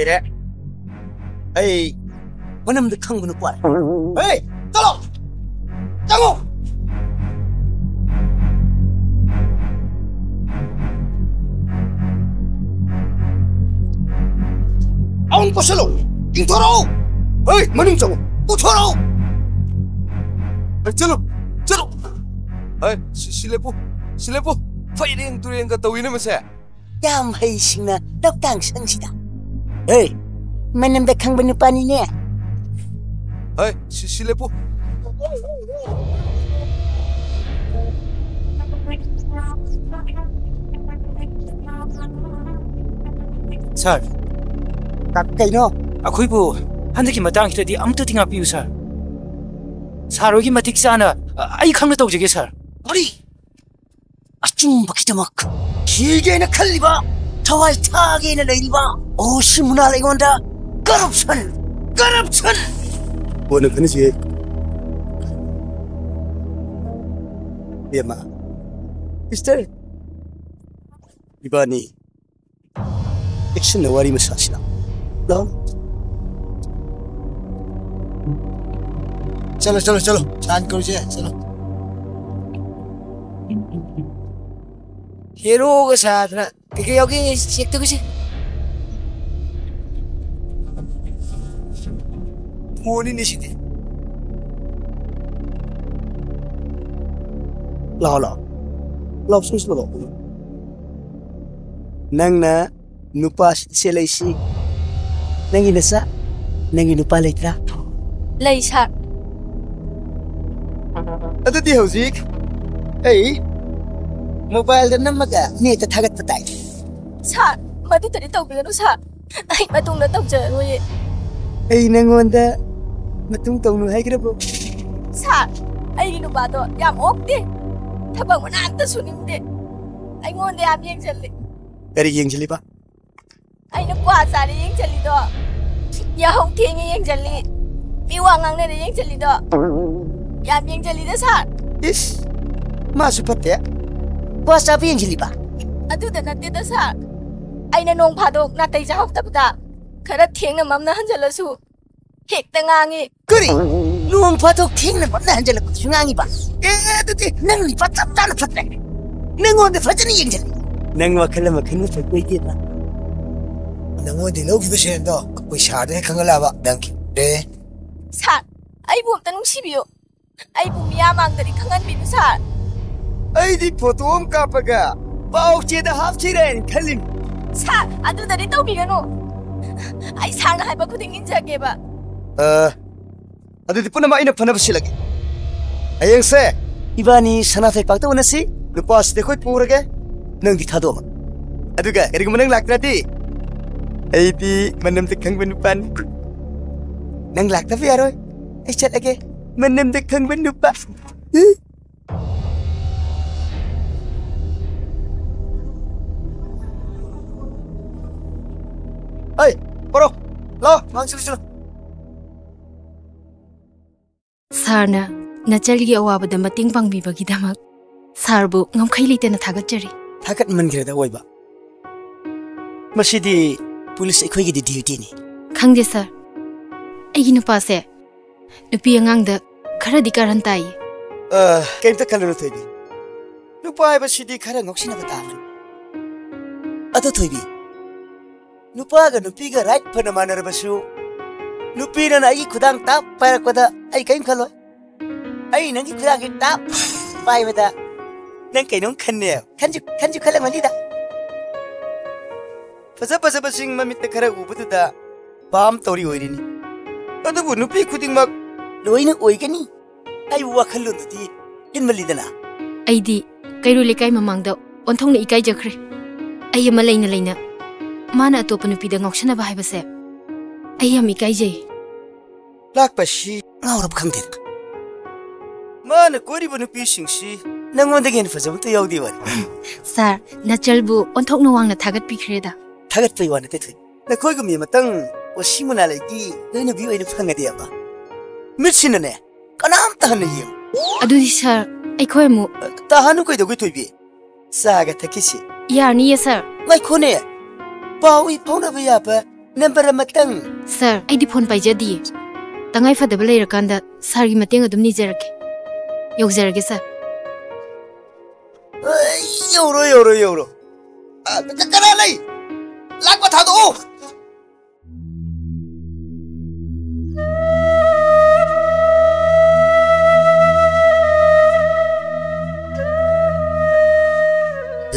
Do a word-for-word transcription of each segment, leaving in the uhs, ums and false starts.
ꯂꯩꯔꯦ꯫ ꯑꯩ ꯃꯅꯝꯗ ꯈꯪꯕ ꯅꯨꯄꯥ꯫ ꯍꯦ, ꯆꯠꯂꯣ! ꯆꯪꯉꯣ! ꯑꯃꯨꯛ ꯄꯣꯠꯁꯜꯂꯣ! ꯏꯪꯊꯣꯔꯛꯑꯣ! ꯍꯦ, ꯃꯅꯨꯡ ꯆꯪꯉꯣ! ꯄꯨꯊꯣꯔꯛꯑꯣ! ꯍꯦ, ꯆꯠꯂꯣ! ꯆꯠꯂꯣ! ꯍꯦ, ꯁꯤ, ꯁꯤ ꯂꯦꯞꯄꯨ! ꯁꯤ ꯂꯦꯞꯄꯨ! ꯐꯩꯔꯦꯡ ꯇꯨꯔꯦꯡꯒ ꯇꯧꯏꯅꯦ ꯃꯁꯦ꯫ ꯌꯥꯝ ꯍꯩꯁꯤꯡꯅ ꯂꯧꯇꯥꯡ ꯁꯪꯁꯤꯗ꯫ ꯍꯦ, ꯃꯅꯝꯗ ꯈꯪꯕ ꯅꯨꯄꯥꯅꯤꯅꯦ꯫ ꯍꯦ, ꯁꯤ, ꯁꯤ ꯂꯦꯞꯄꯨ꯫ ꯁꯥꯔ꯫ ꯀ-, ꯀꯩꯅꯣ? ꯑꯩꯈꯣꯏꯕꯨ ꯍꯟꯗꯛꯀꯤ ꯃꯇꯥꯡꯁꯤꯗꯗꯤ ꯑꯃꯨꯛꯇꯗꯤ ꯉꯥꯛꯄꯤꯌꯨ, ꯁꯥꯔ꯫ ꯁꯥꯔ ꯍꯣꯏꯒꯤ ꯃꯇꯤꯛ ꯆꯥꯅ, ꯑ, ꯑꯩ ꯈꯪꯅ ꯇꯧꯖꯒꯦ, ꯁꯥꯔ꯫ ꯀꯔꯤ? ꯑꯆꯨꯝꯕꯒꯤꯗꯃꯛ ꯁꯤꯒꯦꯅ ꯈꯜꯂꯤꯕ ꯊꯋꯥꯏ ꯊꯥꯒꯦꯅ ꯂꯩꯔꯤꯕ ꯑꯣ ꯁꯤ ꯃꯨꯅꯥꯜ ꯑꯩꯉꯣꯟꯗ ꯀꯔꯞꯁꯟ, ꯀꯔꯞꯁꯟ! ꯀꯣꯟꯅ ꯈꯟꯅꯁꯤ꯫ ꯏꯕꯦꯝꯃ, ꯃꯤꯁꯇꯔ, ꯏꯕꯥꯅꯤ ꯆꯦꯛꯁꯤꯟꯅ ꯋꯥꯔꯤ ꯃꯁꯥꯁꯤꯅ꯫ ꯂꯥꯎ꯫ ꯆꯠꯂꯣ, ꯆꯠꯂꯣ, ꯆꯠꯂꯣ꯫ ꯁꯥꯟ ꯀꯧꯔꯨꯁꯦ, ꯆꯠꯂꯣ꯫ ꯍꯦꯔꯣꯒ ꯁꯥꯗꯅ ꯀꯩꯀꯩ ꯌꯥꯎꯒꯦ ꯆꯦꯛ ꯇꯧꯒꯦꯁꯦ꯫ ꯐꯣꯟꯅꯤꯅꯦ ꯁꯤꯗꯤ꯫ ꯂꯥꯎ, ꯂꯥꯎ꯫ ꯂꯥꯎ, ꯁ꯭ꯋꯤꯆ ꯂꯥꯎ꯫ ꯅꯪꯅ ꯅꯨꯄꯥ ꯁꯦꯠꯂꯛꯏꯁꯤ ꯅꯪꯒꯤ ꯅꯆꯥ, ꯅꯪꯒꯤ ꯅꯨꯄꯥ ꯂꯩꯇ꯭ꯔꯥ? ꯂꯩ, ꯁꯥꯔ꯫ ꯑꯗꯨꯗꯤ ꯍꯧꯖꯤꯛ ꯑꯩ ꯃꯣꯕꯥꯏꯜꯗ ꯅꯝꯃꯒ ꯅꯦꯠꯇ ꯊꯥꯒꯠꯄ ꯇꯥꯏ꯫ ꯁꯥꯔ, ꯃꯗꯨꯇꯗꯤ ꯇꯧꯕꯤꯒꯅꯨ, ꯁꯥꯔ꯫ ꯑꯩ ꯃꯇꯨꯡꯗ ꯇꯧꯖꯔꯔꯣꯏꯌꯦ꯫ ꯑꯩ ꯅꯪꯉꯣꯟꯗ ꯃꯇꯨꯡ ꯇꯧꯅꯨ ꯍꯥꯏꯈ꯭ꯔꯕꯣ? ꯁꯥꯔ, ꯑꯩꯒꯤ ꯅꯨꯄꯥꯗꯣ ꯌꯥꯝ ꯑꯣꯛꯇꯦ꯫ ꯊꯕꯛ ꯃꯅꯥ ꯑꯝꯇ ꯁꯨꯅꯤꯡꯗꯦ꯫ ꯑꯩꯉꯣꯟꯗ ꯌꯥꯝ ꯌꯦꯡꯁꯤꯜꯂꯤ꯫ ꯀꯔꯤ ꯌꯦꯡꯁꯤꯜꯂꯤꯕ? ꯑꯩꯅ ꯀ꯭ꯋꯥ ꯆꯥꯔꯦ ꯌꯦꯡꯁꯤꯜꯂꯤꯗꯣ, ꯌꯥꯍꯧ ꯊꯦꯡꯉꯦ ꯌꯦꯡꯁꯤꯜꯂꯤ, ꯃꯤ ꯋꯥ ꯉꯥꯡꯅꯔꯦ ꯌꯦꯡꯁꯤꯜꯂꯤꯗꯣ, ꯌꯥꯝ ꯌꯦꯡꯁꯤꯜꯂꯤꯗ ꯁꯥꯔ꯫ ꯏꯁ, ꯃꯥꯁꯨ ꯐꯠꯇꯦ꯫ ꯀ꯭ꯋꯥ ꯆꯥꯕ ꯌꯦꯡꯁꯤꯜꯂꯤꯕ? ꯑꯗꯨꯗ ꯅꯠꯇꯦꯗ ꯁꯥꯔ, ꯑꯩꯅ ꯅꯣꯡ ꯐꯥꯗꯣꯛ ꯅꯥꯇꯩ ꯆꯥꯍꯧꯗꯕꯗ ꯈꯔ ꯊꯦꯡꯅ ꯃꯝꯅ ꯍꯟꯖꯤꯜꯂꯁꯨ ꯍꯦꯛꯇ ꯉꯥꯡꯉꯤ꯫ ꯀꯔꯤ? ꯅꯣꯡ ꯐꯥꯗꯣꯛ ꯊꯦꯡꯅ ꯃꯝꯅ ꯍꯟꯖꯤꯜꯂꯛꯄꯗꯨꯁꯨ ꯉꯥꯡꯉꯤꯕ? ꯑꯦ, ꯑꯗꯨꯗꯤ ꯅꯪ ꯅꯨꯄꯥ ꯆꯞ ꯆꯥꯅ ꯐꯠꯇ꯭ꯔꯦ꯫ ꯅꯪꯉꯣꯟꯗ ꯐꯖꯅ ꯌꯦꯡꯁꯤꯜꯂꯤ꯫ ꯅꯪ ꯋꯥꯈꯜ ꯑꯃ ꯈꯟꯕ ꯐꯩ ꯀꯣꯏꯗꯦꯕ꯫ ꯅꯪꯉꯣꯟꯗꯩ ꯂꯧꯈꯤꯕ ꯁꯦꯟꯗꯣ ꯑꯩꯈꯣꯏ ꯁꯥꯔꯗ ꯍꯦꯛ ꯈꯪꯍꯜꯂꯛꯑꯕ ꯅꯪꯒꯤ ꯔꯦ꯫ ꯁꯥꯔ, ꯑꯩꯕꯨ ꯑꯝꯇ ꯅꯨꯡꯁꯤꯕꯤꯌꯨ꯫ ꯑꯩꯕꯨ ꯃꯤꯌꯥꯝ ꯃꯥꯡꯗꯗꯤ ꯈꯪꯍꯟꯕꯤꯅꯨ ꯁꯥꯔ꯫ ꯑꯩꯗꯤ ꯐꯣꯇꯣ ꯑꯃ ꯀꯥꯞꯄꯒ ꯄꯥꯎ ꯆꯦꯗ ꯍꯥꯞꯁꯤꯔꯦꯅ ꯈꯜꯂꯤꯅꯤ꯫ ꯁꯥꯔ, ꯑꯗꯨꯗꯗꯤ ꯇꯧꯕꯤꯒꯅꯨ꯫ ꯑꯩ ꯁꯥꯔꯅ ꯍꯥꯏꯕ ꯈꯨꯗꯤꯡ ꯏꯟꯖꯒꯦꯕ꯫ ꯑ, ꯑꯗꯨꯗꯤ ꯄꯨꯝꯅꯃꯛ ꯑꯩꯅ ꯐꯅꯕ ꯁꯤꯜꯂꯒꯦ꯫ ꯍꯌꯦꯡꯁꯦ ꯏꯕꯥꯅꯤ ꯁꯅꯥꯊꯣꯏ ꯄꯥꯛꯇ ꯎꯅꯁꯤ꯫ ꯅꯨꯄꯥꯁꯤꯗꯤ ꯑꯩꯈꯣꯏ ꯄꯨꯔꯒꯦ, ꯅꯪꯗꯤ ꯊꯥꯗꯣꯛꯑꯣ꯫ ꯑꯗꯨꯒ ꯀꯔꯤꯒꯨꯝꯕ ꯅꯪ ꯂꯥꯛꯇ꯭ꯔꯗꯤ ꯑꯩꯗꯤ ꯃꯅꯝꯗ ꯈꯪꯕ ꯅꯨꯄꯥꯅꯤ꯫ ꯅꯪ ꯂꯥꯛꯇꯕ ꯌꯥꯔꯣꯏ꯫ ꯑꯩ ꯆꯠꯂꯒꯦ, ꯃꯅꯝꯗ ꯈꯪꯕ ꯅꯨꯄꯥ꯫ ꯑꯩ, ꯄꯣꯔꯣ, ꯂꯥꯛꯑꯣ, ꯃꯥꯡ ꯆꯠꯂꯨ, ꯆꯠꯂꯨ꯫ ꯁꯥꯔꯅ ꯅꯆꯜꯒꯤ ꯑꯋꯥꯕꯗ ꯃꯇꯦꯡ ꯄꯥꯡꯕꯤꯕꯒꯤꯗꯃꯛ ꯁꯥꯔꯕꯨ ꯉꯝꯈꯩ ꯂꯩꯇꯅ ꯊꯥꯒꯠꯆꯔꯤ꯫ ꯊꯥꯒꯠꯃꯟꯈ꯭ꯔꯦꯗ ꯑꯣꯏꯕ꯫ ꯃꯁꯤꯗꯤ ꯄꯨꯂꯤꯁ ꯑꯩꯈꯣꯏꯒꯤꯗꯤ ꯗ꯭ꯌꯨꯇꯤꯅꯤ꯫ ꯈꯪꯗꯦ ꯁꯥꯔ, ꯑꯩꯒꯤ ꯅꯨꯄꯥꯁꯦ ꯅꯨꯄꯤ ꯑꯉꯥꯡꯗ ꯈꯔꯗꯤ ꯀꯥꯔꯟ ꯇꯥꯏꯌꯦ꯫ ꯑ, ꯀꯩꯝꯇ ꯈꯜꯂꯨꯅꯨ ꯊꯣꯏꯕꯤ꯫ ꯅꯨꯄꯥ ꯍꯥꯏꯕꯁꯤꯗꯤ ꯈꯔ ꯉꯥꯎꯁꯤꯟꯅꯕ ꯇꯥꯕꯅꯤ꯫ ꯑꯗꯣ ꯊꯣꯏꯕꯤ, ꯅꯨꯄꯥꯒ ꯅꯨꯄꯤꯒ ꯔꯥꯏꯠ ꯐꯅ ꯃꯥꯟꯅꯔꯕꯁꯨ, ꯅꯨꯄꯤꯅ ꯑꯩꯒꯤ ꯈꯨꯗꯥꯡ ꯇꯥꯞ ꯄꯥꯏꯔꯛꯄꯗ ꯑꯩ ꯀꯔꯤꯝ ꯈꯜꯂꯣꯏ꯫ ꯑꯩ ꯅꯪꯒꯤ ꯈꯨꯗꯥꯡꯁꯤ ꯇꯥꯞ ꯄꯥꯏꯕꯗ ꯅꯪ ꯀꯩꯅꯣꯝ ꯈꯟꯅꯦ꯫ ꯈꯟꯁꯨ, ꯈꯟꯁꯨ ꯈꯜꯂꯝꯃꯅꯤꯗ꯫ ꯐꯖ ꯐꯖꯕꯁꯤꯡ ꯃꯃꯤꯠꯇ ꯈꯔ ꯎꯕꯗꯨꯗ ꯄꯥꯝ ꯇꯧꯔꯤ ꯑꯣꯏꯔꯤꯅꯤ꯫ ꯑꯗꯨꯕꯨ ꯅꯨꯄꯤ ꯈꯨꯗꯤꯡꯃꯛ ꯂꯣꯏꯅ ꯑꯣꯏꯒꯅꯤ꯫ ꯑꯩꯕꯨ ꯋꯥꯈꯜꯂꯣꯟꯗꯨꯗꯤ ꯏꯟꯃꯜꯂꯤꯗꯅ꯫ ꯑꯩꯗꯤ ꯀꯩꯔꯣꯏ ꯂꯩꯀꯥꯏ ꯃꯃꯥꯡꯗ ꯑꯣꯟꯊꯣꯛꯅ ꯏꯀꯥꯏꯖꯈ꯭ꯔꯦ꯫ ꯑꯩ ꯑꯃ ꯂꯩꯅ ꯂꯩꯅ ꯃꯥꯅ ꯑꯇꯣꯞꯄ ꯅꯨꯄꯤꯗ ꯉꯥꯎꯁꯟꯅꯕ ꯍꯥꯏꯕꯁꯦ ꯑꯩ ꯌꯥꯝ ꯏꯀꯥꯏꯖꯩ꯫ ꯂꯥꯛꯄꯁꯤ ꯉꯥꯎꯔꯕ ꯈꯪꯗꯦꯗ꯫ ꯃꯥꯅ ꯀꯣꯏꯔꯤꯕ ꯅꯨꯄꯤꯁꯤꯡꯁꯤ ꯅꯪꯉꯣꯟꯗꯒꯤ ꯍꯦꯟꯅ ꯐꯖꯕ ꯑꯝꯇ ꯌꯥꯎꯗꯦ ꯋꯥꯅꯤ꯫ ꯁꯥꯔ, ꯅꯆꯜꯕꯨ ꯑꯣꯟꯊꯣꯛꯅ ꯋꯥꯡꯅ ꯊꯥꯒꯠꯄꯤꯈ꯭ꯔꯦꯗ꯫ ꯊꯥꯒꯠꯄꯩ ꯋꯥ ꯅꯠꯇꯦ ꯊꯣꯏ, ꯅꯈꯣꯏꯒꯨꯝꯕꯤ ꯑꯃꯇꯪ ꯀꯣꯁꯤ ꯃꯨꯅꯥ ꯂꯩꯒꯤ ꯂꯣꯏꯅꯕꯤ ꯑꯣꯏꯅ ꯐꯪꯉꯗꯤꯕ꯫ ꯃꯤꯠꯁꯤꯅꯅꯦ ꯀꯅꯥꯝꯇ ꯍꯟꯅ ꯌꯦꯡꯉꯨ꯫ ꯑꯗꯨꯗꯤ ꯁꯥꯔ, ꯑꯩꯈꯣꯏ ꯑꯃꯨꯛ ꯇꯥꯍꯟꯅꯨ ꯀꯩꯗꯧꯒꯦ ꯊꯣꯏꯕꯤ? ꯆꯥꯒ ꯊꯛꯈꯤꯁꯤ꯫ ꯌꯥꯔꯅꯤꯌꯦ ꯁꯥꯔ꯫ ꯉꯥꯏꯈꯣꯅꯦ, ꯄꯥꯎ ꯏ ꯐꯥꯎꯅꯕ ꯌꯥꯕ ꯅꯝꯕꯔ ꯑꯃꯇꯪ꯫ ꯁꯥꯔ, ꯑꯩꯗꯤ ꯐꯣꯟ ꯄꯥꯏꯖꯗꯤꯌꯦ꯫ ꯇꯉꯥꯏ ꯐꯗꯕ ꯂꯩꯔꯀꯥꯟꯗ ꯁꯥꯔꯒꯤ ꯃꯇꯦꯡ ꯑꯗꯨꯝ ꯅꯤꯖꯔꯛꯀꯦ꯫ ꯌꯧꯖꯔꯒꯦ ꯁꯥꯔ꯫ ꯑꯩ, ꯌꯧꯔꯣ, ꯌꯧꯔꯣ, ꯌꯧꯔꯣ꯫ ꯑ, ꯀ-, ꯀꯅꯥ ꯂꯩ? ꯂꯥꯛꯄ ꯊꯥꯗꯣꯛꯑꯣ꯫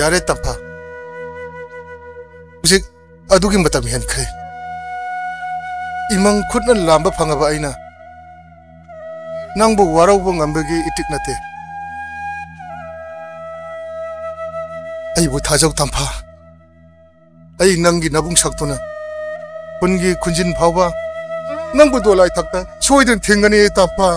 ꯌꯥꯔꯦ ꯇꯝꯐꯥ, ꯍꯧꯖꯤꯛ ꯑꯗꯨꯒꯤ ꯃꯇꯝ ꯍꯦꯟꯈ꯭ꯔꯦ꯫ ꯏꯃꯪ ꯈꯨꯠꯅ ꯂꯥꯝꯕ ꯐꯪꯉꯕ ꯑꯩꯅ ꯅꯪꯕꯨ ꯋꯥꯔꯧꯕ ꯉꯝꯕꯒꯤ ꯏꯇꯤꯛ ꯅꯠꯇꯦ꯫ ꯑꯩꯕꯨ ꯊꯥꯖꯧ ꯇꯝꯐꯥ꯫ ꯑꯩ ꯅꯪꯒꯤ ꯅꯕꯨꯡ ꯁꯛꯇꯨꯅ ꯈꯨꯟꯒꯤ ꯈꯨꯟꯖꯤꯟ ꯐꯥꯎꯕ ꯅꯪꯕꯨ ꯗꯣꯂꯥꯏ ꯊꯛꯇ ꯁꯣꯏꯗꯅ ꯊꯤꯡꯒꯅꯤ ꯇꯝꯐꯥ꯫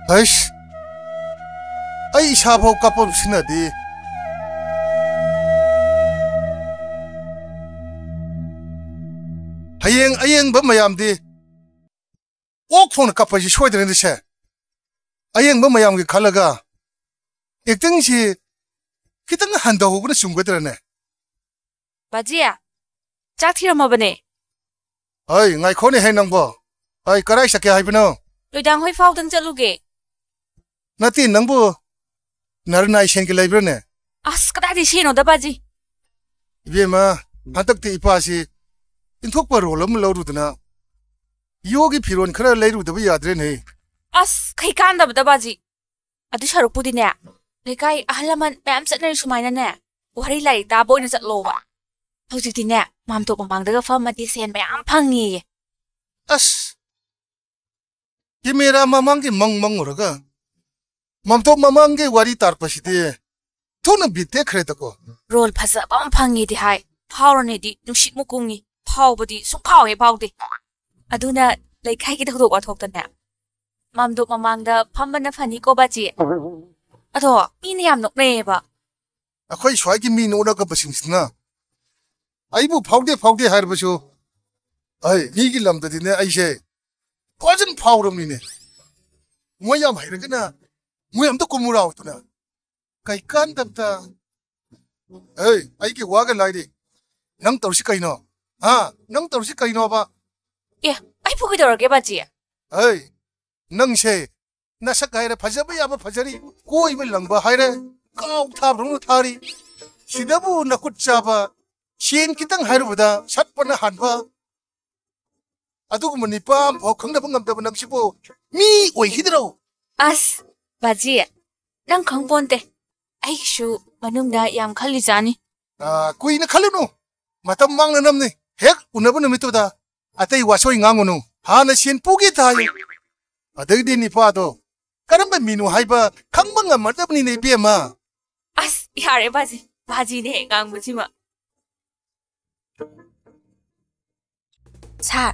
ꯍꯩꯁ, ꯑꯩ ꯏꯁꯥꯐꯥꯎ ꯀꯥꯞꯄꯝ ꯁꯤꯟꯅꯗꯦ꯫ ꯍꯌꯦꯡ ꯑꯌꯦꯡꯕ ꯃꯌꯥꯝꯗꯤ ꯑꯣꯛ ꯐꯣꯡꯅ ꯀꯞꯄꯁꯤ ꯁꯣꯏꯗ꯭ꯔꯅꯤꯁꯦ꯫ ꯑꯌꯦꯡꯕ ꯃꯌꯥꯝꯒꯤ ꯈꯜꯂꯒ ꯑꯦꯛꯇꯤꯡꯁꯤ ꯈꯤꯇꯪ ꯍꯟꯊꯍꯧꯕꯅ ꯆꯨꯝꯒꯗ꯭ꯔꯅꯦ? ꯕꯥꯖꯤ, ꯆꯥꯛ ꯊꯤꯔꯝꯃꯕꯅꯦ꯫ ꯍꯣꯏ, ꯉꯥꯏꯈꯣꯅꯦ ꯍꯦ ꯅꯪꯕꯣ꯫ ꯍꯣꯏ, ꯀꯔꯥꯏ ꯆꯠꯀꯦ ꯍꯥꯏꯕꯅꯣ? ꯂꯣꯏꯗꯥꯡ ꯍꯣꯏ ꯐꯥꯎꯗꯪ ꯆꯠꯂꯨꯒꯦ꯫ ꯅꯠꯇꯦ, ꯅꯪꯕꯨ ꯅꯔꯅꯥꯏ ꯁꯦꯟꯒꯤ ꯂꯩꯕ꯭ꯔꯥꯅꯦ? ꯑꯁ, ꯀꯗꯥꯏꯗꯩ ꯁꯦꯟꯅꯣꯗ ꯕꯥꯖꯤ? ꯏꯕꯦꯝꯃ, ꯍꯟꯗꯛꯇꯤ ꯏꯄꯥꯁꯤ ꯏꯟꯊꯣꯛꯄ ꯔꯣꯜ ꯑꯃ ꯂꯧꯔꯨꯗꯅ ꯌꯣꯒꯤ ꯐꯤꯔꯣꯜ ꯈꯔ ꯂꯩꯔꯨꯗꯕ ꯌꯥꯗ꯭ꯔꯦꯅꯦ꯫ ꯑꯁ, ꯀꯩ ꯀꯥꯟꯗꯕꯗ ꯕꯥꯖꯤ꯫ ꯑꯗꯨ ꯁꯔꯨꯛꯄꯨꯗꯤꯅꯦ, ꯂꯩꯀꯥꯏ ꯑꯍꯜ ꯂꯃꯟ ꯃꯌꯥꯝ ꯆꯠꯅꯔꯤ ꯁꯨꯃꯥꯏꯅꯅꯦ, ꯋꯥꯔꯤ ꯂꯥꯏꯔꯤꯛ ꯇꯥꯕ ꯑꯣꯏꯅ ꯆꯠꯂꯣꯕ꯫ ꯍꯧꯖꯤꯛꯇꯤꯅꯦ, ꯃꯥꯝꯇꯣꯞ ꯃꯃꯥꯡꯗꯒ ꯐꯝꯃꯗꯤ ꯁꯦꯟ ꯃꯌꯥꯝ ꯐꯪꯉꯦꯌꯦ꯫ ꯑꯁ! ꯀꯦꯃꯦꯔꯥ ꯃꯃꯥꯡꯒꯤ ꯃꯪ ꯃꯪꯉꯨꯔꯒ ꯃꯥꯝꯇꯣꯞ ꯃꯃꯥꯡꯒꯤ ꯋꯥꯔꯤ ꯇꯥꯔꯛꯄꯁꯤꯗꯤ ꯊꯨꯅ ꯕꯤꯠ ꯇꯦꯛꯈ꯭ꯔꯦꯗꯀꯣ꯫ ꯔꯣꯜ ꯐꯖꯕ ꯑꯃ ꯐꯪꯉꯦꯗꯤ ꯍꯥꯏ꯫ ꯐꯥꯎꯔꯅꯦꯗꯤ ꯅꯨꯡꯁꯤꯠꯃꯨꯛ ꯀꯨꯡꯉꯤ, ꯐꯥꯎꯕꯗꯤ ꯁꯨꯡꯐꯥꯎ ꯍꯦꯛ ꯐꯥꯎꯗꯦ꯫ ꯑꯗꯨꯅ ꯂꯩꯀꯥꯏꯒꯤ ꯊꯧꯗꯣꯛ ꯋꯥꯊꯣꯛꯇꯅꯦ ꯃꯥꯝꯗꯣꯞ ꯃꯃꯥꯡꯗ ꯐꯝꯕꯅ ꯐꯅꯤꯀꯣ ꯕꯥꯖꯤ꯫ ꯑꯗꯣ ꯃꯤꯅ ꯌꯥꯝ ꯅꯣꯛꯅꯩꯌꯦꯕ꯫ ꯑꯩꯈꯣꯏ ꯁ꯭ꯋꯥꯏꯒꯤ ꯃꯤ ꯅꯣꯛꯅꯒꯕꯁꯤꯡꯁꯤꯅ ꯑꯩꯕꯨ ꯐꯥꯎꯗꯦ ꯐꯥꯎꯗꯦ ꯍꯥꯏꯔꯕꯁꯨ, ꯑꯩ ꯃꯤꯒꯤ ꯂꯝꯗꯗꯤꯅꯦ ꯑꯩꯁꯦ ꯐꯖꯅ ꯐꯥꯎꯔꯕꯅꯤꯅꯦ꯫ ꯃꯣꯏ ꯌꯥꯝ ꯍꯩꯔꯒꯅ ꯃꯣꯏ ꯑꯝꯇ ꯀꯨꯝꯃꯨ ꯂꯥꯎꯗꯅ꯫ ꯀꯩ ꯀꯥꯟꯗꯕꯗ꯫ ꯑꯩ, ꯑꯩꯒꯤ ꯋꯥꯒ ꯂꯥꯏꯔꯤ꯫ ꯅꯪ ꯇꯧꯔꯤꯁꯤ ꯀꯩꯅꯣ? ꯍꯥ? ꯅꯪ ꯇꯧꯔꯤꯁꯤ ꯀꯩꯅꯣꯕ? ꯑꯦ, ꯑꯩꯕꯨ ꯀꯩꯗꯧꯔꯒꯦ, ꯕꯥꯖꯤ? ꯑꯩ, ꯅꯪꯁꯦ ꯅꯁꯛ ꯍꯥꯏꯔꯦ ꯐꯖꯕ ꯌꯥꯕ ꯐꯖꯔꯤ, ꯀꯣꯏꯕ ꯂꯪꯕ ꯍꯥꯏꯔꯦ ꯀꯥꯎ ꯊꯥꯕꯗꯧꯅ ꯊꯥꯔꯤ꯫ ꯁꯤꯗꯕꯨ ꯅꯈꯨꯠ ꯆꯥꯕ, ꯁꯦꯟ ꯈꯤꯇꯪ ꯍꯥꯏꯔꯨꯕꯗ ꯁꯠꯄꯅ ꯍꯥꯟꯕ, ꯑꯗꯨꯒꯨꯝꯕ ꯅꯤꯄꯥ ꯑꯃꯐꯥꯎ ꯈꯪꯅꯕ ꯉꯝꯗꯕ ꯅꯪꯁꯤꯕꯨ ꯃꯤ ꯑꯣꯏꯈꯤꯗ꯭ꯔꯣ? ꯑꯁ, ꯕꯥꯖꯤ, ꯅꯪ ꯈꯪꯄꯣꯟꯇꯦ꯫ ꯑꯩꯒꯤꯁꯨ ꯃꯅꯨꯡꯗ ꯌꯥꯝ ꯈꯜꯂꯤꯖꯥꯠꯅꯤ꯫ ꯑꯥ, ꯀꯨꯏꯅ ꯈꯜꯂꯨꯅꯨ꯫ ꯃꯇꯝ ꯃꯥꯡꯅꯅꯕꯅꯤ꯫ ꯍꯦꯛ ꯎꯅꯕ ꯅꯨꯃꯤꯠꯇꯨꯗ ꯑꯇꯩ ꯋꯥꯁꯣꯏ ꯉꯥꯡꯉꯨꯅꯨ꯫ ꯍꯥꯟꯅ ꯁꯦꯟ ꯄꯨꯒꯦ ꯇꯥꯏ꯫ ꯑꯗꯩꯗꯤ ꯅꯤꯄꯥꯗꯣ ꯀꯔꯝꯕ ꯃꯤꯅꯣ ꯍꯥꯏꯕ ꯈꯪꯕ ꯉꯝꯃꯗꯕꯅꯤꯅꯦ, ꯏꯕꯦꯝꯃ꯫ ꯑꯁ, ꯌꯥꯔꯦ ꯕꯥꯖꯤ꯫ ꯕꯥꯖꯤꯅꯦ ꯍꯦꯛ ꯉꯥꯡꯕꯁꯤꯃ꯫ ꯁꯥꯔ,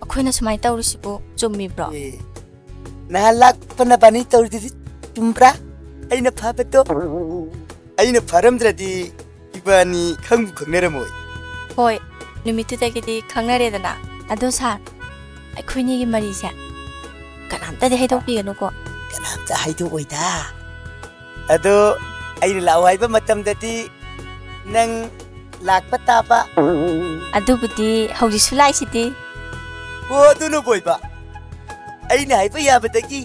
ꯑꯩꯈꯣꯏꯅ ꯁꯨꯃꯥꯏꯅ ꯇꯧꯔꯤꯁꯤꯕꯨ ꯆꯨꯝꯃꯤꯕ꯭ꯔꯣ? ꯑꯦ, ꯅꯍꯥꯟ ꯂꯥꯛꯄ ꯅꯕꯥꯅꯤ ꯇꯧꯔꯤꯗꯨꯗꯤ ꯆꯨꯝꯕ꯭ꯔꯥ? ꯑꯩꯅ ꯐꯕꯗꯣ? ꯑꯩꯅ ꯐꯔꯝꯗ꯭ꯔꯗꯤ ꯏꯕꯥꯅꯤ ꯈꯪꯕꯨ ꯈꯪꯅꯔꯝꯃꯣꯏ꯫ ꯍꯣꯏ, ꯅꯨꯃꯤꯠꯇꯨꯗꯒꯤꯗꯤ ꯈꯪꯅꯔꯦꯗꯅ꯫ ꯑꯗꯣ ꯁꯥꯔ, ꯑꯩꯈꯣꯏꯅꯤꯒꯤ ꯃꯔꯤꯁꯦ ꯀꯅꯥꯝꯇꯗꯤ ꯍꯥꯏꯗꯣꯛꯄꯤꯒꯅꯨꯀꯣ꯫ ꯀꯅꯥꯝꯇ ꯍꯥꯏꯗꯣꯛꯑꯣꯏꯗ꯫ ꯑꯗꯣ ꯑꯩꯅ ꯂꯥꯛꯑꯣ ꯍꯥꯏꯕ ꯃꯇꯝꯗꯗꯤ ꯅꯪ ꯂꯥꯛꯄ ꯇꯥꯕ꯫ ꯑꯗꯨꯕꯨꯗꯤ ꯍꯧꯖꯤꯛꯁꯨ ꯂꯥꯛꯏꯁꯤꯗꯤ꯫ ꯑꯣ, ꯑꯗꯨꯅꯕꯨ ꯑꯣꯏꯕ꯫ ꯑꯩꯅ ꯍꯥꯏꯕ ꯌꯥꯕꯗꯒꯤ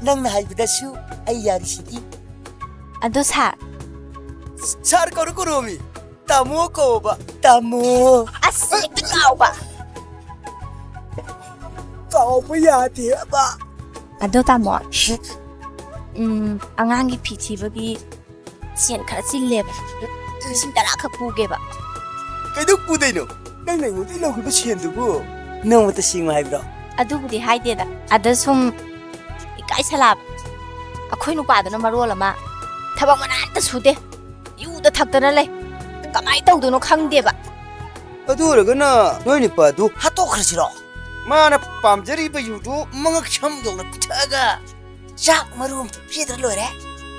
ꯅꯪꯅ ꯍꯥꯏꯕꯗꯁꯨ ꯑꯩ ꯌꯥꯔꯤꯁꯤꯗꯤ꯫ ꯑꯗꯣ ꯁꯥꯔ꯫ ꯁꯥꯔ ꯀꯧꯔꯨ ꯀꯧꯔꯨꯃꯤ꯫ ꯇꯥꯃꯣ ꯀꯧꯕ꯫ ꯇꯥꯃꯣ꯫ ꯑꯁ, ꯍꯦꯛꯇ ꯀꯥꯎꯕ꯫ ꯀꯥꯎꯕ ꯌꯥꯗꯦꯕ꯫ ꯑꯗꯣ ꯇꯥꯃꯣ, ꯎꯝ, ꯑꯉꯥꯡꯒꯤ ꯐꯤ ꯊꯤꯕꯒꯤ ꯁꯦꯟ ꯈꯔ ꯆꯤꯜꯂꯦꯕ꯫ ꯂꯤꯁꯤꯡ ꯇꯔꯥ ꯈꯛ ꯄꯨꯒꯦꯕ꯫ ꯀꯩꯗꯧ ꯄꯨꯗꯣꯏꯅꯣ? ꯅꯪꯅ ꯑꯩꯉꯣꯟꯗꯩ ꯂꯧꯈꯤꯕ ꯁꯦꯟꯗꯨꯕꯨ ꯅꯣꯡꯃꯇ ꯁꯤꯡꯉꯨ ꯍꯥꯏꯕ꯭ꯔꯣ? ꯑꯗꯨꯕꯨꯗꯤ ꯍꯥꯏꯗꯦꯗ꯫ ꯑꯗ ꯁꯨꯝ ꯏꯀꯥꯏ ꯁꯂꯥꯕ꯫ ꯑꯩꯈꯣꯏ ꯅꯨꯄꯥꯗꯨꯅ ꯃꯔꯣꯜ ꯑꯃ ꯊꯕꯛ ꯃꯅꯥ ꯑꯝꯇ ꯁꯨꯗꯦ꯫ ꯌꯨꯗ ꯊꯛꯇꯅ ꯂꯩ꯫ ꯀꯃꯥꯏꯅ ꯇꯧꯗꯣꯏꯅꯣ ꯈꯪꯗꯦꯕ꯫ ꯑꯗꯨ ꯑꯣꯏꯔꯒꯅ ꯅꯣꯏ ꯅꯨꯄꯥꯗꯨ ꯍꯥꯠꯇꯣꯛꯈ꯭ꯔꯁꯤꯔꯣ? ꯃꯥꯅ ꯄꯥꯝꯖꯔꯤꯕ ꯌꯨꯗꯨ ꯃꯉꯛ ꯁꯝ ꯌꯧꯅ ꯄꯤꯊꯛꯑꯒ ꯆꯥꯛ ꯃꯔꯨ ꯑꯃ ꯄꯤꯗ꯭ꯔ ꯂꯣꯏꯔꯦ꯫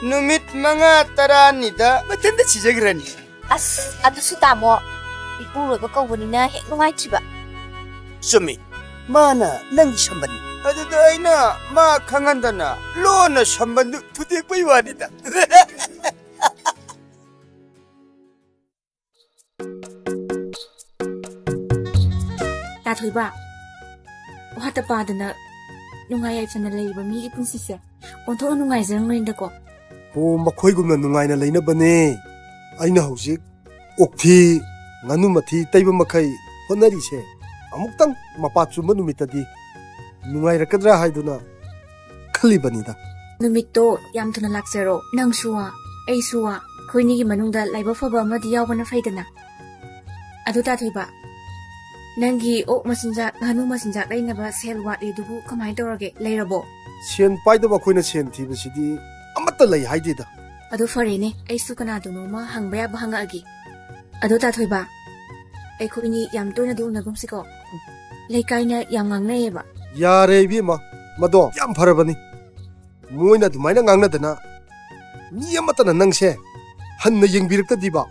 ꯅꯨꯃꯤꯠ ꯃꯉꯥ ꯇꯔꯥꯅꯤꯗ ꯃꯊꯟꯇ ꯁꯤꯖꯈ꯭ꯔꯅꯤ꯫ ꯑꯁ, ꯑꯗꯨꯁꯨ ꯇꯥꯃꯣ, ꯏꯄꯨꯔꯣꯏꯕ ꯀꯧꯕꯅꯤꯅ ꯍꯦꯛ ꯅꯨꯡꯉꯥꯏꯇ꯭ꯔꯤꯕ꯫ ꯆꯨꯝꯃꯤ, ꯃꯥꯅ ꯅꯪꯒꯤ ꯁꯝꯕꯟ꯫ ꯑꯗꯨꯗ ꯑꯩꯅ ꯃꯥ ꯈꯪꯍꯟꯗꯅ ꯂꯣꯟꯅ ꯁꯝꯕꯟꯗꯨ ꯊꯨꯗꯦꯛꯄꯩ ꯋꯥꯅꯤꯗ꯫ ꯇꯥꯊꯣꯏꯕ, ꯋꯥꯇ ꯄꯥꯗꯅ ꯅꯨꯡꯉꯥꯏ ꯌꯥꯏꯐꯅ ꯂꯩꯔꯤꯕ ꯃꯤꯒꯤ ꯄꯨꯟꯁꯤꯁꯦ ꯑꯣꯟꯊꯣꯛꯅ ꯅꯨꯡꯉꯥꯏꯖꯔꯝꯒꯅꯤꯗꯀꯣ꯫ ꯍꯣ, ꯃꯈꯣꯏꯒꯨꯝꯅ ꯅꯨꯡꯉꯥꯏꯅ ꯂꯩꯅꯕꯅꯦ ꯑꯩꯅ ꯍꯧꯖꯤꯛ ꯑꯣꯛꯊꯤ, ꯉꯥꯅꯨ ꯃꯊꯤ ꯇꯩꯕ ꯃꯈꯩ ꯍꯣꯠꯅꯔꯤꯁꯦ꯫ ꯑꯃꯨꯛꯇꯪ ꯃꯄꯥ ꯆꯨꯝꯕ ꯅꯨꯃꯤꯠꯇꯗꯤ ꯅꯨꯡꯉꯥꯏꯔꯛꯀꯗ꯭ꯔꯥ ꯍꯥꯏꯗꯨꯅ ꯈꯜꯂꯤꯕꯅꯤꯗ꯫ ꯅꯨꯃꯤꯠꯇꯣ ꯌꯥꯝ ꯊꯨꯅ ꯂꯥꯛꯆꯔꯣ꯫ ꯅꯪꯁꯨ ꯋꯥ, ꯑꯩꯁꯨ ꯋꯥ꯫ ꯑꯩꯈꯣꯏꯅꯤꯒꯤ ꯃꯅꯨꯡꯗ ꯂꯥꯏꯕꯛ ꯐꯕ ꯑꯃꯗꯤ ꯌꯥꯎꯕꯅ ꯐꯩꯗꯅ꯫ ꯑꯗꯨ ꯇꯥꯊꯣꯏꯕ, ꯅꯪꯒꯤ ꯑꯣꯛ ꯃꯆꯤꯟꯖꯥꯛ, ꯉꯥꯅꯨ ꯃꯆꯤꯟꯖꯥꯛ ꯂꯩꯅꯕ ꯁꯦꯜ ꯋꯥꯠꯂꯤꯗꯨꯕꯨ ꯀꯃꯥꯏꯅ ꯇꯧꯔꯒꯦ? ꯂꯩꯔꯕꯣ? ꯁꯦꯟ ꯄꯥꯏꯗꯕ ꯑꯩꯈꯣꯏꯅ ꯁꯦꯟ ꯊꯤꯕꯁꯤꯗꯤ ꯑꯃꯠꯇ ꯂꯩ ꯍꯥꯏꯗꯦꯗ꯫ ꯑꯗꯨ ꯐꯔꯦꯅꯦ, ꯑꯩꯁꯨ ꯀꯅꯥꯗꯅꯣꯃ ꯍꯪꯕ ꯌꯥꯕ ꯍꯪꯉꯛꯑꯒꯦ꯫ ꯑꯗꯣ ꯇꯥꯊꯣꯏꯕ, ꯑꯩꯈꯣꯏꯅꯤ ꯌꯥꯝ ꯇꯣꯏꯅꯗꯤ ꯎꯅꯒꯨꯝꯁꯤꯀꯣ꯫ ꯂꯩꯀꯥꯏꯅ ꯌꯥꯝ ꯉꯥꯡꯅꯩꯌꯦꯕ꯫ ꯌꯥꯔꯦ ꯏꯕꯦꯝꯃ, ꯃꯗꯣ ꯌꯥꯝ ꯐꯔꯕꯅꯤ꯫ ꯃꯣꯏꯅ ꯑꯗꯨꯃꯥꯏꯅ ꯉꯥꯡꯅꯗꯅ ꯃꯤ ꯑꯃꯠꯇꯅ ꯅꯪꯁꯦ ꯍꯟꯅ ꯌꯦꯡꯕꯤꯔꯛꯇꯗꯤꯕ,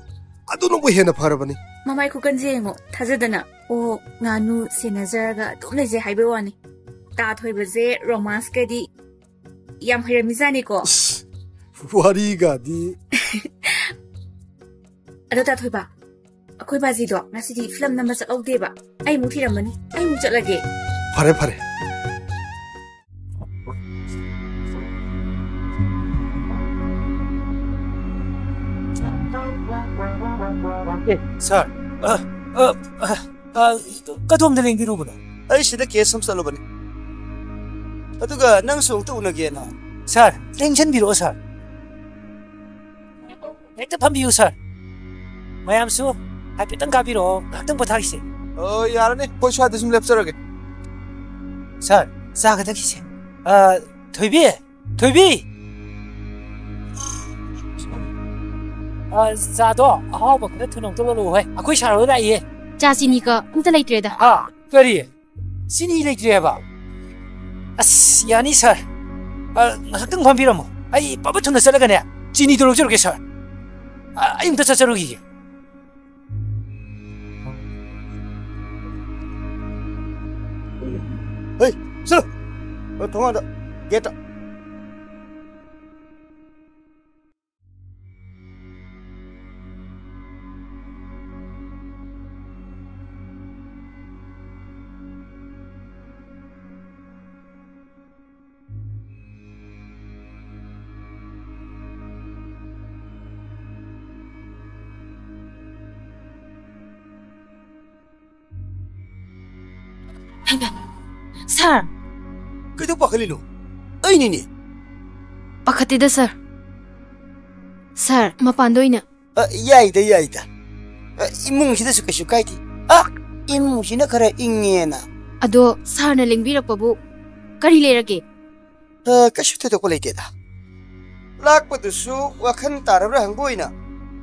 ꯑꯗꯨꯅꯕꯨ ꯍꯦꯟꯅ ꯐꯔꯕꯅꯤ꯫ ꯃꯃꯥꯏ ꯈꯨꯀꯟꯁꯦ ꯌꯦꯡꯉꯣ, ꯊꯥꯖꯗꯅ ꯑꯣꯛ ꯉꯥꯅꯨ ꯁꯦꯟꯅꯖꯔꯒ ꯑꯗꯨꯝ ꯂꯩꯖꯩ ꯍꯥꯏꯕꯩ ꯋꯥꯅꯤ꯫ ꯇꯥꯊꯣꯏꯕꯁꯦ ꯔꯣꯃꯥꯟꯁꯀꯗꯤ ꯌꯥꯝ ꯍꯩꯔꯝꯃꯤꯖꯥꯠꯅꯤꯀꯣ꯫ ꯑꯁ, ꯋꯥꯔꯤꯒꯗꯤ꯫ ꯑꯗꯣ ꯇꯥꯊꯣꯏꯕ, ꯑꯩꯈꯣꯏ ꯕꯥꯖꯤꯗꯣ ꯉꯁꯤꯗꯤ ꯐꯤꯂꯝ ꯅꯝꯕ ꯆꯠꯍꯧꯗꯦꯕ꯫ ꯑꯩ ꯑꯃꯨꯛ ꯊꯤꯔꯝꯃꯅꯤ, ꯑꯩ ꯑꯃꯨꯛ ꯆꯠꯂꯒꯦ꯫ ꯐꯔꯦ, ꯐꯔꯦ꯫ ꯑꯦ, ꯁꯥꯔ, ꯑ, ꯑ, ꯑ, ꯑ, ꯀꯗꯣꯝꯗ ꯂꯦꯡꯕꯤꯔꯨꯕꯅꯣ? ꯑꯩ ꯁꯤꯗ ꯀꯦꯁ ꯑꯃ ꯆꯠꯂꯨꯕꯅꯤ, ꯑꯗꯨꯒ ꯅꯪꯁꯨ ꯑꯃꯨꯛꯇ ꯎꯅꯒꯦꯅ꯫ ꯁꯥꯔ, ꯂꯦꯡꯁꯤꯟꯕꯤꯔꯛꯑꯣ, ꯁꯥꯔ꯫ ꯍꯦꯛꯇ ꯐꯝꯕꯤꯌꯨ, ꯁꯥꯔ꯫ ꯃꯌꯥꯝꯁꯨ ꯍꯥꯏꯐꯦꯠꯇꯪ ꯀꯥꯕꯤꯔꯛꯑꯣ, ꯉꯥꯏꯍꯥꯛꯇꯪ ꯄꯣꯊꯥꯈꯤꯁꯦ꯫ ꯑꯣ, ꯌꯥꯔꯅꯤ, ꯑꯩꯈꯣꯏ ꯁ꯭ꯋꯥꯏꯗ ꯁꯨꯝ ꯂꯦꯞꯆꯔꯒꯦ꯫ ꯁꯥꯔ, ꯆꯥꯒ ꯊꯛꯈꯤꯁꯦ꯫ ꯑ, ꯊꯣꯏꯕꯤ! ꯊꯣꯏꯕꯤ! ꯑ, ꯆꯥꯗꯣ ꯑꯍꯥꯎꯕ ꯈꯔ ꯊꯨꯅ ꯑꯝꯇ ꯂꯣꯜꯂꯛꯎ ꯍꯦ꯫ ꯑꯩꯈꯣꯏ ꯁꯥꯔ ꯍꯣꯏ ꯂꯥꯛꯏꯌꯦ꯫ ꯆꯥ ꯆꯤꯅꯤꯒ ꯑꯝꯇ ꯂꯩꯇ꯭ꯔꯦꯗ꯫ ꯍꯥ? ꯀꯔꯤ? ꯆꯤꯅꯤ ꯂꯩꯇ꯭ꯔꯦ ꯍꯥꯏꯕ? ꯑꯁ, ꯌꯥꯅꯤ ꯁꯥꯔ꯫ ꯑ, ꯉꯥꯏꯍꯥꯛꯇꯪ ꯐꯝꯕꯤꯔꯝꯃꯣ꯫ ꯑꯩ ꯄꯕ ꯊꯨꯅ ꯆꯠꯂꯒꯅꯦ, ꯆꯤꯅꯤꯗꯣ ꯂꯧꯖꯔꯨꯒꯦ ꯁꯥꯔ꯫ ꯑ, ꯑꯩ ꯑꯝꯇ ꯆꯠꯆꯔꯨꯈꯤꯒꯦ꯫ ꯍꯩ, ꯆꯠꯂꯣ꯫ ꯑ, ꯊꯣꯡꯒꯥꯟꯗ, ꯒꯦꯠꯇ꯫ ꯍꯩꯃꯥ, ꯁꯥꯔ! ꯀꯩꯗꯧ ꯄꯥꯈꯠꯂꯤꯅꯣ? ꯑꯩꯅꯤꯅꯦ꯫ ꯄꯥꯈꯠꯇꯦꯗ, ꯁꯥꯔ꯫ ꯁꯥꯔ, ꯃꯄꯥꯟꯗ ꯑꯣꯏꯅ꯫ ꯑ, ꯌꯥꯏꯗ, ꯌꯥꯏꯗ꯫ ꯑ, ꯏꯃꯨꯡꯁꯤꯗꯁꯨ ꯀꯩꯁꯨ ꯀꯥꯏꯗꯦ꯫ ꯑ, ꯏꯃꯨꯡꯁꯤꯅ ꯈꯔ ꯏꯪꯉꯦꯅ꯫ ꯑꯗꯣ ꯁꯥꯔꯅ ꯂꯦꯡꯕꯤꯔꯛꯄꯕꯨ ꯀꯔꯤ ꯂꯩꯔꯒꯦ? ꯑ, ꯀꯩꯁꯨ ꯊꯣꯏꯗꯣꯛꯄ ꯂꯩꯇꯦꯗ꯫ ꯂꯥꯛꯄꯗꯨꯁꯨ ꯋꯥꯈꯜ ꯇꯥꯔꯕ꯭ꯔꯥ ꯍꯪꯕ ꯑꯣꯏꯅ,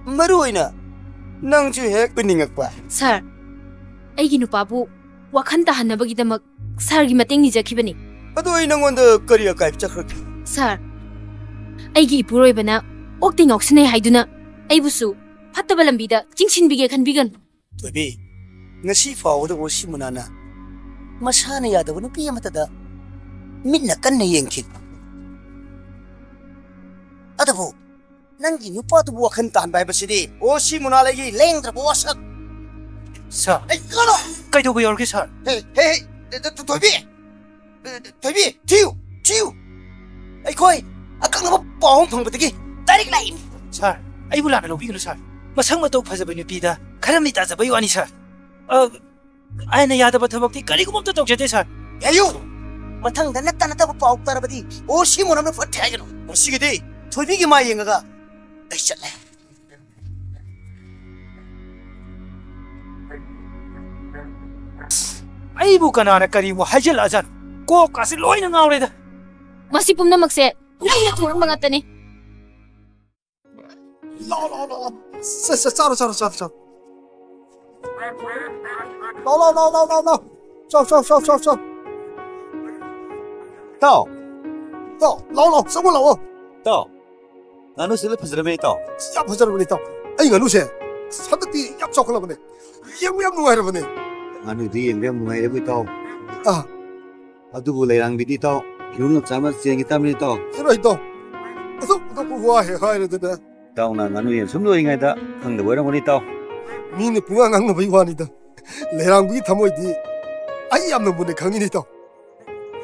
ꯃꯔꯨ ꯑꯣꯏꯅ ꯅꯪꯁꯨ ꯍꯦꯛ ꯎꯅꯤꯡꯉꯛꯄ꯫ ꯁꯥꯔ, ꯑꯩꯒꯤ ꯅꯨꯄꯥꯕꯨ ꯋꯥꯈꯜ ꯇꯥꯍꯟꯅꯕꯒꯤꯗꯃꯛ ꯁꯥꯔꯒꯤ ꯃꯇꯦꯡ ꯅꯤꯖꯈꯤꯕꯅꯤ꯫ ꯑꯗꯣ ꯑꯩ ꯅꯪꯉꯣꯟꯗ ꯀꯔꯤ ꯑꯀꯥꯏꯕ ꯆꯠꯈ꯭ꯔꯒꯦ? ꯁꯥꯔ, ꯑꯩꯒꯤ ꯏꯄꯨꯔꯣꯏꯕꯅ ꯑꯣꯛꯇꯩ ꯉꯥꯎꯁꯤꯟꯅꯩ ꯍꯥꯏꯗꯨꯅ ꯑꯩꯕꯨꯁꯨ ꯐꯠꯇꯕ ꯂꯝꯕꯤꯗ ꯆꯤꯡꯁꯤꯟꯕꯤꯒꯦ ꯈꯟꯕꯤꯒꯅꯨ꯫ ꯊꯣꯏꯕꯤ, ꯉꯁꯤ ꯐꯥꯎꯕꯗ ꯑꯣꯁꯤ ꯃꯨꯅꯥꯅ ꯃꯁꯥꯅ ꯌꯥꯗꯕ ꯅꯨꯄꯤ ꯑꯃꯠꯇꯗ ꯃꯤꯠꯅ ꯀꯟꯅ ꯌꯦꯡꯈꯤ꯫ ꯑꯗꯨꯕꯨ ꯅꯪꯒꯤ ꯅꯨꯄꯥꯗꯨꯕꯨ ꯋꯥꯈꯜ ꯇꯥꯍꯟꯕ ꯍꯥꯏꯕꯁꯤꯗꯤ ꯑꯣꯁꯤ ꯃꯨꯅꯥ ꯂꯩꯒꯤ ꯂꯦꯡꯗ꯭ꯔꯕ ꯋꯥꯁꯛ꯫ ꯁꯥꯔ, ꯑꯩ ꯀꯩꯅꯣ! ꯀꯩꯗꯧꯕ ꯌꯥꯎꯔꯒꯦ, ꯁꯥꯔ? ꯍꯦ, ꯍꯦ, ꯍꯦ, ꯊꯣꯏꯕꯤ! ꯊꯣꯏꯕꯤ, ꯊꯤꯌꯨ, ꯊꯤꯌꯨ꯫ ꯑꯩꯈꯣꯏ ꯑꯀꯛꯅꯕ ꯄꯥꯎ ꯑꯃ ꯐꯪꯕꯗꯒꯤ direct ꯂꯥꯛꯏꯅꯤ꯫ ꯁꯥꯔ, ꯑꯩꯕꯨ ꯂꯥꯟꯅ ꯂꯧꯕꯤꯒꯅꯨ, ꯁꯥꯔ꯫ ꯃꯁꯛ ꯃꯇꯧ ꯐꯖꯕ ꯅꯨꯄꯤꯗ ꯈꯔ ꯃꯤ ꯇꯥꯖꯕꯩ ꯋꯥꯅꯤ, ꯁꯥꯔ꯫ ꯑ, ꯑꯩꯅ ꯌꯥꯗꯕ ꯊꯕꯛꯇꯤ ꯀꯔꯤꯒꯨꯝꯕ ꯑꯝꯇ ꯇꯧꯖꯗꯦ, ꯁꯥꯔ꯫ ꯌꯥꯌꯨ! ꯃꯊꯪꯗ ꯅꯠꯇ ꯅꯠꯇꯕ ꯄꯥꯎ ꯇꯥꯔꯕꯗꯤ ꯑꯣ ꯁꯤ ꯃꯣꯔꯝꯅ ꯐꯠꯇꯦ ꯍꯥꯏꯒꯅꯨ꯫ ꯉꯁꯤꯒꯤꯗꯤ ꯊꯣꯏꯕꯤꯒꯤ ꯃꯥꯏ ꯌꯦꯡꯉꯒ ꯑꯩ ꯆꯠꯂꯦ꯫ ꯑꯩꯕꯨ ꯀꯅꯥꯅ ꯀꯔꯤꯕꯨ ꯍꯥꯏꯖꯤꯜꯂꯛꯑꯖꯥꯠꯅꯣ? ꯀꯣꯛꯀꯥꯁꯦ ꯂꯣꯏꯅ ꯉꯥꯎꯔꯦꯗ꯫ ꯃꯁꯤ ꯄꯨꯝꯅꯃꯛꯁꯦ ꯅꯪꯅ ꯊꯣꯛꯍꯟꯕ ꯉꯥꯛꯇꯅꯤ꯫ ꯂꯥꯎ, ꯂꯥꯎ, ꯂꯥꯎ, ꯂꯥꯎ꯫ ꯁꯦ, ꯁꯦ, ꯆꯥꯔꯣ, ꯆꯥꯔꯣ, ꯆꯥꯔꯣ, ꯆꯥꯔꯣ꯫ ꯂꯥꯎ, ꯂꯥꯎ, ꯂꯥꯎ, ꯂꯥꯎ, ꯂꯥꯎ, ꯂꯥꯎ꯫ ꯆꯥꯎ, ꯆꯥꯎ, ꯆꯥꯎ, ꯆꯥꯎ, ꯆꯥꯎ꯫ ꯏꯇꯥꯎ꯫ ꯏꯇꯥꯎ, ꯂꯥꯎ, ꯂꯥꯎ, ꯆꯪꯉꯣ, ꯂꯥꯛꯑꯣ꯫ ꯏꯇꯥꯎ, ꯉꯥꯅꯨꯁꯤ ꯂꯣꯏ ꯐꯖꯔꯝꯃꯦ, ꯏꯇꯥꯎ꯫ ꯑꯁ, ꯌꯥꯝ ꯐꯖꯔꯕꯅꯦ, ꯏꯇꯥꯎ꯫ ꯑꯩ ꯉꯥꯅꯨꯁꯦ ꯑꯁ, ꯍꯟꯗꯛꯇꯤ ꯌꯥꯝ ꯆꯥꯎꯈꯠꯂꯕꯅꯦ꯫ ꯌꯦꯡꯕ ꯌꯥꯝ ꯅꯨꯡꯉꯥꯏꯔꯕꯅꯦ꯫ ꯉꯥꯅꯨꯗꯤ ꯌꯦꯡꯕ ꯌꯥꯝ ꯅꯨꯡꯉꯥꯏꯔꯦꯕꯨ, ꯏꯇꯥꯎ꯫ ꯑꯥ꯫ ꯑꯗꯨꯕꯨ ꯂꯩꯔꯥꯡꯕꯤꯗꯤ, ꯏꯇꯥꯎ, ꯀꯤꯂꯣ ꯑꯃ ꯆꯥꯝꯃ ꯆꯦꯟꯒꯦ ꯇꯥꯕꯅꯤ, ꯏꯇꯥꯎ꯫ ꯀꯩꯅꯣ, ꯏꯇꯥꯎ꯫ ꯑꯗꯨꯛ, ꯑꯗꯨꯛ ꯋꯥ ꯍꯦꯛ ꯍꯥꯏꯔꯗꯅ꯫ ꯏꯇꯥꯎꯅ ꯉꯥꯅꯨ ꯌꯦꯟ ꯁꯨꯝ ꯂꯣꯏꯔꯤꯉꯩꯗ ꯈꯪꯗꯕ ꯑꯣꯏꯔꯝꯒꯅꯤ, ꯏꯇꯥꯎ꯫ ꯃꯤꯅ ꯄꯨꯡꯉꯥꯡ ꯉꯥꯡꯅꯕꯒꯤ ꯋꯥꯅꯤꯗ꯫ ꯂꯩꯔꯥꯡꯕꯤꯒꯤ ꯊꯃꯣꯏꯗꯤ ꯑꯩ ꯌꯥꯝꯅ ꯃꯨꯟꯅ ꯈꯪꯉꯤꯅꯦ, ꯏꯇꯥꯎ꯫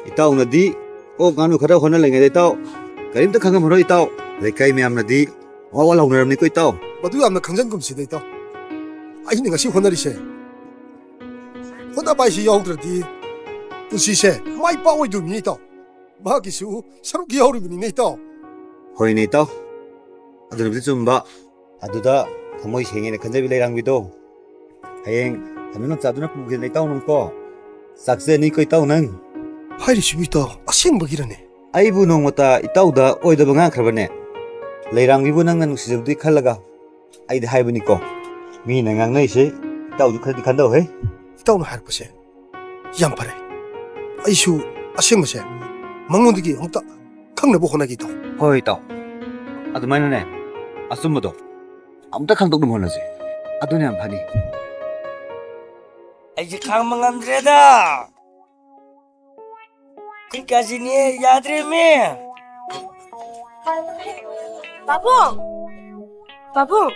ꯏꯇꯥꯎꯅꯗꯤ ꯑꯣꯛ ꯉꯥꯅꯨ ꯈꯔ ꯍꯣꯠꯅ ꯂꯩꯉꯩꯗ, ꯏꯇꯥꯎ, ꯀꯔꯤꯝꯇ ꯈꯪꯉꯝꯃꯔꯣꯏ, ꯏꯇꯥꯎ꯫ ꯂꯩꯀꯥꯏ ꯃꯌꯥꯝꯅꯗꯤ ꯋꯥ ꯋꯥ ꯂꯥꯎꯅꯔꯝꯅꯤꯀꯣ, ꯏꯇꯥꯎ꯫ ꯃꯗꯨ ꯌꯥꯝꯅ ꯈꯪꯖꯟꯒꯨꯝꯁꯤꯗ, ꯏꯇꯥꯎ꯫ ꯑꯩꯅ ꯉꯁꯤ ꯍꯣꯠꯅꯔꯤꯁꯦ ꯍꯣꯠꯅꯕ ꯍꯥꯏꯁꯤ ꯌꯥꯎꯗ꯭ꯔꯗꯤ ꯄꯨꯟꯁꯤꯁꯦ ꯃꯥꯏ ꯄꯥꯛꯑꯣꯏꯗꯣꯏꯃꯤ, ꯏꯇꯥꯎ꯫ ꯃꯍꯥꯛꯀꯤꯁꯨ ꯁꯔꯨꯛ ꯌꯥꯎꯔꯤꯕꯅꯤꯅꯦ, ꯏꯇꯥꯎ꯫ ꯍꯣꯏꯅꯦ, ꯏꯇꯥꯎ꯫ ꯑꯗꯨꯅꯕꯨꯗꯤ ꯆꯨꯝꯕ꯫ ꯑꯗꯨꯗ ꯊꯃꯣꯏ ꯁꯦꯡꯉꯦꯅ ꯈꯟꯖꯕꯤ ꯂꯩꯔꯥꯡꯕꯤꯗꯣ ꯍꯌꯦꯡ ꯀꯩꯅꯣ ꯅꯝꯆꯥꯗꯨꯅ ꯄꯨꯈꯤꯗꯅ ꯏꯇꯥꯎ ꯅꯪꯀꯣ ꯆꯥꯛꯆꯅꯤꯀꯣ ꯏꯇꯥꯎ ꯅꯪ꯫ ꯍꯥꯏꯔꯤꯁꯤꯕꯨ ꯏꯇꯥꯎ ꯑꯁꯦꯡꯕꯒꯤꯔꯅꯦ? ꯑꯩꯕꯨ ꯅꯣꯡꯃꯇ ꯏꯇꯥꯎꯗ ꯑꯣꯏꯗꯕ ꯉꯥꯡꯈ꯭ꯔꯕꯅꯦ? ꯂꯩꯔꯥꯡꯕꯤꯕꯨ ꯅꯪꯅ ꯅꯨꯡꯁꯤꯖꯕꯗꯨꯒꯤ ꯈꯜꯂꯒ ꯑꯩꯗꯤ ꯍꯥꯏꯕꯅꯤꯀꯣ꯫ ꯃꯤꯅ ꯉꯥꯡꯅꯩꯁꯦ ꯏꯇꯥꯎꯁꯨ ꯈꯔꯗꯤ ꯈꯟꯗꯧꯍꯦ꯫ ꯏꯇꯥꯎꯅ ꯍꯥꯏꯔꯛꯄꯁꯦ ꯌꯥꯝ ꯐꯔꯦ꯫ ꯑꯩꯁꯨ ꯑꯁꯦꯡꯕꯁꯦ ꯃꯉꯣꯟꯗꯒꯤ ꯑꯃꯨꯛꯇ ꯈꯪꯅꯕ ꯍꯣꯠꯅꯒꯦ, ꯏꯇꯥꯎ꯫ ꯍꯣꯏ, ꯏꯇꯥꯎ꯫ ꯑꯗꯨꯃꯥꯏꯅꯅꯦ, ꯑꯆꯨꯝꯕꯗꯣ ꯑꯃꯨꯛꯇ ꯈꯪꯗꯣꯛꯅꯕ ꯍꯣꯠꯅꯁꯦ꯫ ꯑꯗꯨꯅ ꯌꯥꯝ ꯐꯅꯤ꯫ ꯑꯩꯁꯦ ꯈꯥꯡꯕ ꯉꯝꯗ꯭ꯔꯦꯗ꯫ ꯑꯩ ꯀꯥꯖꯤꯅꯦ, ꯌꯥꯗ꯭ꯔꯦꯃꯤ꯫ ꯄꯥꯕꯨꯡ! ꯄꯥꯕꯨꯡ!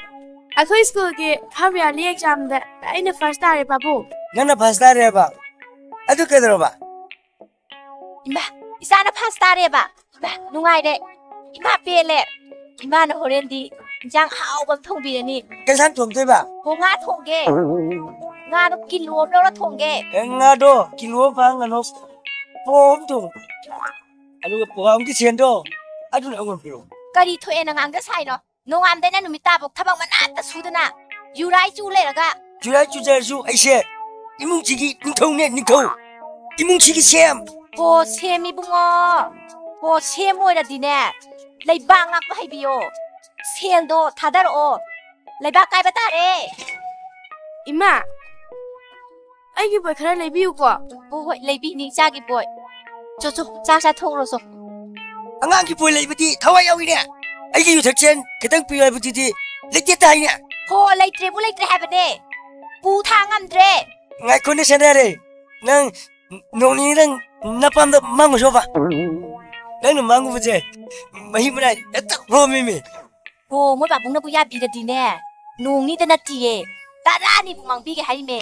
ꯑꯩꯈꯣꯏ ꯁ꯭ꯀꯨꯜꯒꯤ half yearly examꯗ ꯑꯩꯅ first ꯇꯥꯔꯦ, ꯄꯥꯕꯨꯡ꯫ ꯅꯪꯅ first ꯇꯥꯔꯦꯕ? ꯑꯗꯨ ꯀꯩꯗꯧꯔꯕ? ꯏꯃꯥ, ꯏꯆꯥꯅ first ꯇꯥꯔꯦꯕ꯫ ꯏꯃꯥ, ꯅꯨꯡꯉꯥꯏꯔꯦ꯫ ꯏꯃꯥ, ꯄꯦꯜꯂꯦ꯫ ꯏꯃꯥꯅ ꯍꯣꯔꯦꯟꯗꯤ ꯏꯟꯖꯥꯡ ꯑꯍꯥꯎꯕ ꯑꯃ ꯊꯣꯡꯕꯤꯔꯅꯤ꯫ ꯀꯩ ꯏꯟꯖꯥꯡ ꯊꯣꯡꯗꯣꯏꯕ? ꯑꯣ, ꯉꯥ ꯊꯣꯡꯒꯦ꯫ ꯉꯥꯗꯣ ꯀꯤꯂꯣ ꯑꯃ ꯂꯧꯔ ꯊꯣꯡꯒꯦ꯫ ꯑꯦ, ꯉꯥꯗꯣ ꯀꯤꯂꯣ ꯑꯃ ꯐꯥ ꯉꯥꯅꯨ ꯄꯣꯝ ꯊꯣꯡ꯫ ꯑꯗꯨꯒ ꯄꯣꯍꯥꯝꯒꯤ ꯁꯦꯟꯗꯣ ꯑꯗꯨꯅ ꯑꯩꯉꯣꯟꯗ ꯄꯤꯔꯛꯑꯣ꯫ ꯀꯔꯤ ꯊꯣꯛꯑꯦꯅ ꯉꯥꯡꯗ ꯁꯥꯏꯅꯣ? ꯅꯣꯡꯉꯥꯟꯕꯗꯩꯅ ꯅꯨꯃꯤꯠ ꯇꯥꯕꯧ ꯊꯕꯛ ꯃꯅꯥꯠꯇ ꯁꯨꯗꯅ ꯌꯨꯔꯥꯏ ꯆꯨ ꯂꯩꯔꯒ꯫ ꯌꯨꯔꯥꯏ ꯆꯨꯖꯔꯁꯨ ꯑꯩꯁꯦ ꯏꯃꯨꯡꯁꯤꯒꯤ ꯅꯤꯡꯊꯧꯅꯦ, ꯅꯤꯡꯊꯧ꯫ ꯏꯃꯨꯡꯁꯤꯒꯤ ꯁꯦꯝ꯫ ꯍꯣ, ꯁꯦꯝ ꯏꯕꯨꯡꯉꯣ꯫ ꯍꯣ, ꯁꯦꯝ ꯑꯣꯏꯔꯗꯤꯅꯦ, ꯂꯩꯕꯥꯛ ꯉꯥꯛꯄ ꯍꯩꯕꯤꯌꯣ꯫ ꯁꯦꯜꯗꯣ ꯊꯥꯗꯔꯛꯑꯣ꯫ ꯂꯩꯕꯥꯛ ꯀꯥꯏꯕ ꯇꯥꯔꯦ꯫ ꯏꯃꯥ, ꯑꯩꯒꯤ ꯕꯣꯏ ꯈꯔ ꯂꯩꯕꯤꯌꯨꯀꯣ꯫ ꯍꯣꯏ ꯍꯣꯏ, ꯂꯩꯕꯤꯅꯤ ꯏꯆꯥꯒꯤ ꯕꯣꯏ꯫ ꯆꯣ ꯆꯣ, ꯆꯥꯛ ꯆꯥꯊꯣꯛꯎꯔꯣ ꯆꯣ꯫ ꯑꯉꯥꯡꯒꯤ ꯕꯣꯏ ꯂꯩꯕꯗꯤ ꯊꯋꯥꯏ ꯌꯥꯎꯏꯅꯦ꯫ ꯑꯩꯒꯤ ꯌꯨꯊꯛꯁꯦꯟ ꯈꯤꯇꯪ ꯄꯤꯌꯨ ꯍꯥꯏꯕꯗꯨꯗꯤ ꯂꯩꯇꯦ ꯇꯥꯏꯅꯦ꯫ ꯍꯣ, ꯂꯩꯇ꯭ꯔꯦꯕꯨ ꯂꯩꯇ꯭ꯔꯦ ꯍꯥꯏꯕꯅꯦ꯫ ꯄꯨ ꯊꯥꯡ ꯉꯝꯗ꯭ꯔꯦ꯫ ꯉꯥꯏꯈꯣꯅꯦ ꯁꯦꯟꯅꯔꯦ, ꯅꯪ ꯅꯣꯡ ꯅꯤꯅꯤꯗꯪ ꯅꯄꯥꯝꯗ ꯃꯥꯡꯉꯨꯁꯣꯕ꯫ ꯅꯪꯅ ꯃꯥꯡꯉꯨꯕꯁꯦ ꯃꯍꯤ ꯃꯅꯥꯏ ꯍꯦꯛꯇ ꯍꯣꯝꯃꯤꯃꯤ꯫ ꯍꯣ, ꯃꯣꯏ ꯄꯥꯕꯨꯡꯅꯕꯨ ꯌꯥꯕꯤꯔꯗꯤꯅꯦ, ꯅꯣꯡ ꯅꯤꯗ ꯅꯠꯇꯤꯌꯦ, ꯇꯔꯥꯅꯤꯕꯨ ꯃꯥꯡꯕꯤꯒꯦ ꯍꯥꯏꯔꯤꯃꯦ꯫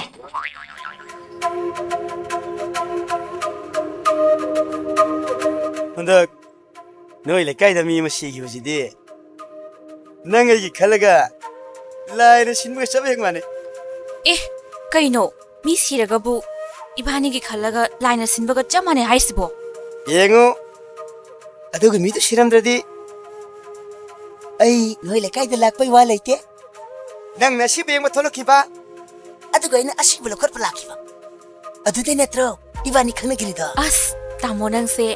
ꯍꯟꯗꯛ ꯅꯣꯏ ꯂꯩꯀꯥꯏꯗ ꯃꯤ ꯑꯃ ꯁꯤꯈꯤꯕꯁꯤꯗꯤ ꯅꯪ ꯑꯩꯒꯤ ꯈꯜꯂꯒ ꯂꯥꯏꯅ ꯁꯤꯟꯕꯒ ꯆꯞ ꯍꯦꯛ ꯃꯥꯟꯅꯩ꯫ ꯑꯦ, ꯀꯩꯅꯣ? ꯃꯤ ꯁꯤꯔꯒꯕꯨ ꯏꯕꯥꯅꯤꯒꯤ ꯈꯜꯂꯒ ꯂꯥꯏꯅ ꯁꯤꯟꯕꯒ ꯆꯞ ꯃꯥꯟꯅꯩ ꯍꯥꯏꯁꯤꯕꯣ? ꯌꯦꯡꯉꯨ, ꯑꯗꯨꯒꯤ ꯃꯤꯗꯨ ꯁꯤꯔꯝꯗ꯭ꯔꯗꯤ ꯑꯩ ꯅꯣꯏ ꯂꯩꯀꯥꯏꯗ ꯂꯥꯛꯄꯩ ꯋꯥ ꯂꯩꯇꯦ꯫ ꯅꯪꯅ ꯑꯁꯤꯕ ꯌꯦꯡꯕ ꯊꯣꯛꯂꯛꯈꯤꯕ, ꯑꯗꯨꯒ ꯑꯩꯅ ꯑꯁꯤꯕ ꯂꯧꯈꯠꯄ ꯂꯥꯛꯈꯤꯕ꯫ ꯑꯗꯨꯗꯩ ꯅꯠꯇ꯭ꯔꯣ ꯏꯕꯥꯅꯤ ꯈꯪꯅꯈꯤꯔꯤꯗꯣ? ꯑꯁ, ꯇꯥꯃꯣ ꯅꯪꯁꯦ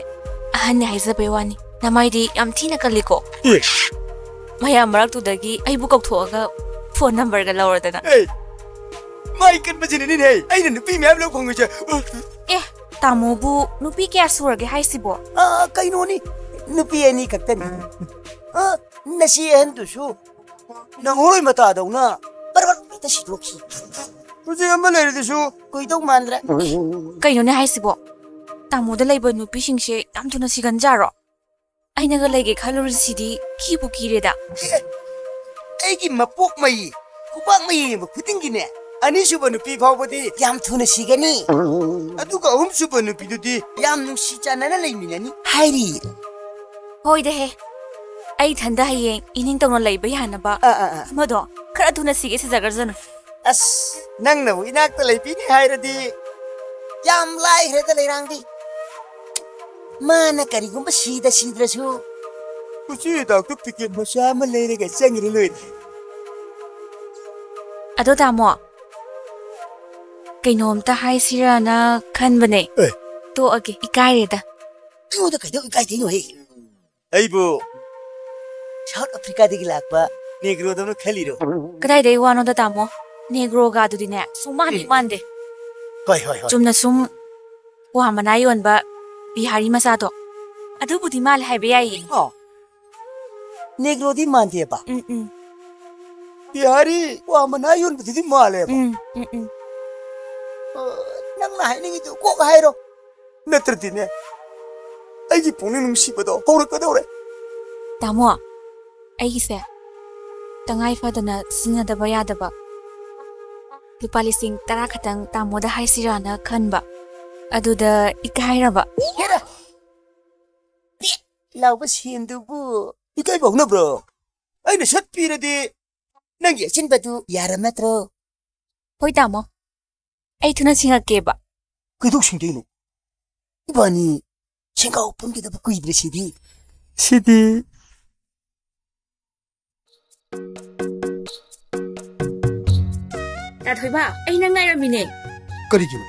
ꯑꯍꯟꯅꯦ ꯍꯥꯏꯖꯕꯩ ꯋꯥꯅꯤ, ꯅꯃꯥꯏꯗꯤ ꯌꯥꯝ ꯊꯤꯅ ꯀꯜꯂꯤꯀꯣ꯫ ꯑꯦ꯫ ꯃꯌꯥꯝ ꯃꯔꯛꯇꯨꯗꯒꯤ ꯑꯩꯕꯨ ꯀꯧꯊꯣꯛꯑꯒ ꯐꯣꯟ ꯅꯝꯕꯔꯒ ꯂꯧꯔꯗꯅ꯫ ꯑꯦ, ꯃꯥꯏ ꯀꯟꯕꯁꯤꯅꯅꯤꯅꯦ ꯑꯩꯅ ꯅꯨꯄꯤ ꯃꯌꯥꯝ ꯂꯧ ꯐꯪꯉꯤꯁꯦ꯫ ꯑꯦ, ꯇꯥꯃꯣꯕꯨ ꯅꯨꯄꯤ ꯀꯌꯥ ꯁꯨꯔꯒꯦ ꯍꯥꯏꯁꯤꯕꯣ? ꯑ, ꯀꯩꯅꯣꯅꯤ, ꯅꯨꯄꯤ ꯑꯅꯤ ꯈꯛꯇꯅꯤ꯫ ꯑ, ꯅꯁꯤ ꯑꯍꯟꯗꯨꯁꯨ ꯅꯪꯉꯣꯏ ꯃꯇꯥꯗꯧꯅ ꯄꯔꯕꯛ ꯍꯦꯛꯇ ꯁꯤꯗꯣꯛꯈꯤ꯫ ꯍꯧꯖꯤꯛ ꯑꯃ ꯂꯩꯔꯤꯗꯨꯁꯨ ꯀꯨꯏꯗꯧ ꯃꯥꯟꯗ꯭ꯔꯦ꯫ ꯀꯩꯅꯣꯅꯦ ꯍꯥꯏꯁꯤꯕꯣ? ꯇꯥꯃꯣꯗ ꯂꯩꯕ ꯅꯨꯄꯤꯁꯤꯡꯁꯦ ꯌꯥꯝ ꯊꯨꯅ ꯁꯤꯒꯟꯖꯥꯔꯣ? ꯑꯩꯅꯒ ꯂꯩꯒꯦ ꯈꯜꯂꯨꯔꯤꯁꯤꯗꯤ ꯀꯤꯕꯨ ꯀꯤꯔꯦꯗ꯫ ꯑꯦ, ꯑꯩꯒꯤ ꯃꯄꯣꯛ ꯃꯩ, ꯈꯨꯕꯥꯛ ꯃꯩ ꯌꯦꯡꯕ ꯈꯨꯗꯤꯡꯒꯤꯅꯦ, ꯑꯅꯤꯁꯨꯕ ꯅꯨꯄꯤ ꯐꯥꯎꯕꯗꯤ ꯌꯥꯝ ꯊꯨꯅ ꯁꯤꯒꯅꯤ꯫ ꯑꯗꯨꯒ ꯑꯍꯨꯝꯁꯨꯕ ꯅꯨꯄꯤꯗꯨꯗꯤ ꯌꯥꯝ ꯅꯨꯡꯁꯤ ꯆꯥꯟꯅꯅ ꯂꯩꯃꯤꯟꯅꯅꯤ ꯍꯥꯏꯔꯤ꯫ ꯍꯣꯏꯗꯍꯦ, ꯑꯩ ꯏꯊꯟꯗ ꯍꯌꯦꯡ ꯏꯅꯤꯡ ꯇꯧꯅ ꯂꯩꯕ ꯌꯥꯅꯕ ꯑꯥ, ꯑꯥ, ꯑꯥ꯫ ꯑꯃꯗꯣ ꯈꯔ ꯊꯨꯅ ꯁꯤꯒꯦ ꯁꯤꯖꯒ꯭ꯔꯖꯅꯨ꯫ ꯑꯁ, ꯅꯪꯅꯕꯨ ꯏꯅꯥꯛꯇ ꯂꯩꯕꯤꯅꯤ ꯍꯥꯏꯔꯗꯤ ꯌꯥꯝ ꯂꯥꯏꯈ꯭ꯔꯦꯗ, ꯂꯩꯔꯥꯡꯗꯤ꯫ ꯃꯥꯅ ꯀꯔꯤꯒꯨꯝꯕ ꯁꯤꯗ ꯁꯤꯗ꯭ꯔꯁꯨ ꯎꯆꯤ ꯍꯤꯗꯥꯛꯇꯨ ꯄꯤꯀꯦꯠ ꯃꯆꯥ ꯑꯃ ꯂꯩꯔꯒ ꯆꯪꯉꯤꯔ ꯂꯣꯏꯔꯦ꯫ ꯑꯗꯣ ꯇꯥꯃꯣ, ꯀꯩꯅꯣꯝꯇ ꯍꯥꯏꯁꯤꯔꯅ ꯈꯟꯕꯅꯦ꯫ ꯑꯦ꯫ ꯇꯣꯛꯑꯒꯦ, ꯏꯀꯥꯏꯔꯦꯗ꯫ ꯑꯩꯉꯣꯟꯗ ꯀꯩꯗꯧ ꯏꯀꯥꯏꯗꯣꯏꯅꯣꯍꯦ? ꯑꯩꯕꯨ ꯁꯥꯎꯠ ꯑꯐ꯭ꯔꯤꯀꯥꯗꯒꯤ ꯂꯥꯛꯄ ꯅꯦꯒ꯭ꯔꯣꯗꯧꯅ ꯈꯜꯂꯤꯔꯣ? ꯀꯗꯥꯏꯗꯩ ꯋꯥꯅꯣꯗ, ꯇꯥꯃꯣ? ꯅꯦꯒ꯭ꯔꯣꯒ ꯑꯗꯨꯗꯤꯅꯦ, ꯁꯨꯡꯃꯥꯟ ꯍꯦꯛ ꯃꯥꯟꯗꯦ꯫ ꯍꯣꯏ, ꯍꯣꯏ, ꯍꯣꯏ꯫ ꯆꯨꯝꯅ ꯁꯨꯝ ꯀ꯭ꯋꯥ ꯃꯅꯥ ꯌꯣꯟꯕ ꯕꯤꯍꯥꯔꯤ ꯃꯆꯥꯗꯣ, ꯑꯗꯨꯕꯨꯗꯤ ꯃꯥꯜꯂꯦ ꯍꯥꯏꯕ ꯌꯥꯏꯌꯦ꯫ ꯑꯣ, ꯅꯦꯒ꯭ꯔꯣꯗꯤ ꯃꯥꯟꯗꯦꯕ? ꯎꯝ, ꯎꯝ꯫ ꯕꯤꯍꯥꯔꯤ ꯀ꯭ꯋꯥ ꯃꯅꯥ ꯌꯣꯟꯕꯗꯨꯗꯤ ꯃꯥꯜꯂꯦꯕ? ꯎꯝ, ꯎꯝ, ꯎꯝ꯫ ꯑ, ꯅꯪꯅ ꯍꯥꯏꯅꯤꯡꯉꯤꯗꯨ ꯀꯣꯛ ꯍꯥꯏꯔꯣ꯫ ꯅꯠꯇ꯭ꯔꯗꯤꯅꯦ, ꯑꯩꯒꯤ ꯄꯨꯛꯅꯤꯡ ꯅꯨꯡꯁꯤꯕꯗꯣ ꯍꯧꯔꯛꯀꯗꯧꯔꯦ꯫ ꯇꯥꯃꯣ, ꯑꯩꯒꯤꯁꯦ ꯇꯉꯥꯏ ꯐꯗꯅ ꯁꯤꯖꯤꯟꯅꯗꯕ ꯌꯥꯗꯕ ꯂꯨꯄꯥ ꯂꯤꯁꯤꯡ ꯇꯔꯥ ꯈꯛꯇꯪ ꯇꯥꯃꯣꯗ ꯍꯥꯏꯁꯤꯔꯥꯅ ꯈꯟꯕ꯫ ꯑꯗꯨꯗ ꯏꯀꯥꯏꯔꯕ꯫ ꯍꯦꯔꯥ! ꯄꯦꯠ ꯂꯥꯎꯕ ꯁꯦꯟꯗꯨꯕꯨ ꯏꯀꯥꯏꯕ ꯍꯧꯅꯕ꯭ꯔꯣ? ꯑꯩꯅ ꯁꯠ ꯄꯤꯔꯗꯤ ꯅꯪꯒꯤ ꯑꯆꯤꯟꯕꯗꯨ ꯌꯥꯔꯝ ꯅꯠꯇ꯭ꯔꯣ? ꯍꯣꯏ, ꯇꯥꯃꯣ꯫ ꯑꯩ ꯊꯨꯅ ꯁꯤꯡꯉꯛꯀꯦꯕ꯫ ꯀꯩꯗꯧ ꯁꯤꯡꯗꯣꯏꯅꯣ? ꯏꯕꯥꯅꯤ ꯁꯦꯡꯒꯥꯎ ꯄꯨꯟꯈꯤꯗꯕ ꯀꯨꯏꯗ꯭ꯔꯤ ꯁꯤꯗꯤ꯫ ꯁꯤꯗꯤ꯫ ꯇꯥꯊꯣꯏꯕ, ꯑꯩ ꯅꯪ ꯉꯥꯏꯔꯝꯃꯤꯅꯦ꯫ ꯀꯔꯤꯒꯤꯅꯣ?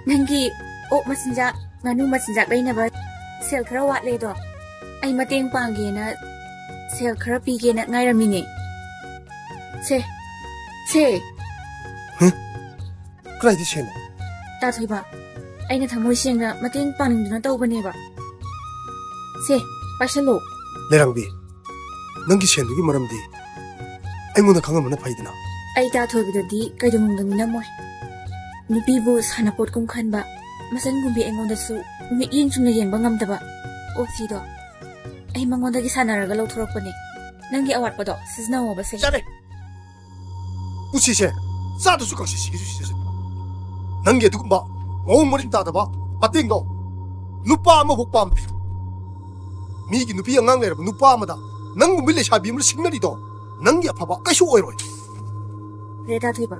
ꯅꯪꯒꯤ ꯑꯣꯛ ꯃꯆꯤꯟꯖꯥꯛ, ꯉꯥꯅꯨ ꯃꯆꯤꯟꯖꯥꯛ ꯂꯩꯅꯕ ꯁꯦꯜ ꯈꯔ ꯋꯥꯠꯂꯦꯗꯣ, ꯑꯩ ꯃꯇꯦꯡ ꯄꯥꯡꯒꯦꯅ ꯁꯦꯜ ꯈꯔ ꯄꯤꯒꯦꯅ ꯉꯥꯏꯔꯝꯃꯤꯅꯦ꯫ ꯁꯦ, ꯁꯦ꯫ ꯍꯨꯝ? ꯀꯗꯥꯏꯗ ꯁꯦꯜꯅꯣ? ꯇꯥꯊꯣꯏꯕ, ꯑꯩꯅ ꯊꯃꯣꯏ ꯁꯦꯡꯅ ꯃꯇꯦꯡ ꯄꯥꯡꯅꯤꯡꯗꯨꯅ ꯇꯧꯕꯅꯦꯕ꯫ ꯁꯦ, ꯄꯥꯏꯁꯜꯂꯣ꯫ ꯂꯩꯔꯥꯡꯕꯤ, ꯅꯪꯒꯤ ꯁꯦꯜꯗꯨꯒꯤ ꯃꯔꯝꯗꯤ ꯑꯩꯉꯣꯟꯗ ꯈꯪꯍꯟꯕꯅ ꯐꯩꯗꯅ꯫ ꯑꯩ ꯇꯥꯊꯣꯏꯕꯗꯗꯤ ꯀꯩꯗꯧꯅꯨꯡꯗ ꯃꯤꯅꯝꯃꯣꯏ꯫ ꯅꯨꯄꯤꯕꯨ ꯁꯥꯟꯅꯄꯣꯠꯀꯨꯝ ꯈꯟꯕ ꯃꯆꯟꯒꯨꯝꯕꯤ ꯑꯩꯉꯣꯟꯗꯁꯨ ꯃꯤꯠꯌꯦꯡ ꯆꯨꯝꯅ ꯌꯦꯡꯕ ꯉꯝꯗꯕ ꯑꯣꯛꯁꯤꯗꯣ ꯑꯩ ꯃꯉꯣꯟꯗꯒꯤ ꯁꯥꯟꯅꯔꯒ ꯂꯧꯊꯣꯔꯛꯄꯅꯦ꯫ ꯅꯪꯒꯤ ꯑꯋꯥꯠꯄꯗꯣ ꯁꯤꯖꯤꯟꯅꯧꯑꯣꯕ ꯁꯦ꯫ ꯌꯥꯔꯦ! ꯄꯨꯟꯁꯤꯁꯦ ꯆꯥꯗꯁꯨ ꯀꯥꯡꯁꯤ ꯁꯤꯒꯤꯁꯨ ꯁꯤꯖꯁꯅꯨ꯫ ꯅꯪꯒꯤ ꯑꯗꯨꯒꯨꯝꯕ ꯃꯑꯣꯡ ꯃꯔꯤꯟ ꯇꯥꯗꯕ ꯃꯇꯦꯡꯗꯣ ꯅꯨꯄꯥ ꯑꯃꯐꯥꯎ ꯄꯥꯝꯗꯦ꯫ ꯃꯤꯒꯤ ꯅꯨꯄꯤ ꯑꯉꯥꯡ ꯂꯩꯔꯕ ꯅꯨꯄꯥ ꯑꯃꯗ ꯅꯪꯒꯨꯝꯕ ꯂꯩꯁꯥꯕꯤ ꯑꯃꯅ ꯁꯤꯡꯅꯔꯤꯗꯣ ꯅꯪꯒꯤ ꯑꯐꯕ ꯀꯩꯁꯨ ꯑꯣꯏꯔꯣꯏ꯫ ꯔꯦꯇꯥ ꯊꯣꯏꯕ,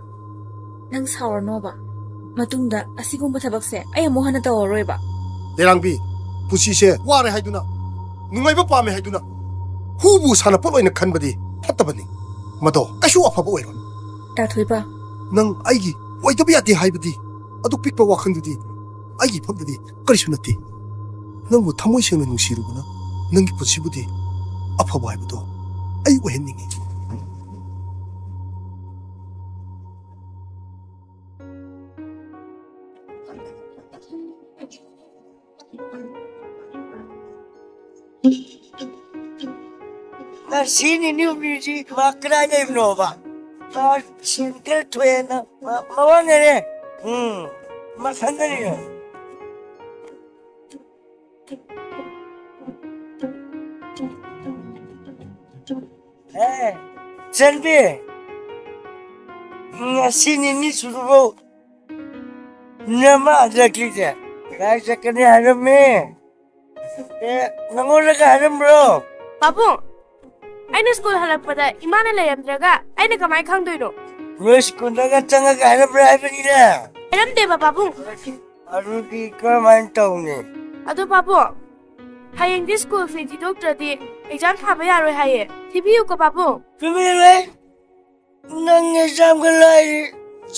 ꯅꯪ ꯁꯥꯎꯔꯅꯣꯕ꯫ ꯃꯇꯨꯡꯗ ꯑꯁꯤꯒꯨꯝꯕ ꯊꯕꯛꯁꯦ ꯑꯩ ꯑꯃꯨꯛ ꯍꯟꯅ ꯇꯧꯔꯔꯣꯏꯕ꯫ ꯂꯩꯔꯥꯡꯕꯤ, ꯄꯨꯟꯁꯤꯁꯦ ꯋꯥꯔꯦ ꯍꯥꯏꯗꯨꯅ, ꯅꯨꯡꯉꯥꯏꯕ ꯄꯥꯝꯃꯦ ꯍꯥꯏꯗꯨꯅ ꯍꯨꯕꯨ ꯁꯥꯟꯅꯄꯣꯠ ꯑꯣꯏꯅ ꯈꯟꯕꯗꯤ ꯐꯠꯇꯕꯅꯤ꯫ ꯃꯗꯣ ꯀꯩꯁꯨ ꯑꯐꯕ ꯑꯣꯏꯔꯣꯏ꯫ ꯇꯥꯊꯣꯏꯕ꯫ ꯅꯪ ꯑꯩꯒꯤ ꯑꯣꯏꯗꯕ ꯌꯥꯗꯦ ꯍꯥꯏꯕꯗꯤ, ꯑꯗꯨꯛ ꯄꯤꯛꯄ ꯋꯥꯈꯜꯗꯨꯗꯤ ꯑꯩꯒꯤ ꯏꯐꯝꯗꯗꯤ ꯀꯔꯤꯁꯨ ꯅꯠꯇꯦ꯫ ꯅꯪꯕꯨ ꯊꯃꯣꯏ ꯁꯦꯡꯅ ꯅꯨꯡꯁꯤꯔꯨꯕꯅ ꯅꯪꯒꯤ ꯄꯨꯟꯁꯤꯕꯨꯗꯤ ꯑꯐꯕ ꯍꯥꯏꯕꯗꯣ ꯑꯩ ꯑꯣꯏꯍꯟꯅꯤꯡꯉꯤ꯫ ꯉꯁꯤ ꯅꯤꯅꯤ ꯍꯨꯝꯅꯤꯁꯤ ꯃꯥ ꯀꯗꯥꯏ ꯂꯩꯕꯅꯣꯕ? ꯃꯥ ꯁꯦꯟꯇꯔ ꯊꯣꯛꯑꯦꯅ ꯃ-, ꯃꯋꯥ ꯂꯩꯔꯦ꯫ ꯎꯝ, ꯃꯊꯟꯗꯅꯤꯅꯦ꯫ ꯑꯦ, ꯆꯟꯕꯤ, ꯉꯁꯤ ꯅꯤꯅꯤ ꯁꯨꯔꯕꯣ ꯅꯃꯥ ꯍꯜꯂꯛꯇ꯭ꯔꯤꯁꯦ? ꯀꯗꯥꯏ ꯆꯠꯀꯅꯤ ꯍꯥꯏꯔꯝꯃꯦ? ꯑꯦ, ꯅꯉꯣꯟꯗꯒ ꯍꯥꯏꯔꯝꯕ꯭ꯔꯣ? ꯄꯥꯕꯨꯡ, ꯑꯩꯅ ꯁ꯭ꯀꯨꯜ ꯍꯜꯂꯛꯄꯗ ꯏꯃꯥꯅ ꯂꯩꯔꯝꯗ꯭ꯔꯒ ꯑꯩꯅ ꯀꯃꯥꯏ ꯈꯪꯗꯣꯏꯅꯣ? ꯅꯣꯏ ꯁ꯭ꯀꯨꯜꯗꯒ ꯆꯪꯉꯒ ꯍꯥꯏꯔꯝꯕ꯭ꯔꯥ ꯍꯥꯏꯕꯅꯤꯅꯦ? ꯍꯥꯏꯔꯝꯗꯦꯕ, ꯄꯥꯕꯨꯡ꯫ ꯑꯗꯨꯗꯤ ꯀꯔꯝꯍꯥꯏꯅ ꯇꯧꯅꯤ? ꯑꯗꯣ ꯄꯥꯕꯨꯡ, ꯍꯌꯦꯡꯗꯤ ꯁ꯭ꯀꯨꯜ ꯐꯤ ꯊꯤꯗꯣꯛꯇ꯭ꯔꯗꯤ ꯑꯦꯛꯖꯥꯝ ꯊꯥꯕ ꯌꯥꯔꯣꯏ ꯍꯥꯏꯌꯦ꯫ ꯊꯤꯕꯤꯌꯨꯀꯣ ꯄꯥꯕꯨꯡ꯫ ꯊꯤꯕꯤꯔꯣꯏ꯫ ꯅꯪ ꯑꯦꯛꯖꯥꯝꯒ ꯂꯥꯏꯔꯤ,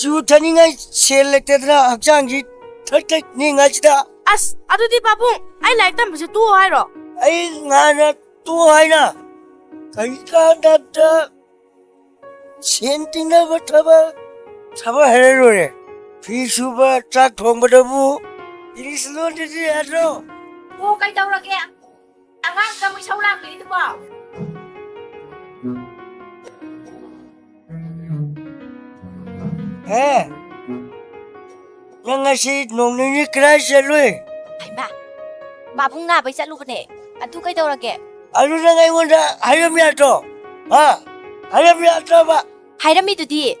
ꯖꯨ ꯊꯛꯅꯤꯡꯉꯥꯏ ꯁꯦꯜ ꯂꯩꯇꯗꯅ ꯍꯛꯆꯥꯡꯁꯤ ꯊꯛ ꯊꯛ ꯅꯤꯡꯉꯥꯏꯁꯤꯗ꯫ ꯑꯁ, ꯑꯗꯨꯗꯤ ꯄꯥꯕꯨꯡ, ꯑꯩ ꯂꯥꯏꯔꯤꯛ ꯇꯝꯕꯁꯦ ꯇꯣꯛꯑꯣ ꯍꯥꯏꯔꯣ? ꯑꯩ ꯉꯥꯅ ꯇꯣꯛꯑꯣ ꯍꯥꯏꯅ ꯀꯔꯤ ꯀꯥꯟꯗꯕꯗ ꯁꯦꯟ ꯇꯤꯡꯅꯕ ꯊꯕꯛ, ꯊꯕꯛ ꯍꯩꯔ ꯂꯣꯏꯔꯦ꯫ ꯐꯤ ꯁꯨꯕ, ꯆꯥꯛ ꯊꯣꯡꯕꯗꯕꯨ ꯏꯪꯂꯤꯁ ꯂꯣꯟꯗꯗꯤ ꯌꯥꯗ꯭ꯔꯣ? ꯑꯣ, ꯀꯩꯗꯧꯔꯒꯦ? ꯑꯉꯥꯡ ꯆꯪꯕ ꯏꯁꯧ ꯂꯥꯡꯕꯤꯔꯤꯗꯨꯕꯣ? ꯑꯦ, ꯅꯪ ꯉꯁꯤ ꯅꯣꯡ ꯅꯤꯅꯤ ꯀꯗꯥꯏ ꯆꯠꯂꯨꯏ? ꯍꯩꯃꯥ, ꯄꯥꯕꯨꯡ ꯅꯥꯕꯩ ꯆꯠꯂꯨꯕꯅꯦ꯫ ꯑꯗꯨ ꯀꯩꯗꯧꯔꯒꯦ? ꯑꯗꯨ ꯅꯪ ꯑꯩꯉꯣꯟꯗ ꯍꯥꯏꯔꯝ ꯌꯥꯗ꯭ꯔꯣ? ꯍꯥ? ꯍꯥꯏꯔꯝ ꯌꯥꯗ꯭ꯔꯕ? ꯍꯥꯏꯔꯝꯃꯤꯗꯨꯗꯤ,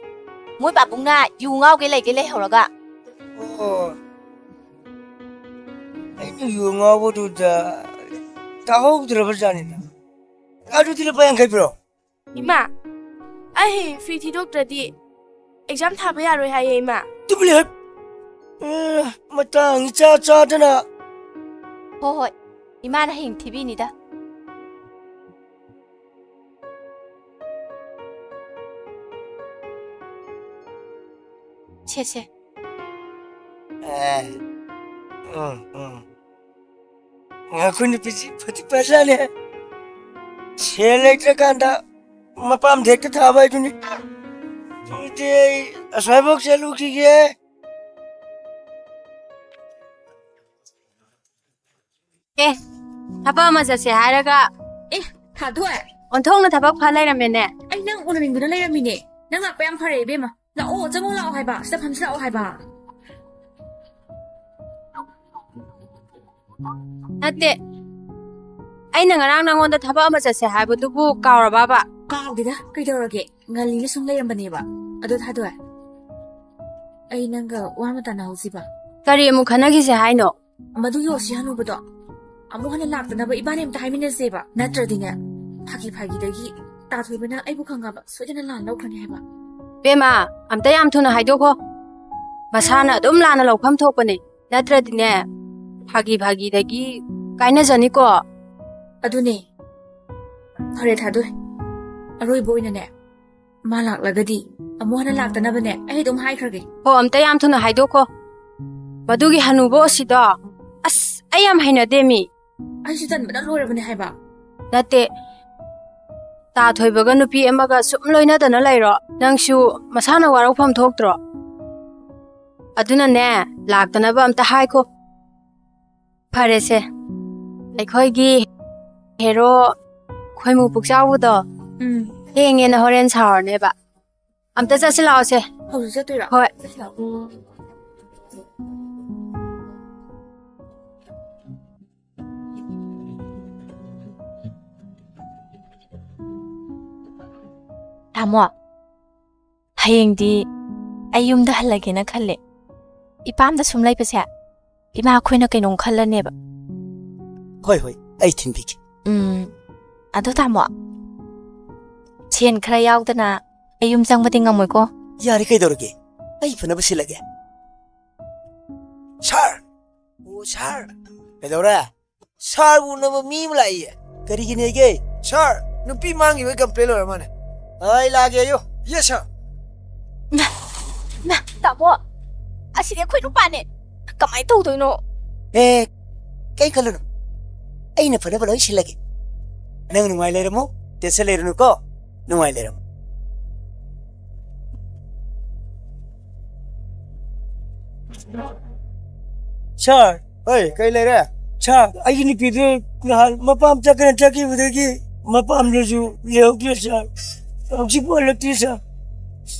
ꯃꯣꯏ ꯄꯥꯕꯨꯡꯅ ꯌꯨ ꯉꯥꯎꯒꯦ ꯂꯩꯒꯦ ꯂꯩꯍꯧꯔꯒ꯫ ꯑꯣ, ꯑꯩꯅ ꯌꯨ ꯉꯥꯎꯕꯗꯨꯗ ꯇꯥꯍꯧꯗ꯭ꯔꯕ ꯖꯥꯠꯅꯤꯗ꯫ ꯑꯗꯨꯗꯤ ꯂꯨꯄꯥ ꯌꯥꯡꯈꯩ ꯄꯤꯔꯣ꯫ ꯏꯃꯥ, ꯑꯩ ꯍꯌꯦꯡ ꯐꯤ ꯊꯤꯗꯣꯛꯇ꯭ꯔꯗꯤ ꯑꯦꯛꯖꯥꯝ ꯊꯥꯕ ꯌꯥꯔꯣꯏ ꯍꯥꯏꯌꯦ, ꯏꯃꯥ꯫ ꯇꯨꯃꯤꯟ ꯂꯩꯌꯨ꯫ ꯑꯦ, ꯃꯇꯥꯡ ꯏꯆꯥ ꯆꯥꯗꯅ꯫ ꯍꯣ ꯍꯣꯏ, ꯏꯃꯥꯅ ꯍꯌꯦꯡ ꯊꯤꯕꯤꯅꯤꯗ꯫ ꯁꯦ, ꯁꯦ꯫ ꯑꯦ, ꯎꯝ, ꯎꯝ꯫ ꯉꯥꯈꯨ ꯅꯨꯄꯤꯁꯤ ꯐꯗꯤ ꯐꯖꯥꯠꯅꯦ꯫ ꯁꯦꯜ ꯂꯩꯇ꯭ꯔꯀꯥꯟꯗ ꯃꯄꯥꯝꯗ ꯍꯦꯛꯇ ꯊꯥꯕ ꯍꯥꯏꯗꯨꯅꯤ꯫ ꯑꯗꯨꯗꯤ ꯑꯩ ꯑꯁ꯭ꯋꯥꯏꯐꯥꯎ ꯆꯠꯂꯨꯈꯤꯒꯦ꯫ ꯑꯦ, ꯊꯕꯛ ꯑꯃ ꯆꯠꯁꯦ ꯍꯥꯏꯔꯒ ꯑꯦ, ꯊꯥꯗꯣꯏ꯫ ꯑꯣꯟꯊꯣꯛꯅ ꯊꯕꯛ ꯐ ꯂꯩꯔꯝꯃꯦꯅꯦ꯫ ꯑꯩ ꯅꯪ ꯎꯅꯅꯤꯡꯗꯨꯅ ꯂꯩꯔꯝꯃꯤꯅꯦ꯫ ꯅꯪ ꯂꯥꯛꯄ ꯌꯥꯝ ꯐꯔꯦ ꯏꯕꯦꯝꯃ꯫ ꯂꯥꯛꯑꯣ, ꯆꯪꯉꯣ ꯂꯥꯛꯑꯣ ꯍꯥꯏꯕ꯫ ꯁꯤꯗ ꯐꯝꯁꯤ ꯂꯥꯛꯑꯣ ꯍꯥꯏꯕ꯫ ꯅꯠꯇꯦ, ꯑꯩꯅ ꯉꯔꯥꯡ ꯅꯪꯉꯣꯟꯗ ꯊꯕꯛ ꯑꯃ ꯆꯠꯁꯦ ꯍꯥꯏꯕꯗꯨꯕꯨ ꯀꯥꯎꯔꯕꯕ? ꯀꯥꯎꯗꯦꯗ, ꯀꯩꯗꯧꯔꯒꯦ? ꯉꯜꯂꯤꯅ ꯁꯨꯝ ꯂꯩꯔꯝꯕꯅꯦꯕ꯫ ꯑꯗꯣ ꯊꯥꯗꯣꯏ, ꯑꯩ ꯅꯪꯒ ꯋꯥ ꯑꯃ ꯇꯥꯟꯅꯍꯧꯁꯤꯕ꯫ ꯀꯔꯤ ꯑꯃꯨꯛ ꯈꯟꯅꯈꯤꯁꯦ ꯍꯥꯏꯅꯣ? ꯃꯗꯨꯒꯤ ꯑꯣꯁꯤ ꯍꯅꯨꯕꯗꯣ ꯑꯃꯨꯛ ꯍꯟꯅ ꯂꯥꯛꯇꯅꯕ ꯏꯕꯥꯅꯤ ꯑꯝꯇ ꯍꯥꯏꯃꯤꯟꯅꯁꯦꯕ꯫ ꯅꯠꯇ꯭ꯔꯗꯤꯅꯦ, ꯐꯥꯒꯤ ꯐꯥꯒꯤꯗꯒꯤ ꯇꯥꯊꯣꯏꯕꯅ ꯑꯩꯕꯨ ꯈꯪꯉꯕ ꯁꯣꯏꯗꯅ ꯂꯥꯟ ꯂꯧꯈ꯭ꯔꯅꯤ ꯍꯥꯏꯕ꯫ ꯄꯦꯃ, ꯑꯝꯇ ꯌꯥꯝ ꯊꯨꯅ ꯍꯥꯏꯗꯣꯛꯈꯣ꯫ ꯃꯁꯥꯅ ꯑꯗꯨꯝ ꯂꯥꯟꯅ ꯂꯧꯐꯝ ꯊꯣꯛꯄꯅꯦ꯫ ꯅꯠꯇ꯭ꯔꯗꯤꯅꯦ, ꯐꯥꯒꯤ ꯐꯥꯒꯤꯗꯒꯤ ꯀꯥꯏꯅꯖꯅꯤꯀꯣ꯫ ꯑꯗꯨꯅꯦ꯫ ꯐꯔꯦ ꯊꯥꯗꯣꯏ, ꯑꯔꯣꯏꯕ ꯑꯣꯏꯅꯅꯦ, ꯃꯥ ꯂꯥꯛꯂꯒꯗꯤ ꯑꯃꯨꯛ ꯍꯟꯅ ꯂꯥꯛꯇꯅꯕꯅꯦ ꯑꯩ ꯑꯗꯨꯝ ꯍꯥꯏꯈ꯭ꯔꯒꯦ꯫ ꯍꯣ, ꯑꯝꯇ ꯌꯥꯝ ꯊꯨꯅ ꯍꯥꯏꯗꯣꯛꯈꯣ꯫ ꯃꯗꯨꯒꯤ ꯍꯅꯨꯕ ꯑꯣꯁꯤꯗꯣ, ꯑꯁ, ꯑꯩ ꯌꯥꯝ ꯍꯩꯅꯗꯦ ꯃꯤ꯫ ꯑꯩꯁꯨ ꯇꯟꯕꯅ ꯂꯣꯏꯔꯕꯅꯦ ꯍꯥꯏꯕ꯫ ꯅꯠꯇꯦ, ꯇꯥ ꯊꯣꯏꯕꯒ ꯅꯨꯄꯤ ꯑꯃꯒ ꯁꯨꯝ ꯂꯣꯏꯅꯗꯅ ꯂꯩꯔꯣ꯫ ꯅꯪꯁꯨ ꯃꯁꯥꯅ ꯋꯥꯔꯧꯐꯝ ꯊꯣꯛꯇ꯭ꯔꯣ? ꯑꯗꯨꯅꯅꯦ, ꯂꯥꯛꯇꯅꯕ ꯑꯝꯇ ꯍꯥꯏꯈꯣ꯫ ꯐꯔꯦꯁꯦ, ꯑꯩꯈꯣꯏꯒꯤ ꯍꯦꯔꯣ ꯈꯣꯏꯃꯨ ꯄꯨꯛꯆꯥꯎꯕꯗꯣ ꯎꯝ꯫ ꯊꯦꯡꯉꯦꯅ ꯍꯣꯔꯦꯟ ꯁꯥꯎꯔꯅꯦꯕ꯫ ꯑꯝꯇ ꯆꯠꯁꯤ ꯂꯥꯛꯑꯣꯁꯦ꯫ ꯍꯧꯖꯤꯛ ꯆꯠꯇꯣꯏꯔꯣ? ꯍꯣꯏ꯫ ꯆꯠꯁꯤ ꯂꯥꯛꯑꯣ꯫ ꯇꯥꯃꯣ, ꯍꯌꯦꯡꯗꯤ ꯑꯩ ꯌꯨꯝꯗ ꯍꯜꯂꯒꯦꯅ ꯈꯜꯂꯦ꯫ ꯏꯄꯥꯝꯗ ꯁꯨꯝ ꯂꯩꯕꯁꯦ ꯏꯃꯥ ꯑꯩꯈꯣꯏꯅ ꯀꯩꯅꯣꯝ ꯈꯜꯂꯅꯦꯕ꯫ ꯍꯣꯏ, ꯍꯣꯏ, ꯑꯩ ꯊꯤꯟꯕꯤꯒꯦ꯫ ꯎꯝ, ꯑꯗꯣ ꯇꯥꯃꯣ, ꯁꯦꯟ ꯈꯔ ꯌꯥꯎꯗꯅ ꯑꯩ ꯌꯨꯝ ꯆꯪꯕꯗꯤ ꯉꯝꯃꯣꯏꯀꯣ꯫ ꯌꯥꯔꯦ, ꯀꯩꯗꯧꯔꯒꯦ? ꯑꯩ ꯐꯅꯕ ꯁꯤꯜꯂꯒꯦ꯫ ꯁꯥꯔ! ꯑꯣ, ꯁꯥꯔ! ꯀꯩꯗꯧꯔꯦ? ꯁꯥꯔꯕꯨ ꯎꯅꯕ ꯃꯤ ꯑꯃ ꯂꯥꯛꯏꯌꯦ꯫ ꯀꯔꯤꯒꯤꯅꯦꯒꯦ? ꯁꯥꯔ, ꯅꯨꯄꯤ ꯃꯥꯡꯈꯤꯕꯒꯤ ꯀꯝꯄ꯭ꯂꯦꯟ ꯑꯣꯏꯔ ꯃꯥꯜꯂꯦ꯫ ꯑꯩ ꯂꯥꯛꯑꯒꯦ, ꯑꯌꯣ꯫ ꯌꯦꯁ, ꯁꯥꯔ꯫ ꯃꯥ, ꯃꯥ, ꯇꯥꯃꯣ, ꯑꯁꯤꯗꯤ ꯑꯩꯈꯣꯏ ꯅꯨꯄꯥꯅꯦ꯫ ꯀꯃꯥꯏꯅ ꯇꯧꯗꯣꯏꯅꯣ? ꯑꯦ, ꯀꯩ ꯈꯜꯂꯨꯅꯨ꯫ ꯑꯩꯅ ꯐꯅꯕ ꯂꯣꯏ ꯁꯤꯜꯂꯒꯦ꯫ ꯅꯪ ꯅꯨꯡꯉꯥꯏ ꯂꯩꯔꯝꯃꯣ, tension ꯂꯩꯔꯨꯅꯨꯀꯣ, ꯅꯨꯡꯉꯥꯏ ꯂꯩꯔꯝꯃꯣ꯫ ꯁꯥꯔ꯫ ꯍꯣꯏ, ꯀꯩ ꯂꯩꯔꯦ? ꯁꯥꯔ, ꯑꯩꯒꯤ ꯅꯨꯄꯤꯗꯨ ꯅꯍꯥꯟ ꯃꯄꯥꯝ ꯆꯠꯀꯅ ꯆꯠꯈꯤꯕꯗꯒꯤ ꯃꯄꯥꯝꯗꯁꯨ ꯂꯩꯍꯧꯗ꯭ꯔꯦ ꯁꯥꯔ꯫ ꯍꯧꯖꯤꯛ ꯍꯜꯂꯛꯇ꯭ꯔꯤ ꯁꯥꯔ꯫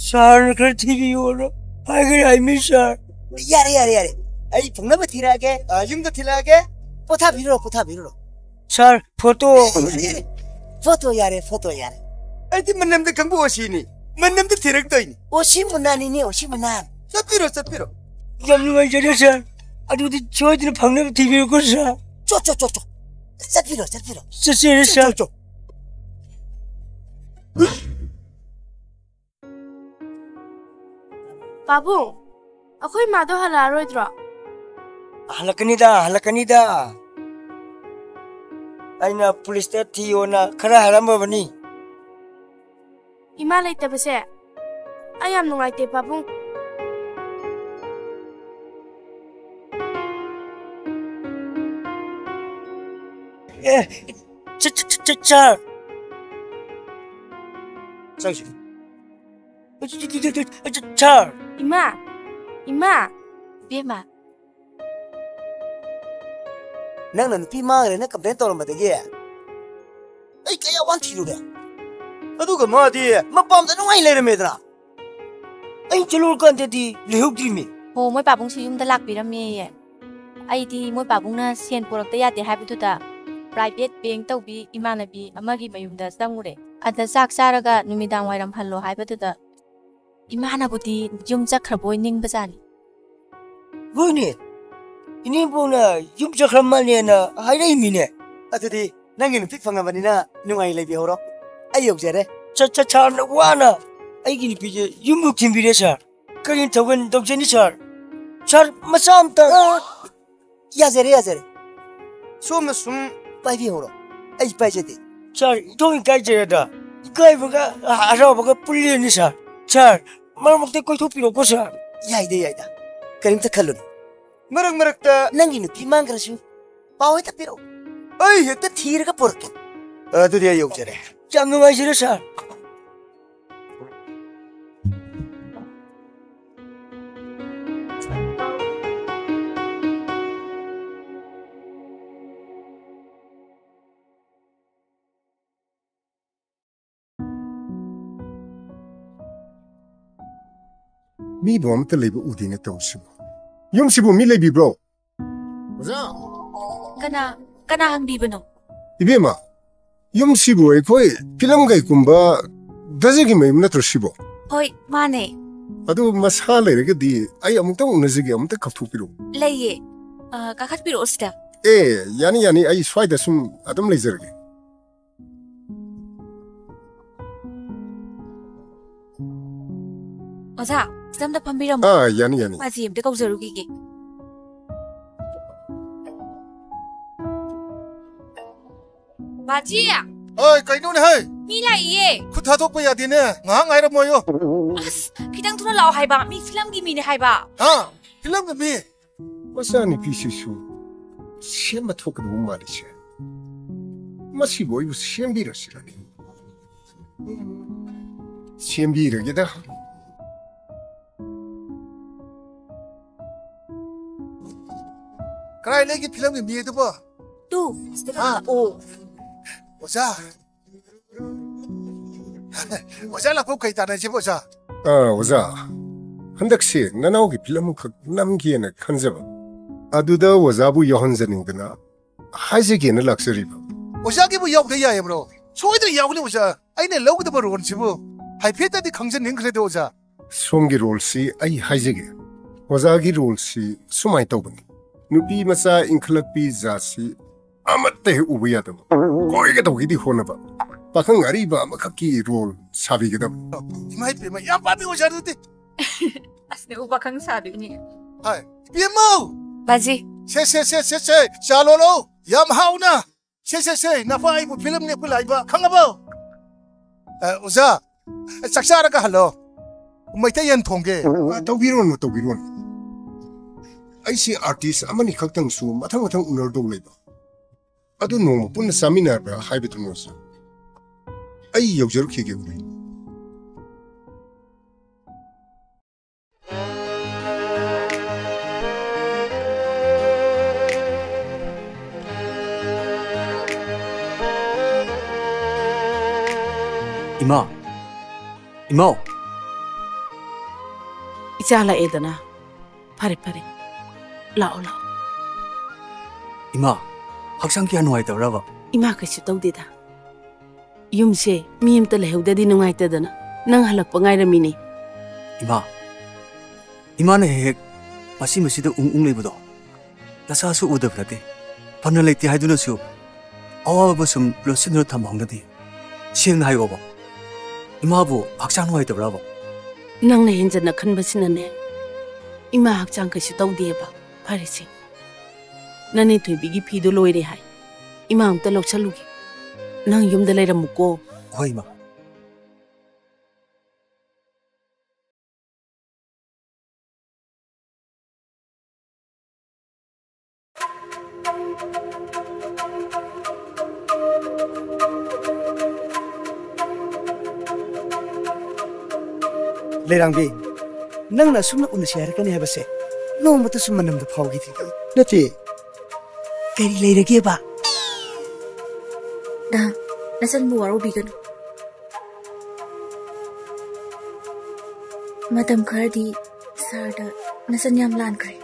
ꯁꯥꯔꯅ ꯈꯔ ꯊꯤꯕꯤꯌꯣꯅ ꯍꯥꯏꯒꯦ ꯍꯥꯏꯃꯤ ꯁꯥꯔ꯫ ꯌꯥꯔꯦ, ꯌꯥꯔꯦ, ꯌꯥꯔꯦ꯫ ꯑꯩ ꯐꯪꯅꯕ ꯊꯤꯔꯛꯑꯒꯦ, ꯑ, ꯌꯨꯝꯗ ꯊꯤꯜꯂꯛꯑꯒꯦ꯫ ꯄꯣꯊꯥꯕꯤꯔꯨꯔꯣ, ꯄꯣꯊꯥꯕꯤꯔꯨꯔꯣ꯫ ꯁꯥꯔ, ꯐꯣꯇꯣ꯫ ꯌꯥꯔꯦ, ꯌꯥꯔꯦ꯫ ꯐꯣꯇꯣ ꯌꯥꯔꯦ, ꯐꯣꯇꯣ ꯌꯥꯔꯦ꯫ ꯑꯩꯗꯤ ꯃꯅꯝꯗ ꯈꯪꯕ ꯑꯣꯁꯤꯅꯤ꯫ ꯃꯅꯝꯗ ꯊꯤꯔꯛꯇꯣꯏꯅꯤ꯫ ꯑꯣꯁꯤ ꯃꯨꯅꯥꯅꯤꯅꯦ, ꯑꯣꯁꯤ ꯃꯨꯅꯥꯟ꯫ ꯆꯠꯄꯤꯔꯣ, ꯆꯠꯄꯤꯔꯣ꯫ ꯌꯥꯝ ꯅꯨꯡꯉꯥꯏꯖꯔꯦ ꯁꯥꯔ꯫ ꯑꯗꯨꯗꯤ ꯁꯣꯏꯗꯅ ꯐꯪꯅꯕ ꯊꯤꯕꯤꯌꯨꯀꯣ ꯁꯥꯔ꯫ ꯆꯣ, ꯆꯣ, ꯆꯣ, ꯆꯣ꯫ ꯆꯠꯄꯤꯔꯣ, ꯆꯠꯄꯤꯔꯣ꯫ ꯆꯠꯆꯔꯦ ꯆꯣ, ꯁꯥꯔ꯫ ꯆꯣ, ꯆꯣ꯫ ꯄꯥꯕꯨꯡ, ꯑꯩꯈꯣꯏ ꯃꯥꯗꯣ ꯍꯜꯂꯛꯑꯔꯣꯏꯗ꯭ꯔꯣ? ꯍꯜꯂꯛꯀꯅꯤꯗ, ꯍꯜꯂꯛꯀꯅꯤꯗ꯫ ꯑꯩꯅ ꯄꯨꯂꯤꯁꯇ ꯊꯤꯌꯣꯅ ꯈꯔ ꯍꯥꯏꯔꯝꯃꯕꯅꯤ꯫ ꯏꯃꯥ ꯂꯩꯇꯕꯁꯦ ꯑꯩ ꯌꯥꯝ ꯅꯨꯡꯉꯥꯏꯇꯦ, ꯄꯥꯕꯨꯡ꯫ ꯑꯦ, ꯆ-, ꯆ-, ꯆ-, ꯆ-, ꯁꯥꯔ꯫ ꯆꯪꯁꯤ꯫ ꯁꯥꯔ꯫ ꯏꯃꯥ, ꯏꯃꯥ꯫ ꯏꯕꯦꯝꯃ꯫ ꯅꯪꯅ ꯅꯨꯄꯤ ꯃꯥꯡꯈ꯭ꯔꯦꯅ complain ꯇꯧꯔꯝꯕꯗꯒꯤ ꯑꯩ ꯀꯌꯥ ꯋꯥꯅ ꯊꯤꯔꯨꯔꯦ꯫ ꯑꯗꯨꯒ ꯃꯥꯗꯤ ꯃꯄꯥꯝꯗ ꯅꯨꯡꯉꯥꯏ ꯂꯩꯔꯝꯃꯦꯗꯅ꯫ ꯑꯩ ꯆꯠꯂꯨꯔꯀꯥꯟꯗꯗꯤ ꯂꯩꯍꯧꯗ꯭ꯔꯤꯃꯤ꯫ ꯍꯣ, ꯃꯣꯏ ꯄꯥꯕꯨꯡꯁꯨ ꯌꯨꯝꯗ ꯂꯥꯛꯄꯤꯔꯝꯃꯦꯌꯦ꯫ ꯑꯩꯗꯤ ꯃꯣꯏ ꯄꯥꯕꯨꯡꯅ ꯁꯦꯟ ꯄꯨꯔꯛꯇ ꯌꯥꯗꯦ ꯍꯥꯏꯕꯗꯨꯗ private bank ꯇꯧꯕꯤ ꯏꯃꯥꯟꯅꯕꯤ ꯑꯃꯒꯤ ꯃꯌꯨꯝꯗ ꯆꯪꯉꯨꯔꯦ꯫ ꯑꯗ ꯆꯥꯛ ꯆꯥꯔꯒ ꯅꯨꯃꯤꯗꯥꯡ ꯋꯥꯏꯔꯝ ꯍꯜꯂꯣ ꯍꯥꯏꯕꯗꯨꯗ ꯏꯃꯥꯅꯕꯨꯗꯤ ꯌꯨꯝ ꯆꯠꯈ꯭ꯔꯕꯣꯏ ꯅꯤꯡꯕꯖꯥꯠꯅꯤ꯫ ꯍꯣꯏꯅꯦ, ꯏꯅꯦꯝꯕꯣꯛꯅ ꯌꯨꯝ ꯆꯠꯈ꯭ꯔ ꯃꯥꯜꯂꯦꯅ ꯍꯥꯏꯔꯛꯏꯃꯤꯅꯦ꯫ ꯑꯗꯨꯗꯤ ꯅꯪꯒꯤ ꯅꯨꯄꯤ ꯐꯪꯉꯕꯅꯤꯅ ꯅꯨꯡꯉꯥꯏ ꯂꯩꯕꯤꯍꯧꯔꯣ꯫ ꯑꯩ ꯌꯧꯖꯔꯦ꯫ ꯆꯠ, ꯆꯠ, ꯁꯥꯔꯅ ꯋꯥꯅ ꯑꯩꯒꯤ ꯅꯨꯄꯤꯁꯦ ꯌꯨꯝꯕꯨ ꯊꯤꯟꯕꯤꯔꯦ, ꯁꯥꯔ꯫ ꯀꯔꯤ ꯊꯧꯒꯜ ꯇꯧꯖꯅꯤ, ꯁꯥꯔ? ꯁꯥꯔ, ꯃꯆꯥ ꯑꯝꯇ꯫ ꯑ, ꯌꯥꯖꯔꯦ, ꯌꯥꯖꯔꯦ꯫ ꯁꯣꯝꯅ ꯁꯨꯝ ꯄꯥꯏꯕꯤꯍꯧꯔꯣ꯫ ꯑꯩ ꯄꯥꯏꯖꯗꯦ꯫ ꯁꯥꯔ, ꯏꯊꯣꯡ ꯏꯀꯥꯏꯖꯔꯦꯗ꯫ ꯏꯀꯥꯏꯕꯒ ꯍꯔꯥꯎꯕꯒ ꯄꯨꯜꯂꯦꯅꯤ, ꯁꯥꯔ꯫ ꯁꯥꯔ, ꯃꯔꯛ ꯃꯔꯛꯇ ꯀꯣꯏꯊꯣꯛꯄꯤꯔꯣꯀꯣ, ꯁꯥꯔ꯫ ꯌꯥꯏꯗ, ꯌꯥꯏꯗ꯫ ꯀꯔꯤꯝꯇ ꯈꯜꯂꯨꯅꯨ꯫ ꯃꯔꯛ ꯃꯔꯛꯇ ꯅꯪꯒꯤ ꯅꯨꯄꯤ ꯃꯥꯡꯈ꯭ꯔꯁꯨ ꯄꯥꯎ ꯍꯦꯛꯇ ꯄꯤꯔꯛꯎ꯫ ꯑꯩ ꯍꯦꯛꯇ ꯊꯤꯔꯒ ꯄꯨꯔꯛꯀꯦ꯫ ꯑꯗꯨꯗꯤ ꯑꯩ ꯌꯧꯖꯔꯦ꯫ ꯌꯥꯝ ꯅꯨꯡꯉꯥꯏꯖꯔꯦ, ꯁꯥꯔ꯫ ꯃꯤꯕꯨ ꯑꯃꯠꯇ ꯂꯩꯕ ꯎꯗꯦꯅꯦ ꯇꯧꯔꯤꯁꯤꯕꯨ꯫ ꯌꯨꯝꯁꯤꯕꯨ ꯃꯤ ꯂꯩꯕꯤꯕ꯭ꯔꯣ? ꯑꯣꯖꯥ! ꯀꯅꯥ, ꯀꯅꯥ ꯍꯪꯕꯤꯕꯅꯣ? ꯏꯕꯦꯝꯃ, ꯌꯨꯝꯁꯤꯕꯨ ꯑꯩꯈꯣꯏ ꯐꯤꯂꯝ ꯀꯩꯒꯨꯝꯕ ꯗꯖꯒꯤ ꯃꯌꯨꯝ ꯅꯠꯇ꯭ꯔꯣ ꯁꯤꯕꯣ? ꯍꯣꯏ, ꯃꯥꯅꯦ꯫ ꯑꯗꯨ ꯃꯁꯥ ꯂꯩꯔꯒꯗꯤ ꯑꯩ ꯑꯃꯨꯛꯇꯪ ꯎꯅꯖꯒꯦ, ꯑꯃꯨꯛꯇ ꯀꯧꯊꯣꯛꯄꯤꯔꯛꯎ꯫ ꯂꯩꯌꯦ꯫ ꯑ, ꯀꯥꯈꯠꯄꯤꯔꯛꯑꯣ ꯁꯤꯗ꯫ ꯑꯦ, ꯌꯥꯅꯤ, ꯌꯥꯅꯤ, ꯑꯩ ꯁ꯭ꯋꯥꯏꯗ ꯁꯨꯝ ꯑꯗꯨꯝ ꯂꯩꯖꯔꯒꯦ꯫ ꯑꯣꯖꯥ, ꯁꯤꯗ ꯑꯝꯇ ꯐꯝꯕꯤꯔꯝꯃꯣ꯫ ꯑꯥ, ꯌꯥꯅꯤ, ꯌꯥꯅꯤ꯫ ꯃꯥꯁꯤ ꯑꯝꯇ ꯀꯧꯖꯔꯨꯈꯤꯒꯦ꯫ ꯕꯥꯖꯤ! ꯑꯣꯏ, ꯀꯩꯅꯣꯅꯦ ꯍꯦ? ꯃꯤ ꯂꯥꯛꯏꯌꯦ꯫ ꯈꯨꯠ ꯊꯥꯗꯣꯛꯄ ꯌꯥꯗꯦꯅꯦ꯫ ꯉꯥꯏꯍꯥꯛ ꯉꯥꯏꯔꯝꯃꯣꯌꯣ꯫ ꯑꯁ, ꯈꯤꯇꯪ ꯊꯨꯅ ꯂꯥꯛꯑꯣ ꯍꯥꯏꯕ꯫ ꯃꯤ ꯐꯤꯂꯝꯒꯤ ꯃꯤꯅꯦ ꯍꯥꯏꯕ꯫ ꯍꯥ? ꯐꯤꯂꯝꯒꯤ ꯃꯤ? ꯃꯆꯥꯅꯨꯄꯤꯁꯤꯁꯨ ꯁꯦꯝꯕ ꯊꯣꯛꯀꯗꯧꯕ ꯃꯥꯜꯂꯤꯁꯦ꯫ ꯃꯁꯤꯕꯨ ꯑꯩꯕꯨ ꯁꯦꯝꯕꯤꯔꯁꯤꯔꯅꯦ? ꯁꯦꯝꯕꯤꯔꯒꯦꯗ꯫ ꯀꯗꯥꯏ ꯂꯩꯒꯦ ꯐꯤꯂꯝꯒꯤ ꯃꯤ ꯑꯗꯨꯕꯣ? ꯇꯨ, ꯁꯤꯗ ꯑꯥ꯫ ꯂꯥꯛꯑꯣ꯫ ꯑꯣꯖꯥ꯫ ꯑꯣꯖꯥ ꯂꯥꯛꯄ ꯀꯩ ꯇꯥꯟꯅꯁꯦꯕ, ꯑꯣꯖꯥ? ꯑꯥ, ꯑꯣꯖꯥ꯫ ꯍꯟꯗꯛꯁꯦ ꯅꯅꯥꯎꯒꯤ ꯐꯤꯂꯝ ꯑꯃꯈꯛ ꯅꯝꯒꯦꯅ ꯈꯟꯖꯕ꯫ ꯑꯗꯨꯗ ꯑꯣꯖꯥꯕꯨ ꯌꯥꯎꯍꯟꯖꯅꯤꯡꯗꯅ ꯍꯥꯏꯖꯒꯦꯅ ꯂꯥꯛꯆꯔꯤꯕ꯫ ꯑꯣꯖꯥꯒꯤꯕꯨ ꯌꯥꯎꯗ ꯌꯥꯏꯕ꯭ꯔꯣ? ꯁꯣꯏꯗꯅ ꯌꯥꯎꯒꯅꯤ, ꯑꯣꯖꯥ꯫ ꯑꯩꯅ ꯂꯧꯒꯗꯕ ꯔꯣꯜꯁꯤꯕꯨ ꯍꯥꯏꯐꯦꯠꯇꯗꯤ ꯈꯪꯖꯅꯤꯡꯈ꯭ꯔꯦꯗ, ꯑꯣꯖꯥ꯫ ꯁꯣꯝꯒꯤ ꯔꯣꯜꯁꯤ ꯑꯩ ꯍꯥꯏꯖꯒꯦ꯫ ꯑꯣꯖꯥꯒꯤ ꯔꯣꯜꯁꯤ ꯁꯨꯃꯥꯏꯅ ꯇꯧꯕꯅꯤ꯫ ꯅꯨꯄꯤ ꯃꯆꯥ ꯏꯟꯈꯠꯂꯛꯄꯤ ꯖꯥꯠꯁꯤ ꯑꯃꯠꯇ ꯍꯦꯛ ꯎꯕ ꯌꯥꯗꯕ, ꯀꯣꯏꯒꯗꯧꯒꯤꯗꯤ ꯍꯣꯠꯅꯕ, ꯄꯥꯈꯪ ꯑꯔꯤꯕ ꯑꯃꯈꯛꯀꯤ ꯔꯣꯜ ꯁꯥꯕꯤꯒꯗꯕ꯫ ꯏꯃꯥ ꯏꯄꯦꯝꯃ, ꯌꯥꯝ ꯄꯥꯝꯃꯤ ꯑꯣꯖꯥ ꯑꯗꯨꯗꯤ꯫ ꯑꯁ, ꯅꯪ ꯎ ꯄꯥꯈꯪ ꯁꯥꯗꯣꯏꯅꯤ꯫ ꯍꯥꯏ, ꯏꯕꯦꯝꯃꯧ! ꯕꯥꯖꯤ꯫ ꯁꯦ, ꯁꯦ, ꯁꯦ, ꯁꯦ, ꯁꯦ, ꯆꯥ ꯂꯣꯜꯂꯣ꯫ ꯌꯥꯝ ꯍꯥꯎꯅ꯫ ꯁꯦ, ꯁꯦ, ꯁꯦ, ꯅꯄꯥ ꯑꯩꯕꯨ ꯐꯤꯂꯝ ꯅꯦꯛꯄ ꯂꯥꯛꯏꯕ, ꯈꯪꯉꯕꯣ? ꯑ, ꯑꯣꯖꯥ, ꯆꯥꯛ ꯆꯥꯔꯒ ꯍꯜꯂꯣ꯫ ꯃꯩꯇꯩ ꯌꯦꯟ ꯊꯣꯡꯒꯦ꯫ ꯑ, ꯇꯧꯕꯤꯔꯣꯅꯨ, ꯇꯧꯕꯤꯔꯣꯅꯨ꯫ ꯑꯩꯁꯦ ꯑꯥꯔꯇꯤꯁ ꯑꯃꯅꯤ ꯈꯛꯇꯪꯁꯨ ꯃꯊꯪ ꯃꯊꯪ ꯎꯅꯔꯗꯧ ꯂꯩꯕ꯫ ꯑꯗꯨ ꯅꯣꯡꯃ ꯄꯨꯟꯅ ꯆꯥꯃꯤꯟꯅꯔꯕ꯭ꯔꯥ ꯍꯥꯏꯕꯗꯨ ꯅꯣꯠꯁ꯫ ꯑꯩ ꯌꯧꯖꯔꯨꯈꯤꯒꯦ, ꯎꯔꯤ꯫ ꯏꯃꯥ! ꯏꯃꯥꯎ! ꯏꯆꯥ ꯂꯥꯛꯑꯦꯗꯅ꯫ ꯐꯔꯦ, ꯐꯔꯦ꯫ ꯂꯥꯛꯑꯣ, ꯂꯥꯛꯑꯣ꯫ ꯏꯃꯥ, ꯍꯛꯆꯥꯡ ꯀꯌꯥ ꯅꯨꯡꯉꯥꯏꯇꯕ꯭ꯔꯕ? ꯏꯃꯥ ꯀꯩꯁꯨ ꯇꯧꯗꯦꯗ꯫ ꯌꯨꯝꯁꯦ ꯃꯤ ꯑꯃꯇ ꯂꯩꯍꯧꯗꯗꯤ ꯅꯨꯡꯉꯥꯏꯇꯗꯅ ꯅꯪ ꯍꯜꯂꯛꯄ ꯉꯥꯏꯔꯝꯃꯤꯅꯦ꯫ ꯏꯃꯥ, ꯏꯃꯥꯅ ꯍꯦꯛ ꯍꯦꯛ ꯃꯁꯤ ꯃꯁꯤꯗ ꯎꯪ ꯎꯪ ꯂꯩꯕꯗꯣ ꯅꯁꯥꯁꯨ ꯎꯗꯕ ꯅꯠꯇꯦ꯫ ꯐꯅ ꯂꯩꯇꯦ ꯍꯥꯏꯗꯨꯅꯁꯨ ꯑꯋꯥꯕ ꯁꯨꯝ ꯂꯣꯠꯁꯤꯟꯗꯨꯅ ꯊꯝꯕ ꯍꯧꯅꯗꯦ꯫ ꯁꯦꯡꯅ ꯍꯥꯏꯌꯣꯕ, ꯏꯃꯥꯕꯨ ꯍꯛꯆꯥꯡ ꯅꯨꯡꯉꯥꯏꯇꯕ꯭ꯔꯕ? ꯅꯪꯅ ꯍꯦꯟꯖꯟꯅ ꯈꯟꯕꯁꯤꯅꯅꯦ, ꯏꯃꯥ ꯍꯛꯆꯥꯡ ꯀꯩꯁꯨ ꯇꯧꯗꯦꯕ꯫ ꯐꯔꯦꯁꯦ, ꯅꯅꯦ ꯊꯣꯏꯕꯤꯒꯤ ꯐꯤꯗꯣ ꯂꯣꯏꯔꯦ ꯍꯥꯏ꯫ ꯏꯃꯥ ꯑꯝꯇ ꯂꯧꯁꯜꯂꯨꯒꯦ꯫ ꯅꯪ ꯌꯨꯝꯗ ꯂꯩꯔꯝꯃꯨꯀꯣ꯫ ꯍꯣꯏ, ꯏꯃꯥ꯫ ꯂꯩꯔꯥꯡꯕꯤ, ꯅꯪꯅ ꯑꯁꯨꯝꯅ ꯎꯅꯁꯤ ꯍꯥꯏꯔꯛꯀꯅꯤ ꯍꯥꯏꯕꯁꯦ ꯅꯣꯡꯃꯇꯁꯨ ꯃꯅꯝꯗ ꯐꯥꯎꯈꯤꯗꯦ꯫ ꯅꯠꯇꯦ꯫ ꯀꯔꯤ ꯂꯩꯔꯒꯦꯕ? ꯗꯥ, ꯅꯆꯟꯕꯨ ꯋꯥꯔꯧꯕꯤꯒꯅꯨ꯫ ꯃꯇꯝ ꯈꯔꯗꯤ ꯁꯥꯔꯗ ꯅꯆꯟ ꯌꯥꯝ ꯂꯥꯟꯈ꯭ꯔꯦ꯫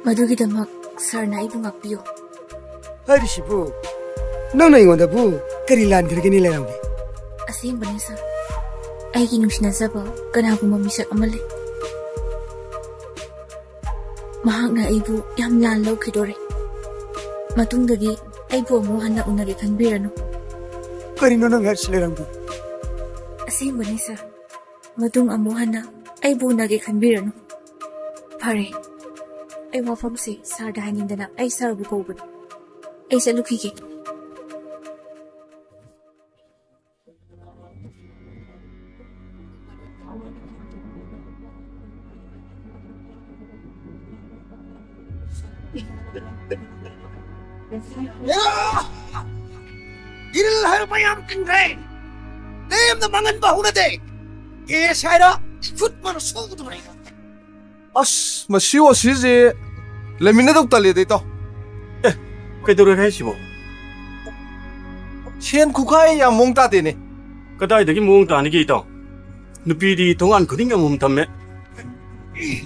ꯃꯗꯨꯒꯤꯗꯃꯛ ꯁꯥꯔꯅ ꯑꯩꯕꯨ ꯉꯥꯛꯄꯤꯌꯨ꯫ ꯍꯥꯏꯔꯤꯁꯤꯕꯨ? ꯅꯪꯅ ꯑꯩꯉꯣꯟꯗꯕꯨ ꯀꯔꯤ ꯂꯥꯟꯈ꯭ꯔꯒꯦꯅꯦ, ꯂꯩꯔꯥꯡꯕꯤ? ꯑꯁꯦꯡꯕꯅꯤ, ꯁꯥꯔ꯫ ꯑꯩꯒꯤ ꯅꯨꯡꯁꯤꯅꯖꯕ ꯀꯅꯥꯒꯨꯝꯕ ꯃꯤꯁꯛ ꯑꯃ ꯂꯩ꯫ ꯃꯍꯥꯛꯅ ꯑꯩꯕꯨ ꯌꯥꯝ ꯂꯥꯟ ꯂꯧꯈꯤꯗꯣꯔꯦ꯫ ꯃꯇꯨꯡꯗꯗꯤ ꯑꯩꯕꯨ ꯑꯃꯨꯛ ꯍꯟꯅ ꯎꯅꯒꯦ ꯈꯟꯕꯤꯔꯅꯨ꯫ ꯀꯔꯤꯅꯣ ꯅꯪ ꯍꯥꯏꯔꯤꯁꯤ, ꯂꯩꯔꯥꯡꯕꯤ? ꯑꯁꯦꯡꯕꯅꯤ, ꯁꯥꯔ꯫ ꯃꯇꯨꯡ ꯑꯃꯨꯛ ꯍꯟꯅ ꯑꯩꯕꯨ ꯎꯅꯒꯦ ꯈꯟꯕꯤꯔꯅꯨ꯫ ꯐꯔꯦ, ꯑꯩ ꯋꯥꯐꯝꯁꯦ ꯁꯥꯔꯗ ꯍꯥꯏꯅꯤꯡꯗꯅ ꯑꯩ ꯁꯥꯔꯕꯨ ꯀꯧꯕꯅꯤ꯫ ꯑꯩ ꯆꯠꯂꯨꯈꯤꯒꯦ꯫ ꯏꯔꯤꯜ ꯍꯥꯏꯔꯕ ꯌꯥꯝ ꯀꯟꯈ꯭ꯔꯦ꯫ ꯂꯦꯝꯅ ꯃꯥꯡꯍꯟꯕ ꯍꯧꯅꯗꯦ꯫ ꯀꯦꯁ ꯍꯥꯏꯔ ꯈꯨꯠ ꯃꯥꯅ ꯁꯣꯛꯀꯗꯧꯔꯦ꯫ ꯑꯁ, ꯃꯁꯤ ꯑꯣꯁꯤꯁꯦ ꯂꯩꯃꯤꯟꯅꯗꯧ ꯇꯜꯂꯦꯗ, ꯏꯇꯥꯎ꯫ ꯑꯦ, ꯀꯩꯗꯧꯔꯒꯦ ꯍꯥꯏꯁꯤꯕꯣ? ꯁꯦꯟ ꯈꯨꯈꯥꯏ ꯌꯥꯝ ꯃꯑꯣꯡ ꯇꯥꯗꯦꯅꯦ꯫ ꯀꯗꯥꯏꯗꯒꯤ ꯃꯑꯣꯡ ꯇꯥꯅꯤꯒꯦ, ꯏꯇꯥꯎ? ꯅꯨꯄꯤꯗꯤ ꯊꯣꯡꯒꯥꯟ ꯈꯨꯗꯤꯡ ꯑꯃꯃꯝ ꯊꯝꯃꯦ꯫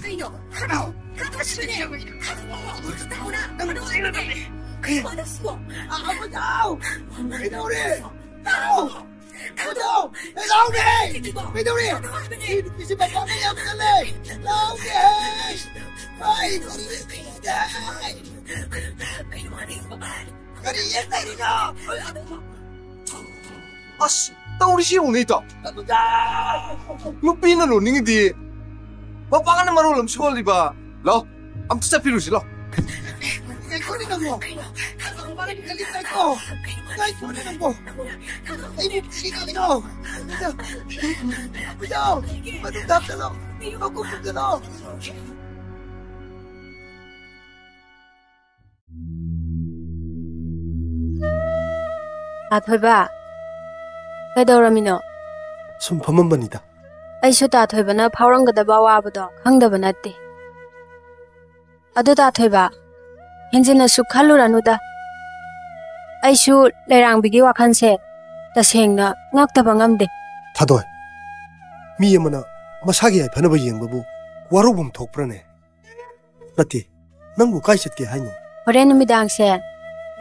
ꯀꯩꯅꯣ? ꯈꯠꯅꯧ! ꯈꯠꯅꯧ! ꯈꯠꯅꯧ! ꯀꯩꯗꯧꯔꯦ? ꯏꯇꯥꯎ! ꯏꯇꯥꯎ! ꯂꯥꯎꯅꯦ! ꯀꯩꯗꯧꯔꯦ? ꯁꯤ ꯅꯨꯄꯤꯁꯦ ꯃꯄꯥꯟꯗ ꯌꯥꯝ ꯆꯠꯂꯦ! ꯂꯥꯎꯅꯦ! ꯑꯩ ꯀꯔꯤ ꯌꯦꯠꯅꯔꯤꯅꯣ? ꯑꯁ, ꯇꯧꯔꯤꯁꯤ ꯌꯦꯡꯉꯨꯅꯦ, ꯏꯇꯥꯎ꯫ ꯅꯨꯄꯤꯅ ꯂꯣꯟꯅꯤꯡꯉꯤꯗꯤ ꯃꯄꯥꯅ ꯃꯔꯣꯜ ꯑꯃ ꯁꯣꯜꯂꯤꯕ꯫ ꯂꯥꯎ, ꯑꯝꯇ ꯆꯠꯄꯤꯔꯨꯁꯤ, ꯂꯥꯎ꯫ ꯉꯥꯏꯈꯣꯅꯦ ꯅꯪꯕꯣ꯫ ꯉꯥꯏꯈꯣꯅꯦ ꯅꯪꯕꯣ꯫ ꯑꯩꯕꯨ ꯀꯔꯤ ꯇꯧꯔꯤꯅꯣ? ꯏꯇꯥꯎ, ꯃꯅꯨꯡꯗ ꯍꯥꯞꯆꯜꯂꯣ꯫ ꯃꯀꯣꯛ ꯈꯨꯝꯖꯜꯂꯣ꯫ ꯇꯥ ꯊꯣꯏꯕ, ꯀꯩꯗꯧꯔꯝꯃꯤꯅꯣ? ꯁꯨꯝ ꯐꯝꯃꯝꯕꯅꯤꯗ꯫ ꯑꯩꯁꯨ ꯇꯥ ꯊꯣꯏꯕꯅ ꯐꯥꯎꯔꯝꯒꯗꯕ ꯑꯋꯥꯕꯗꯣ ꯈꯪꯗꯕ ꯅꯠꯇꯦ꯫ ꯑꯗꯨ ꯇꯥ ꯊꯣꯏꯕ, ꯍꯦꯟꯖꯤꯟꯅꯁꯨ ꯈꯜꯂꯨꯔꯅꯨꯗ꯫ ꯑꯩꯁꯨ ꯂꯩꯔꯥꯡꯕꯤꯒꯤ ꯋꯥꯈꯜꯁꯦ ꯇꯁꯦꯡꯅ ꯉꯛꯇꯕ ꯉꯝꯗꯦ꯫ ꯊꯥꯗꯣꯏ, ꯃꯤ ꯑꯃꯅ ꯃꯁꯥꯒꯤ ꯌꯥꯏꯐꯅꯕ ꯌꯦꯡꯕꯕꯨ ꯋꯥꯔꯧꯐꯝ ꯊꯣꯛꯄ꯭ꯔꯅꯦ? ꯅꯠꯇꯦ, ꯅꯪꯕꯨ ꯀꯥꯏ ꯆꯠꯀꯦ ꯍꯥꯏꯅꯣ? ꯍꯣꯔꯦꯟ ꯅꯨꯃꯤꯗꯥꯡꯁꯦ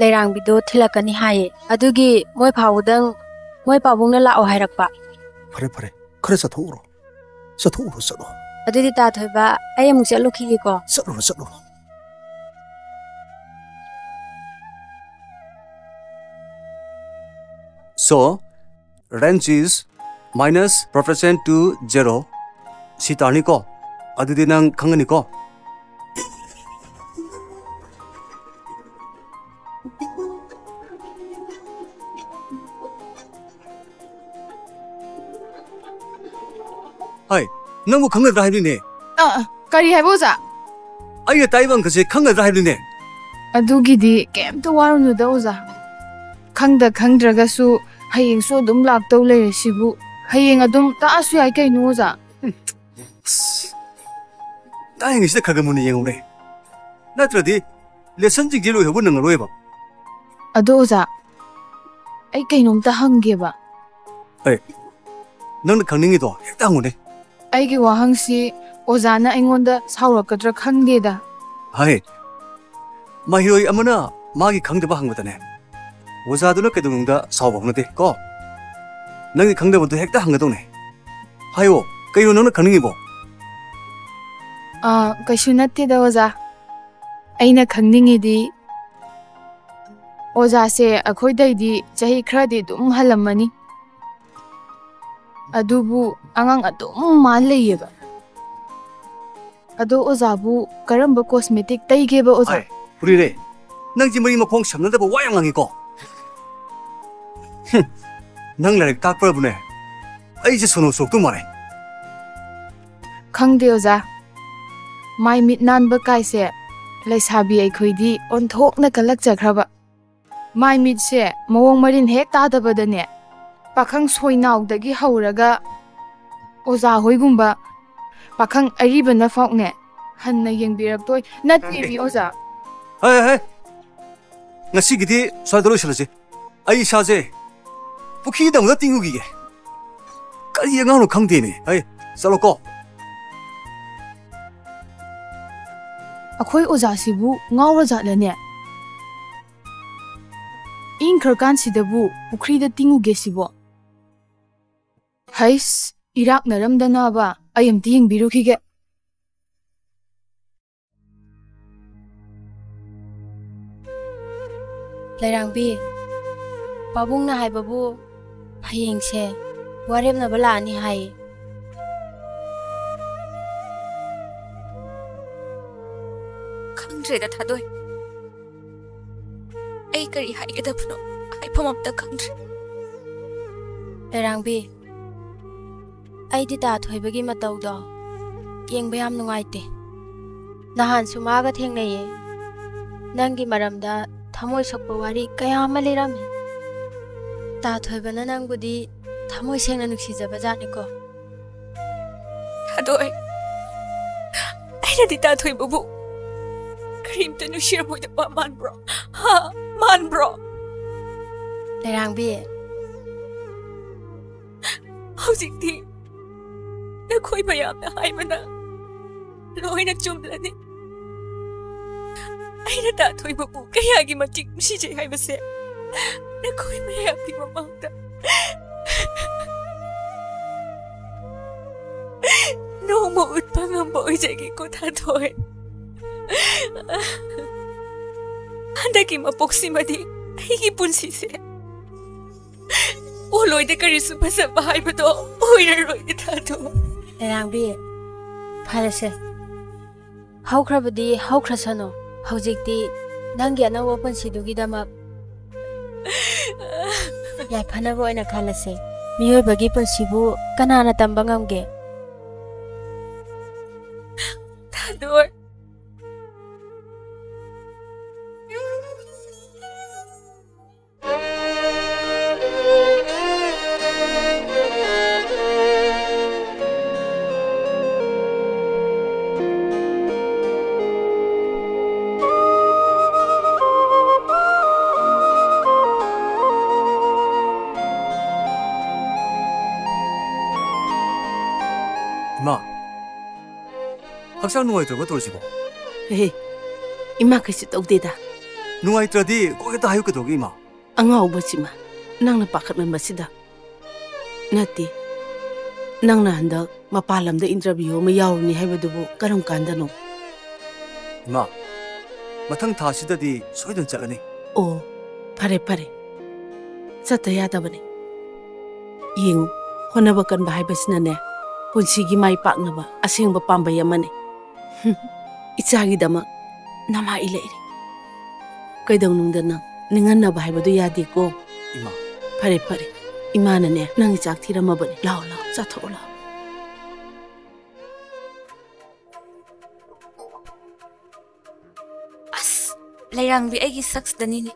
ꯂꯩꯔꯥꯡꯕꯤꯗꯣ ꯊꯤꯜꯂꯛꯀꯅꯤ ꯍꯥꯏꯌꯦ꯫ ꯑꯗꯨꯒꯤ ꯃꯣꯏ ꯐꯥꯎꯕꯗꯪ ꯃꯣꯏ ꯄꯥꯕꯨꯡꯅ ꯂꯥꯛꯑꯣ ꯍꯥꯏꯔꯛꯄ꯫ ꯐꯔꯦ, ꯐꯔꯦ, ꯈꯔ ꯆꯠꯊꯣꯛꯎꯔꯣ꯫ ꯆꯠꯊꯣꯛꯎꯔꯣ, ꯆꯠꯂꯣ꯫ ꯑꯗꯨꯗꯤ ꯇꯥ ꯊꯣꯏꯕ, ꯑꯩ ꯑꯃꯨꯛ ꯆꯠꯂꯨꯈꯤꯒꯦꯀꯣ꯫ ꯆꯠꯂꯨꯔꯣ, ꯆꯠꯂꯨꯔꯣ꯫ So, range is minus proportion to zero. ꯁꯤ ꯇꯥꯔꯅꯤꯀꯣ? ꯑꯗꯨꯗꯤ ꯅꯪ ꯈꯪꯒꯅꯤꯀꯣ? ꯍꯥꯏ, ꯅꯪꯕꯨ ꯈꯪꯒꯗ꯭ꯔꯥ ꯍꯥꯏꯕꯅꯤꯅꯦ꯫ ꯑ, ꯑ, ꯀꯔꯤ ꯍꯥꯏꯕ, ꯑꯣꯖꯥ? ꯑꯩꯅ ꯇꯥꯛꯏꯕ ꯑꯪꯀꯁꯦ ꯈꯪꯒꯗ꯭ꯔꯥ ꯍꯥꯏꯕꯅꯤꯅꯦ꯫ ꯑꯗꯨꯒꯤꯗꯤ ꯀꯩꯝꯇ ꯋꯥꯔꯨꯅꯨꯗ ꯑꯣꯖꯥ꯫ ꯈꯪꯗ ꯈꯪꯗ꯭ꯔꯒꯁꯨ ꯍꯌꯦꯡꯁꯨ ꯑꯗꯨꯝ ꯂꯥꯛꯇꯧ ꯂꯩꯔꯁꯤꯕꯨ, ꯍꯌꯦꯡ ꯑꯗꯨꯝ ꯇꯥꯛꯑꯁꯨ ꯌꯥꯏ ꯀꯩꯅꯣ ꯑꯣꯖꯥ꯫ ꯇꯥꯏꯉꯩꯁꯤꯗ ꯈꯔ ꯈꯔ ꯃꯨꯟꯅ ꯌꯦꯡꯍꯧꯔꯦ, ꯅꯠꯇ꯭ꯔꯗꯤ ꯂꯦꯁꯟꯁꯤꯡꯁꯦ ꯂꯣꯏꯍꯧꯕ ꯅꯪꯉꯔꯣꯏꯕ꯫ ꯑꯗꯣ ꯑꯣꯖꯥ, ꯑꯩ ꯀꯩꯅꯣꯝꯇ ꯍꯪꯒꯦꯕ꯫ ꯑꯩ ꯅꯪꯅ ꯈꯪꯅꯤꯡꯉꯤꯗꯣ ꯍꯦꯛꯇ ꯍꯪꯉꯨꯅꯦ꯫ ꯑꯩꯒꯤ ꯋꯥꯍꯪꯁꯤ ꯑꯣꯖꯥꯅ ꯑꯩꯉꯣꯟꯗ ꯁꯥꯎꯔꯛꯀꯗ꯭ꯔꯥ ꯈꯪꯗꯦꯗ꯫ ꯍꯥꯏ, ꯃꯍꯩꯔꯣꯏ ꯑꯃꯅ ꯃꯥꯒꯤ ꯈꯪꯗꯕ ꯍꯪꯕꯗꯅꯦ, ꯑꯣꯖꯥꯗꯨꯅ ꯀꯩꯗꯧꯅꯨꯡꯗ ꯁꯥꯎꯕ ꯍꯧꯅꯗꯦ ꯀꯣ꯫ ꯅꯪꯒꯤ ꯈꯪꯗꯕꯗꯨ ꯍꯦꯛꯇ ꯍꯪꯒꯗꯧꯅꯦ꯫ ꯍꯥꯏꯌꯣ, ꯀꯩꯅꯣ ꯅꯪꯅ ꯈꯪꯅꯤꯡꯉꯤꯕꯣ? ꯑꯥ, ꯀꯩꯁꯨ ꯅꯠꯇꯦꯗ ꯑꯣꯖꯥ꯫ ꯑꯩꯅ ꯈꯪꯅꯤꯡꯉꯤꯗꯤ, ꯑꯣꯖꯥꯁꯦ ꯑꯩꯈꯣꯏꯗꯩꯗꯤ ꯆꯍꯤ ꯈꯔꯗꯤ ꯑꯗꯨꯝ ꯍꯜꯂꯝꯃꯅꯤ, ꯑꯗꯨꯕꯨ ꯑꯉꯥꯡ ꯑꯗꯨꯝ ꯃꯥꯟ ꯂꯩꯌꯦꯕ꯫ ꯑꯗꯣ ꯑꯣꯖꯥꯕꯨ ꯀꯔꯝꯕ cosmetic ꯇꯩꯒꯦꯕ ꯑꯣꯖꯥ? ꯑꯥꯏ, ꯐꯨꯔꯤꯔꯦ, ꯅꯪꯁꯦ ꯃꯔꯤ ꯃꯈꯣꯡ ꯁꯝꯅꯗꯕ ꯋꯥ ꯌꯥꯝ ꯉꯥꯡꯉꯤꯀꯣ꯫ ꯍꯨꯝ, ꯅꯪ ꯂꯥꯏꯔꯤꯛ ꯇꯥꯛꯄ꯭ꯔꯕꯨꯅꯦ, ꯑꯩꯁꯦ ꯁꯣꯅꯣ ꯁꯣꯛꯇꯧ ꯃꯥꯜꯂꯦ꯫ ꯈꯪꯗꯦ ꯑꯣꯖꯥ, ꯃꯥꯏ ꯃꯤꯠ ꯅꯥꯟꯕ ꯀꯥꯏꯁꯦ ꯂꯩꯁꯥꯕꯤ ꯑꯩꯈꯣꯏꯗꯤ ꯑꯣꯟꯊꯣꯛꯅ ꯀꯜꯂꯛꯆꯈ꯭ꯔꯕ꯫ ꯃꯥꯏ ꯃꯤꯠꯁꯦ ꯃꯑꯣꯡ ꯃꯔꯤꯟ ꯍꯦꯛ ꯇꯥꯗꯕꯗꯅꯦ, ꯄꯥꯈꯪ ꯁꯣꯏꯅꯥꯎꯗꯒꯤ ꯍꯧꯔꯒ ꯑꯣꯖꯥ ꯍꯣꯏꯒꯨꯝꯕ ꯄꯥꯈꯪ ꯑꯔꯤꯕꯅ ꯐꯥꯎꯅꯦ ꯍꯟꯅ ꯌꯦꯡꯕꯤꯔꯛꯇꯣꯏ ꯅꯠꯇꯦꯃꯤ ꯑꯣꯖꯥ꯫ ꯍꯦ, ꯍꯦ, ꯉꯁꯤꯒꯤꯗꯤ ꯁ꯭ꯋꯥꯏꯗ ꯂꯣꯏꯁꯤꯜꯂꯁꯤ꯫ ꯑꯩ ꯏꯁꯥꯁꯦ ꯄꯨꯈ꯭ꯔꯤꯗ ꯑꯃꯨꯛꯇ ꯇꯤꯡꯉꯨꯈꯤꯒꯦ꯫ ꯀꯔꯤ ꯑꯉꯥꯡꯅꯣ ꯈꯪꯗꯦꯅꯦ꯫ ꯍꯩ, ꯆꯠꯂꯣꯀꯣ꯫ ꯑꯩꯈꯣꯏ ꯑꯣꯖꯥꯁꯤꯕꯨ ꯉꯥꯎꯔꯖꯥꯠꯂꯅꯦ? ꯏꯪꯈ꯭ꯔꯀꯥꯟꯁꯤꯗꯕꯨ ꯄꯨꯈ꯭ꯔꯤꯗ ꯇꯤꯡꯉꯨꯒꯦ ꯁꯤꯕꯣ? ꯍꯩꯁ, ꯏꯔꯥꯛꯅꯔꯝꯗꯅꯕ ꯑꯩ ꯑꯝꯇ ꯌꯦꯡꯕꯤꯔꯨꯈꯤꯒꯦ꯫ ꯂꯩꯔꯥꯡꯕꯤ, ꯄꯥꯕꯨꯡꯅ ꯍꯥꯏꯕꯕꯨ ꯍꯌꯦꯡꯁꯦ ꯋꯥꯔꯦꯞꯅꯕ ꯂꯥꯛꯑꯅꯤ ꯍꯥꯏꯌꯦ꯫ ꯈꯪꯗ꯭ꯔꯦꯗ ꯊꯥꯗꯣꯏ, ꯑꯩ ꯀꯔꯤ ꯍꯥꯏꯒꯗꯕꯅꯣ ꯍꯥꯏꯐꯝ ꯑꯝꯇ ꯈꯪꯗ꯭ꯔꯦ꯫ ꯂꯩꯔꯥꯡꯕꯤ, ꯑꯩꯗꯤ ꯇꯥ ꯊꯣꯏꯕꯒꯤ ꯃꯇꯧꯗꯣ ꯌꯦꯡꯕ ꯌꯥꯝ ꯅꯨꯡꯉꯥꯏꯇꯦ꯫ ꯅꯍꯥꯟꯁꯨ ꯃꯥꯒ ꯊꯦꯡꯅꯩꯌꯦ꯫ ꯅꯪꯒꯤ ꯃꯔꯝꯗ ꯊꯃꯣꯏ ꯁꯣꯛꯄ ꯋꯥꯔꯤ ꯀꯌꯥ ꯑꯃ ꯂꯤꯔꯝꯃꯤ꯫ ꯇꯥ ꯊꯣꯏꯕꯅ ꯅꯪꯕꯨꯗꯤ ꯊꯃꯣꯏ ꯁꯦꯡꯅ ꯅꯨꯡꯁꯤꯖꯕ ꯖꯥꯠꯅꯤꯀꯣ꯫ ꯊꯥꯗꯣꯏ, ꯑꯩꯅꯗꯤ ꯇꯥ ꯊꯣꯏꯕꯕꯨ ꯀꯔꯤꯝꯇ ꯅꯨꯡꯁꯤꯔꯝꯃꯣꯏꯗꯕ ꯃꯥꯟꯕ꯭ꯔꯣ? ꯍꯥ? ꯃꯥꯟꯕ꯭ꯔꯣ? ꯂꯩꯔꯥꯡꯕꯤ, ꯍꯧꯖꯤꯛꯇꯤ ꯅꯈꯣꯏ ꯃꯌꯥꯝꯅ ꯍꯥꯏꯕꯅ ꯂꯣꯏꯅ ꯆꯨꯝꯂꯅꯤ꯫ ꯑꯩꯅ ꯇꯥ ꯊꯣꯏꯕꯕꯨ ꯀꯌꯥꯒꯤ ꯃꯇꯤꯛ ꯅꯨꯡꯁꯤꯖꯩ ꯍꯥꯏꯕꯁꯦ ꯅꯈꯣꯏ ꯃꯌꯥꯝꯒꯤ ꯃꯃꯥꯡꯗ ꯅꯣꯡꯃ ꯎꯠꯄ ꯉꯝꯕ ꯑꯣꯏꯖꯒꯦꯀꯣ, ꯊꯥꯗꯣꯏ꯫ ꯍꯟꯗꯛꯀꯤ ꯃꯄꯣꯛꯁꯤꯃꯗꯤ ꯑꯩꯒꯤ ꯄꯨꯟꯁꯤꯁꯦ ꯑꯣꯜꯂꯣꯏꯗ ꯀꯔꯤꯁꯨ ꯐꯖꯕ ꯍꯥꯏꯕꯗꯣ ꯑꯣꯏꯔꯔꯣꯏ, ꯊꯥꯗꯣꯏ꯫ ꯂꯩꯔꯥꯡꯕꯤ, ꯐꯔꯦꯁꯦ꯫ ꯍꯧꯈ꯭ꯔꯕꯗꯤ ꯍꯧꯈ꯭ꯔꯁꯅꯨ꯫ ꯍꯧꯖꯤꯛꯇꯤ ꯅꯪꯒꯤ ꯑꯅꯧꯕ ꯄꯨꯟꯁꯤꯗꯨꯒꯤꯗꯃꯛ ꯌꯥꯏꯐꯅꯕ ꯑꯣꯏꯅ ꯈꯜꯂꯁꯦ꯫ ꯃꯤꯑꯣꯏꯕꯒꯤ ꯄꯨꯟꯁꯤꯕꯨ ꯀꯅꯥꯅ ꯇꯝꯕ ꯉꯝꯒꯦ? ꯊꯥꯗꯣꯏ꯫ ꯏꯃꯥ, ꯍꯛꯆꯥꯡ ꯅꯨꯡꯉꯥꯏꯇ꯭ꯔꯕꯣ ꯇꯧꯔꯤꯁꯤꯕꯣ? ꯍꯦ, ꯏꯃꯥ ꯀꯩꯁꯨ ꯇꯧꯗꯦꯗ꯫ ꯅꯨꯡꯉꯥꯏꯇ꯭ꯔꯗꯤ ꯀꯣꯛ ꯍꯦꯛꯇ ꯍꯥꯏꯌꯨ ꯀꯩꯗꯧꯒꯦ, ꯏꯃꯥ? ꯑꯉꯥꯎꯕꯁꯤꯃ, ꯅꯪꯅ ꯄꯥꯈꯠꯃꯟꯕꯁꯤꯗ꯫ ꯅꯠꯇꯦ, ꯅꯪꯅ ꯍꯟꯗꯛ ꯃꯄꯥꯟ ꯂꯝꯗ interview ꯑꯃ ꯌꯥꯎꯔꯨꯅꯤ ꯍꯥꯏꯕꯗꯨꯕꯨ ꯀꯔꯝ ꯀꯥꯟꯗꯅꯣ? ꯏꯃꯥ, ꯃꯊꯪ ꯊꯥꯁꯤꯗꯗꯤ ꯁꯣꯏꯗꯅ ꯆꯠꯂꯅꯤ꯫ ꯑꯣ, ꯐꯔꯦ ꯐꯔꯦ, ꯆꯠꯇ ꯌꯥꯗꯕꯅꯤ꯫ ꯌꯦꯡꯉꯨ, ꯍꯣꯠꯅꯕ ꯀꯟꯕ ꯍꯥꯏꯕꯁꯤꯅꯅꯦ, ꯄꯨꯟꯁꯤꯒꯤ ꯃꯥꯏ ꯄꯥꯛꯅꯕ ꯑꯁꯦꯡꯕ ꯄꯥꯝꯕꯩ ꯑꯃꯅꯤ꯫ ꯍꯨꯝ, ꯏꯆꯥꯒꯤꯗꯃꯛ ꯅꯃꯥ ꯏ ꯂꯩꯔꯤ꯫ ꯀꯩꯗꯧꯅꯨꯡꯗ ꯅꯪ ꯅꯤꯡꯍꯟꯅꯕ ꯍꯥꯏꯕꯗꯨ ꯌꯥꯗꯦꯀꯣ꯫ ꯏꯃꯥ꯫ ꯐꯔꯦ ꯐꯔꯦ, ꯏꯃꯥꯅꯅꯦ ꯅꯪꯒꯤ ꯆꯥꯛ ꯊꯤꯔꯝꯃꯕꯅꯤ꯫ ꯂꯥꯛꯑꯣ ꯂꯥꯛꯑꯣ, ꯆꯥꯊꯣꯛꯑꯣ ꯂꯥꯛꯑꯣ꯫ ꯑꯁ, ꯂꯩꯔꯥꯡꯕꯤ ꯑꯩꯒꯤ ꯁꯛꯁꯤꯗꯅꯤꯅꯦ꯫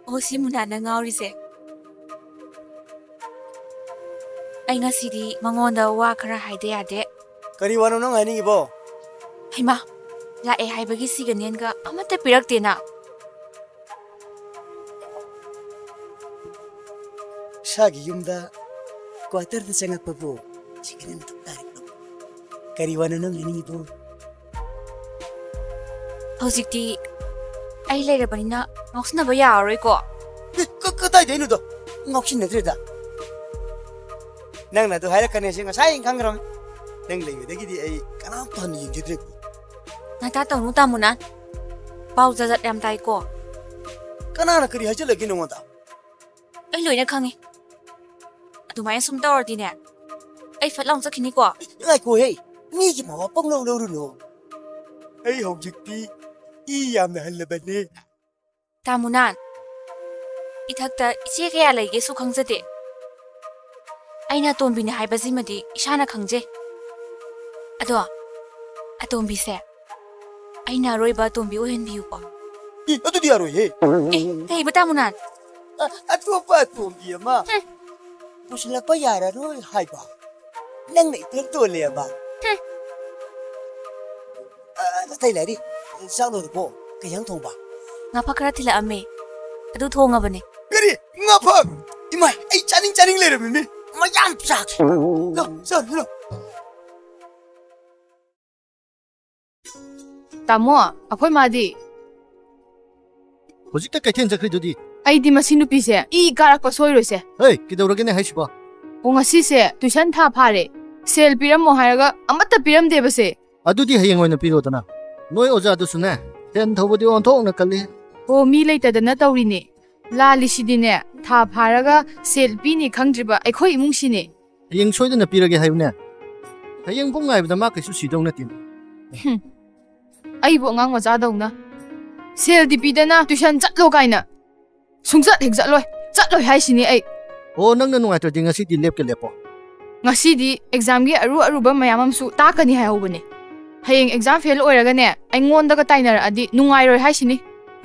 ꯑꯣ, ꯁꯤ ꯃꯨꯅꯥꯅ ꯉꯥꯎꯔꯤꯁꯦ꯫ ꯑꯩ ꯉꯁꯤꯗꯤ ꯃꯉꯣꯟꯗ ꯋꯥ ꯈꯔ ꯍꯥꯏꯗ ꯌꯥꯗꯦ꯫ ꯀꯔꯤ ꯋꯥꯅꯣ ꯅꯪ ꯍꯥꯏꯅꯤꯡꯉꯤꯕꯣ? ꯍꯩꯃꯥ, ꯂꯥꯛꯑꯦ ꯍꯥꯏꯕꯒꯤ ꯁꯤꯒꯅꯦꯟꯒ ꯑꯃꯠꯇ ꯄꯤꯔꯛꯇꯦꯅ꯫ ꯏꯁꯥꯒꯤ ꯌꯨꯝꯗ ꯀ꯭ꯋꯥꯇꯔꯗ ꯆꯪꯉꯛꯄꯕꯨ ꯁꯤꯒꯅꯦꯟ ꯃꯊꯧ ꯇꯥꯔꯤꯕ꯭ꯔꯣ? ꯀꯔꯤ ꯋꯥꯅꯣ ꯅꯪ ꯍꯥꯏꯅꯤꯡꯉꯤꯕꯣ? ꯍꯧꯖꯤꯛꯇꯤ ꯑꯩ ꯂꯩꯔꯕꯅꯤꯅ ꯉꯥꯎꯁꯤꯟꯅꯕ ꯌꯥꯔꯔꯣꯏꯀꯣ? ꯑꯦ, ꯀ-, ꯀꯗꯥꯏꯗꯩꯅꯣꯗꯣ? ꯉꯥꯎꯁꯤꯟꯅꯗ꯭ꯔꯦꯗ꯫ ꯅꯪꯅ ꯑꯗꯨ ꯍꯥꯏꯔꯛꯀꯅꯤ ꯍꯥꯏꯁꯦ ꯉꯁꯥꯏ ꯑꯩꯅ ꯈꯪꯈ꯭ꯔꯕꯅꯤ꯫ ꯅꯪ ꯂꯩꯕꯗꯒꯤꯗꯤ ꯑꯩ ꯀꯅꯥꯝꯇ ꯍꯟꯅ ꯌꯦꯡꯖꯗ꯭ꯔꯦ꯫ ꯅꯇꯥ ꯇꯧꯅꯨ ꯇꯥꯃꯣꯅ꯫ ꯄꯥꯎ ꯖꯥꯠ ꯖꯥꯠ ꯌꯥꯝ ꯇꯥꯏꯀꯣ꯫ ꯀꯅꯥꯅ ꯀꯔꯤ ꯍꯥꯏꯖꯜꯂꯒꯦ ꯅꯉꯣꯟꯗ? ꯑꯩ ꯂꯣꯏꯅ ꯈꯪꯉꯤ꯫ ꯑꯗꯨꯃꯥꯏꯅ ꯁꯨꯝ ꯇꯧꯔꯗꯤꯅꯦ, ꯑꯩ ꯐꯠ ꯂꯥꯎꯅ ꯆꯠꯈꯤꯅꯤꯀꯣ꯫ ꯉꯥꯏꯈꯣꯍꯦ, ꯃꯤꯒꯤ ꯃꯋꯥ ꯄꯪꯂꯧ ꯂꯧꯔꯨꯅꯨ꯫ ꯑꯩ ꯍꯧꯖꯤꯛꯇꯤ ꯏ ꯌꯥꯝꯅ ꯍꯜꯂꯕꯅꯦ꯫ ꯇꯥꯃꯨꯅꯥꯟ, ꯏꯊꯛꯇ ꯏꯆꯦ ꯀꯌꯥ ꯂꯩꯒꯦꯁꯨ ꯈꯪꯖꯗꯦ꯫ ꯑꯩꯅ ꯑꯇꯣꯝꯕꯤꯅꯦ ꯍꯥꯏꯕꯁꯤꯃꯗꯤ ꯏꯁꯥꯅ ꯈꯪꯖꯩ꯫ ꯑꯗꯣ, ꯑꯇꯣꯝꯕꯤꯁꯦ ꯑꯩꯅ ꯑꯔꯣꯏꯕ ꯑꯇꯣꯝꯕꯤ ꯑꯣꯏꯍꯟꯕꯤꯌꯨꯀꯣ꯫ ꯑꯦ, ꯑꯗꯨꯗꯤ ꯌꯥꯔꯣꯏꯍꯦ꯫ ꯑꯦ, ꯀꯩꯕ ꯇꯥꯃꯨꯅꯥꯟ? ꯑ-, ꯑꯇꯣꯞꯄ ꯑꯇꯣꯝꯕꯤ ꯑꯃ ꯍꯨꯝ꯫ ꯄꯨꯁꯤꯜꯂꯛꯄ ꯌꯥꯔꯔꯣꯏ ꯍꯥꯏꯕ꯫ ꯅꯪꯅ ꯏꯇꯣꯟ ꯇꯣꯜꯂꯦꯕ꯫ ꯍꯨꯝ꯫ ꯑ, ꯑꯇꯩ ꯂꯥꯏꯔꯤ, ꯆꯥꯛ ꯂꯣꯏꯔꯕꯣ? ꯀꯩ ꯏꯟꯖꯥꯡ ꯊꯣꯡꯕ? ꯉꯥ ꯐꯛ ꯈꯔ ꯊꯤꯜꯂꯛꯑꯝꯃꯦ꯫ ꯑꯗꯨ ꯊꯣꯡꯉꯕꯅꯦ꯫ ꯀꯔꯤ? ꯉꯥ ꯐꯛ? ꯏꯃꯥꯏ, ꯑꯩ ꯆꯥꯅꯤꯡ ꯆꯥꯅꯤꯡ ꯂꯩꯔꯝꯃꯤꯅꯤ꯫ ꯃꯌꯥꯝ ꯆꯥꯒꯦ꯫ ꯂꯥꯎ, ꯆꯥꯔꯨ ꯂꯥꯎ꯫ ꯇꯥꯃꯣ, ꯑꯩꯈꯣꯏ ꯃꯥꯗꯤ? ꯍꯧꯖꯤꯛꯇ ꯀꯩꯊꯦꯜ ꯆꯠꯈ꯭ꯔꯤꯗꯨꯗꯤ? ꯑꯩꯗꯤ ꯃꯁꯤ ꯅꯨꯄꯤꯁꯦ ꯏ ꯀꯥꯔꯛꯄ ꯁꯣꯏꯔꯣꯏꯁꯦ꯫ ꯍꯩ, ꯀꯩꯗꯧꯔꯒꯦꯅꯦ ꯍꯥꯏꯁꯤꯕꯣ? ꯑꯣ, ꯉꯁꯤꯁꯦ ꯇꯨꯏꯁꯟ ꯊꯥ ꯐꯥꯔꯦ꯫ ꯁꯦꯜ ꯄꯤꯔꯝꯃꯣ ꯍꯥꯏꯔꯒ ꯑꯃꯠꯇ ꯄꯤꯔꯝꯗꯦꯕꯁꯦ꯫ ꯑꯗꯨꯗꯤ ꯍꯌꯦꯡ ꯑꯣꯏꯅ ꯄꯤꯔꯣꯗꯅ꯫ ꯅꯣꯏ ꯑꯣꯖꯥꯗꯨꯁꯨꯅꯦ, ꯁꯦꯟ ꯊꯧꯕꯗꯤ ꯑꯣꯟꯊꯣꯛꯅ ꯀꯜꯂꯤ꯫ ꯑꯣ, ꯃꯤ ꯂꯩꯇꯗꯅ ꯇꯧꯔꯤꯅꯦ꯫ ꯂꯥꯜꯂꯤꯁꯤꯗꯤꯅꯦ, ꯊꯥ ꯐꯥꯔꯒ ꯁꯦꯜ ꯄꯤꯅꯤ ꯈꯪꯗ꯭ꯔꯤꯕ ꯑꯩꯈꯣꯏ ꯏꯃꯨꯡꯁꯤꯅꯦ꯫ ꯍꯌꯦꯡ ꯁꯣꯏꯗꯅ ꯄꯤꯔꯒꯦ ꯍꯥꯏꯌꯨꯅꯦ꯫ ꯍꯌꯦꯡ ꯐꯥꯎ ꯉꯥꯏꯕꯗ ꯃꯥ ꯀꯩꯁꯨ ꯁꯤꯗꯧ ꯅꯠꯇꯦ꯫ ꯍꯨꯝ꯫ ꯑꯩꯕꯨ ꯑꯉꯥꯡ ꯃꯆꯥꯗꯧꯅ ꯁꯦꯜꯗꯤ ꯄꯤꯗꯅ ꯇꯨꯏꯁꯟ ꯆꯠꯂꯣ ꯀꯥꯏꯅ꯫ ꯁꯨꯡꯆꯠ ꯍꯦꯛ ꯆꯠꯂꯣꯏ꯫ ꯆꯠꯂꯣꯏ ꯍꯥꯏꯁꯤꯅꯤ ꯑꯩ꯫ ꯑꯣ, ꯅꯪꯅ ꯅꯨꯡꯉꯥꯏꯇ꯭ꯔꯗꯤ ꯉꯁꯤꯗꯤ ꯂꯦꯞꯀꯦ ꯂꯦꯞꯄꯣ꯫ ꯉꯁꯤꯗꯤ ꯑꯦꯛꯖꯥꯝꯒꯤ ꯑꯔꯨ ꯑꯔꯨꯕ ꯃꯌꯥꯝ ꯑꯃꯁꯨ ꯇꯥꯛꯀꯅꯤ ꯍꯥꯏꯍꯧꯕꯅꯦ꯫ ꯍꯌꯦꯡ ꯑꯦꯛꯖꯥꯝ ꯐꯦꯜ ꯑꯣꯏꯔꯒꯅꯦ, ꯑꯩꯉꯣꯟꯗꯒ ꯇꯥꯏꯅꯔꯛꯑꯗꯤ ꯅꯨꯡꯉꯥꯏꯔꯣꯏ ꯍꯥꯏꯁꯤꯅꯤ꯫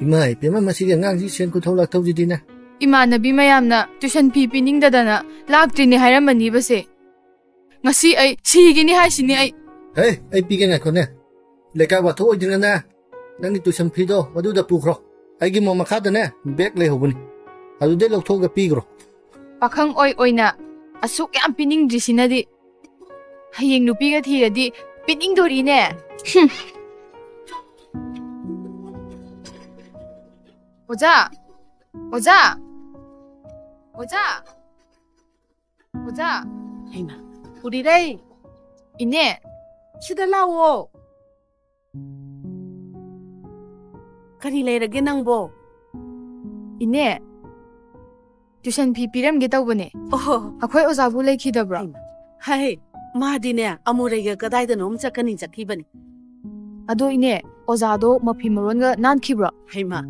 ꯏꯃꯥ ꯏꯄꯦꯝꯃ, ꯃꯁꯤꯒꯤ ꯑꯉꯥꯡꯁꯤ ꯁꯦꯟ ꯈꯨꯊꯧ ꯂꯥꯛꯊꯧꯁꯤꯗꯤꯅꯦ꯫ ꯏꯃꯥꯟꯅꯕꯤ ꯃꯌꯥꯝꯅ ꯇ꯭ꯌꯨꯁꯟ ꯐꯤ ꯄꯤꯅꯤꯡꯗꯗꯅ ꯂꯥꯛꯇ꯭ꯔꯤꯅꯦ ꯍꯥꯏꯔꯝꯃꯅꯤꯕꯁꯦ꯫ ꯉꯁꯤ ꯑꯩ ꯁꯤꯒꯤꯅꯤ ꯍꯥꯏꯁꯤꯅꯤ ꯑꯩ꯫ ꯍꯦ, ꯑꯩ ꯄꯤꯒꯦ, ꯉꯥꯏꯈꯣꯅꯦ꯫ ꯂꯩꯀꯥꯏ ꯋꯥꯊꯣꯛ ꯑꯣꯏꯗ꯭ꯔꯤꯉꯩꯅꯦ, ꯅꯪꯒꯤ ꯇ꯭ꯌꯨꯁꯟ ꯐꯤꯗꯣ ꯃꯗꯨꯗ ꯄꯨꯈ꯭ꯔꯣ꯫ ꯑꯩꯒꯤ ꯃꯣ ꯃꯈꯥꯗꯅꯦ ꯕꯦꯒ ꯂꯩꯍꯧꯕꯅꯤ, ꯑꯗꯨꯗꯩ ꯂꯧꯊꯣꯛꯑꯒ ꯄꯤꯈ꯭ꯔꯣ꯫ ꯄꯥꯈꯪ ꯑꯣꯏ ꯑꯣꯏꯅ ꯑꯁꯨꯛ ꯌꯥꯝ ꯄꯤꯅꯤꯡꯗ꯭ꯔꯤꯁꯤꯅꯗꯤ ꯍꯌꯦꯡ ꯅꯨꯄꯤꯒ ꯊꯤꯔꯗꯤ ꯄꯤꯅꯤꯡꯗꯣꯔꯤꯅꯦ꯫ ꯍꯨꯝ꯫ ꯑꯣꯖꯥ! ꯑꯣꯖꯥ! ꯑꯣꯖꯥ! ꯑꯣꯖꯥ! ꯍꯩꯃꯥ, ꯎꯔꯤꯔꯩ! ꯏꯅꯦ! ꯁꯤꯗ ꯂꯥꯛꯑꯣ꯫ ꯀꯔꯤ ꯂꯩꯔꯒꯦ ꯅꯪꯕꯣ? ꯏꯅꯦ, ꯇ꯭ꯌꯨꯁꯟ ꯐꯤ ꯄꯤꯔꯝꯒꯦ ꯇꯧꯕꯅꯦ꯫ ꯑꯣꯍꯣ꯫ ꯑꯩꯈꯣꯏ ꯑꯣꯖꯥꯕꯨ ꯂꯩꯈꯤꯗꯕ꯭ꯔꯣ? ꯍꯩꯃꯥ꯫ ꯍꯩ, ꯃꯥꯗꯤꯅꯦ, ꯑꯃꯨꯔꯩꯒ ꯀꯗꯥꯏꯗꯅꯣꯝ ꯆꯠꯀꯅꯤ ꯆꯠꯈꯤꯕꯅꯤ꯫ ꯑꯗꯣ ꯏꯅꯦ, ꯑꯣꯖꯥꯗꯣ ꯃꯐꯤ ꯃꯔꯣꯟꯒ ꯅꯥꯟꯈꯤꯕ꯭ꯔꯣ? ꯍꯩꯃꯥ,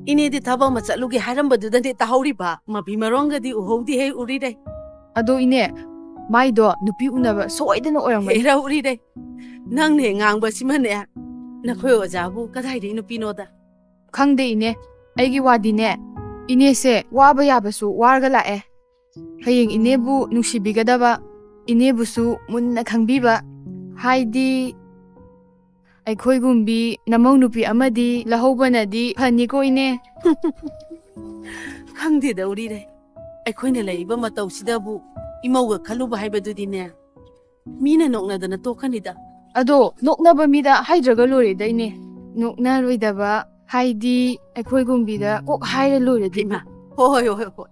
ꯏꯅꯦꯗꯤ ꯊꯕꯛ ꯑꯃ ꯆꯠꯂꯨꯒꯦ ꯍꯥꯏꯔꯝꯕꯗꯨꯗꯅꯦ ꯇꯥꯍꯧꯔꯤꯕ, ꯃꯐꯤ ꯃꯔꯣꯟꯒꯗꯤ ꯎꯍꯧꯗꯦꯍꯦ ꯎꯔꯤꯔꯩ꯫ ꯑꯗꯣ ꯏꯅꯦ, ꯃꯥꯏꯗꯣ ꯅꯨꯄꯤ ꯎꯅꯕ ꯁꯣꯏꯗꯅ ꯑꯣꯏꯔꯝꯒꯅꯤ꯫ ꯍꯦꯔꯥ ꯎꯔꯤꯔꯩ, ꯅꯪꯅ ꯍꯦꯛ ꯉꯥꯡꯕꯁꯤꯃꯅꯦ, ꯅꯈꯣꯏ ꯑꯣꯖꯥꯕꯨ ꯀꯗꯥꯏꯗꯒꯤ ꯅꯨꯄꯤꯅꯣꯗ? ꯈꯪꯗꯦ ꯏꯅꯦ, ꯑꯩꯒꯤ ꯋꯥꯗꯤꯅꯦ, ꯏꯅꯦꯁꯦ ꯋꯥꯕ ꯌꯥꯕꯁꯨ ꯋꯥꯔꯒ ꯂꯥꯛꯑꯦ꯫ ꯍꯌꯦꯡ ꯏꯅꯦꯕꯨ ꯅꯨꯡꯁꯤꯕꯤꯒꯗꯕ, ꯏꯅꯦꯕꯨꯁꯨ ꯃꯨꯟꯅ ꯈꯪꯕꯤꯕ, ꯍꯥꯏꯗꯤ ꯑꯩꯈꯣꯏꯒꯨꯝꯕꯤ ꯅꯃꯧ ꯅꯨꯄꯤ ꯑꯃꯗꯤ ꯂꯧꯍꯧꯕꯅꯗꯤ ꯐꯅꯤꯀꯣ ꯏꯅꯦ꯫ ꯈꯪꯗꯦꯗ ꯎꯔꯤꯔꯩ, ꯑꯩꯈꯣꯏꯅ ꯂꯩꯔꯤꯕ ꯃꯇꯧꯁꯤꯗꯕꯨ ꯏꯃꯧꯒ ꯈꯜꯂꯨꯕ ꯍꯥꯏꯕꯗꯨꯗꯤꯅꯦ, ꯃꯤꯅ ꯅꯣꯛꯅꯗꯅ ꯇꯣꯛꯀꯅꯤꯗ꯫ ꯑꯗꯣ ꯅꯣꯛꯅꯕ ꯃꯤꯗ ꯍꯥꯏꯗ꯭ꯔꯒ ꯂꯣꯏꯔꯦꯗ ꯏꯅꯦ꯫ ꯅꯣꯛꯅꯔꯣꯏꯗꯕ ꯍꯥꯏꯗꯤ ꯑꯩꯈꯣꯏꯒꯨꯝꯕꯤꯗ ꯀꯣꯛ ꯍꯥꯏꯔ ꯂꯣꯏꯔꯦꯗ ꯏꯃꯥ꯫ ꯍꯣꯏ, ꯍꯣꯏ, ꯍꯣꯏ, ꯍꯣꯏ꯫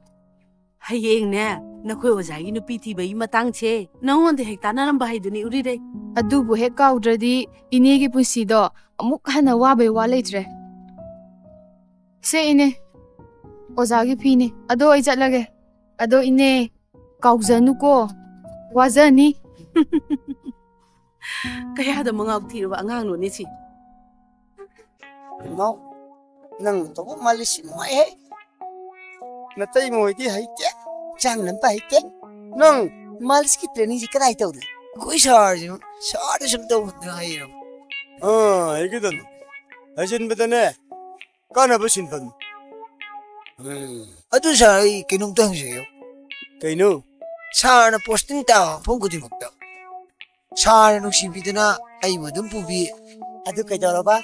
ꯍꯌꯦꯡꯅꯦ, ꯅꯈꯣꯏ ꯑꯣꯖꯥꯒꯤ ꯅꯨꯄꯤ ꯊꯤꯕꯒꯤ ꯃꯇꯥꯡꯁꯦ ꯅꯉꯣꯟꯗ ꯍꯦꯛ ꯇꯥꯟꯅꯔꯝꯕ ꯍꯥꯏꯗꯨꯅꯤ ꯎꯔꯤꯔꯩ꯫ ꯑꯗꯨꯕꯨ ꯍꯦꯛ ꯀꯥꯎꯗ꯭ꯔꯗꯤ ꯏꯅꯦꯒꯤ ꯄꯨꯟꯁꯤꯗꯣ ꯑꯃꯨꯛ ꯍꯟꯅ ꯋꯥꯕꯩ ꯋꯥ ꯂꯩꯇ꯭ꯔꯦ꯫ ꯁꯦ ꯏꯅꯦ, ꯑꯣꯖꯥꯒꯤ ꯐꯤꯅꯤ꯫ ꯑꯗꯣ ꯑꯩ ꯆꯠꯂꯒꯦ꯫ ꯑꯗꯣ ꯏꯅꯦ, ꯀꯥꯎꯖꯅꯨꯀꯣ, ꯋꯥꯖꯅꯤ꯫ ꯀꯌꯥꯗ ꯃꯉꯥꯎ ꯊꯤꯔꯕ ꯑꯉꯥꯡꯅꯣꯅꯦ ꯁꯤ꯫ ꯏꯃꯥꯎ, ꯅꯪ ꯇꯧꯕ ꯃꯥꯂꯤꯁ ꯅꯨꯡꯉꯥꯏꯍꯦ꯫ ꯅꯇꯩꯃ ꯍꯣꯏꯗꯤ ꯍꯩꯇꯦ, ꯆꯥꯡ ꯅꯝꯕ ꯍꯩꯇꯦ꯫ ꯅꯪ ꯃꯥꯂꯤꯁꯀꯤ ꯇ꯭ꯔꯦꯅꯤꯡꯁꯤ ꯀꯗꯥꯏ ꯇꯧꯔꯤ? ꯑꯩꯈꯣꯏ ꯁꯥꯔꯁꯤ ꯁꯥꯔꯗ ꯁꯨꯝ ꯇꯧꯕꯗꯨꯅ ꯍꯩꯔꯕ꯫ ꯑꯥ, ꯍꯩꯒꯗꯕꯅꯤ꯫ ꯍꯩꯖꯤꯟꯕꯗꯅꯦ ꯀꯥꯟꯅꯕ ꯁꯤꯟꯐꯝ꯫ ꯎꯝ꯫ ꯑꯗꯨ ꯁꯥꯔ, ꯑꯩ ꯀꯩꯅꯣꯝꯇ ꯍꯪꯖꯒꯦ꯫ ꯀꯩꯅꯣ? ꯁꯥꯔꯅ ꯄꯣꯁꯇꯤꯡ ꯇꯥꯕ ꯃꯐꯝ ꯈꯨꯗꯤꯡꯃꯛꯇ ꯁꯥꯔꯅ ꯅꯨꯡꯁꯤꯕꯤꯗꯨꯅ ꯑꯩꯕꯨ ꯑꯗꯨꯝ ꯄꯨꯕꯤ꯫ ꯑꯗꯨ ꯀꯩꯗꯧꯔꯕ?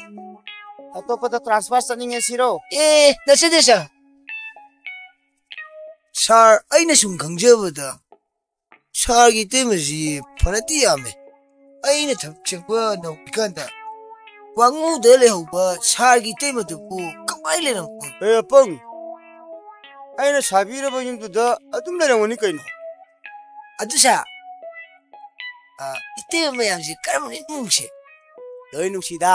ꯑꯇꯣꯞꯄꯗ ꯇ꯭ꯔꯥꯟꯁꯐꯔ ꯆꯠꯅꯤꯡꯉꯦ ꯁꯤꯔꯣ? ꯑꯦ, ꯅꯠꯆꯗꯦ ꯁꯥꯔ꯫ ꯁꯥꯔ, ꯑꯩꯅ ꯁꯨꯝ ꯈꯪꯖꯕꯗ ꯁꯥꯔꯒꯤ ꯏꯇꯩꯃꯁꯤ ꯐꯅꯗꯤ ꯌꯥꯝꯃꯦ꯫ ꯑꯩꯅ ꯊꯕꯛ ꯆꯪꯕ ꯅꯧꯔꯤꯀꯥꯟꯗ ꯋꯥꯉꯨꯗ ꯂꯩꯍꯧꯕ ꯁꯥꯔꯒꯤ ꯏꯇꯩꯃꯗꯨꯕꯨ ꯀꯃꯥꯏꯅ ꯂꯩꯔꯝꯒꯅꯤ? ꯑꯦ ꯑꯄꯪ, ꯑꯩꯅ ꯁꯥꯕꯤꯔꯕ ꯌꯨꯝꯗꯨꯗ ꯑꯗꯨꯝ ꯂꯩꯔꯝꯒꯅꯤ ꯀꯩꯅꯣ꯫ ꯑꯗꯨ ꯁꯥꯔ, ꯑ, ꯏꯇꯩꯃ ꯃꯌꯥꯝꯁꯤ ꯀꯔꯝꯕꯅ ꯏꯃꯨꯡꯁꯦ? ꯂꯣꯏ ꯅꯨꯡꯁꯤꯗ꯫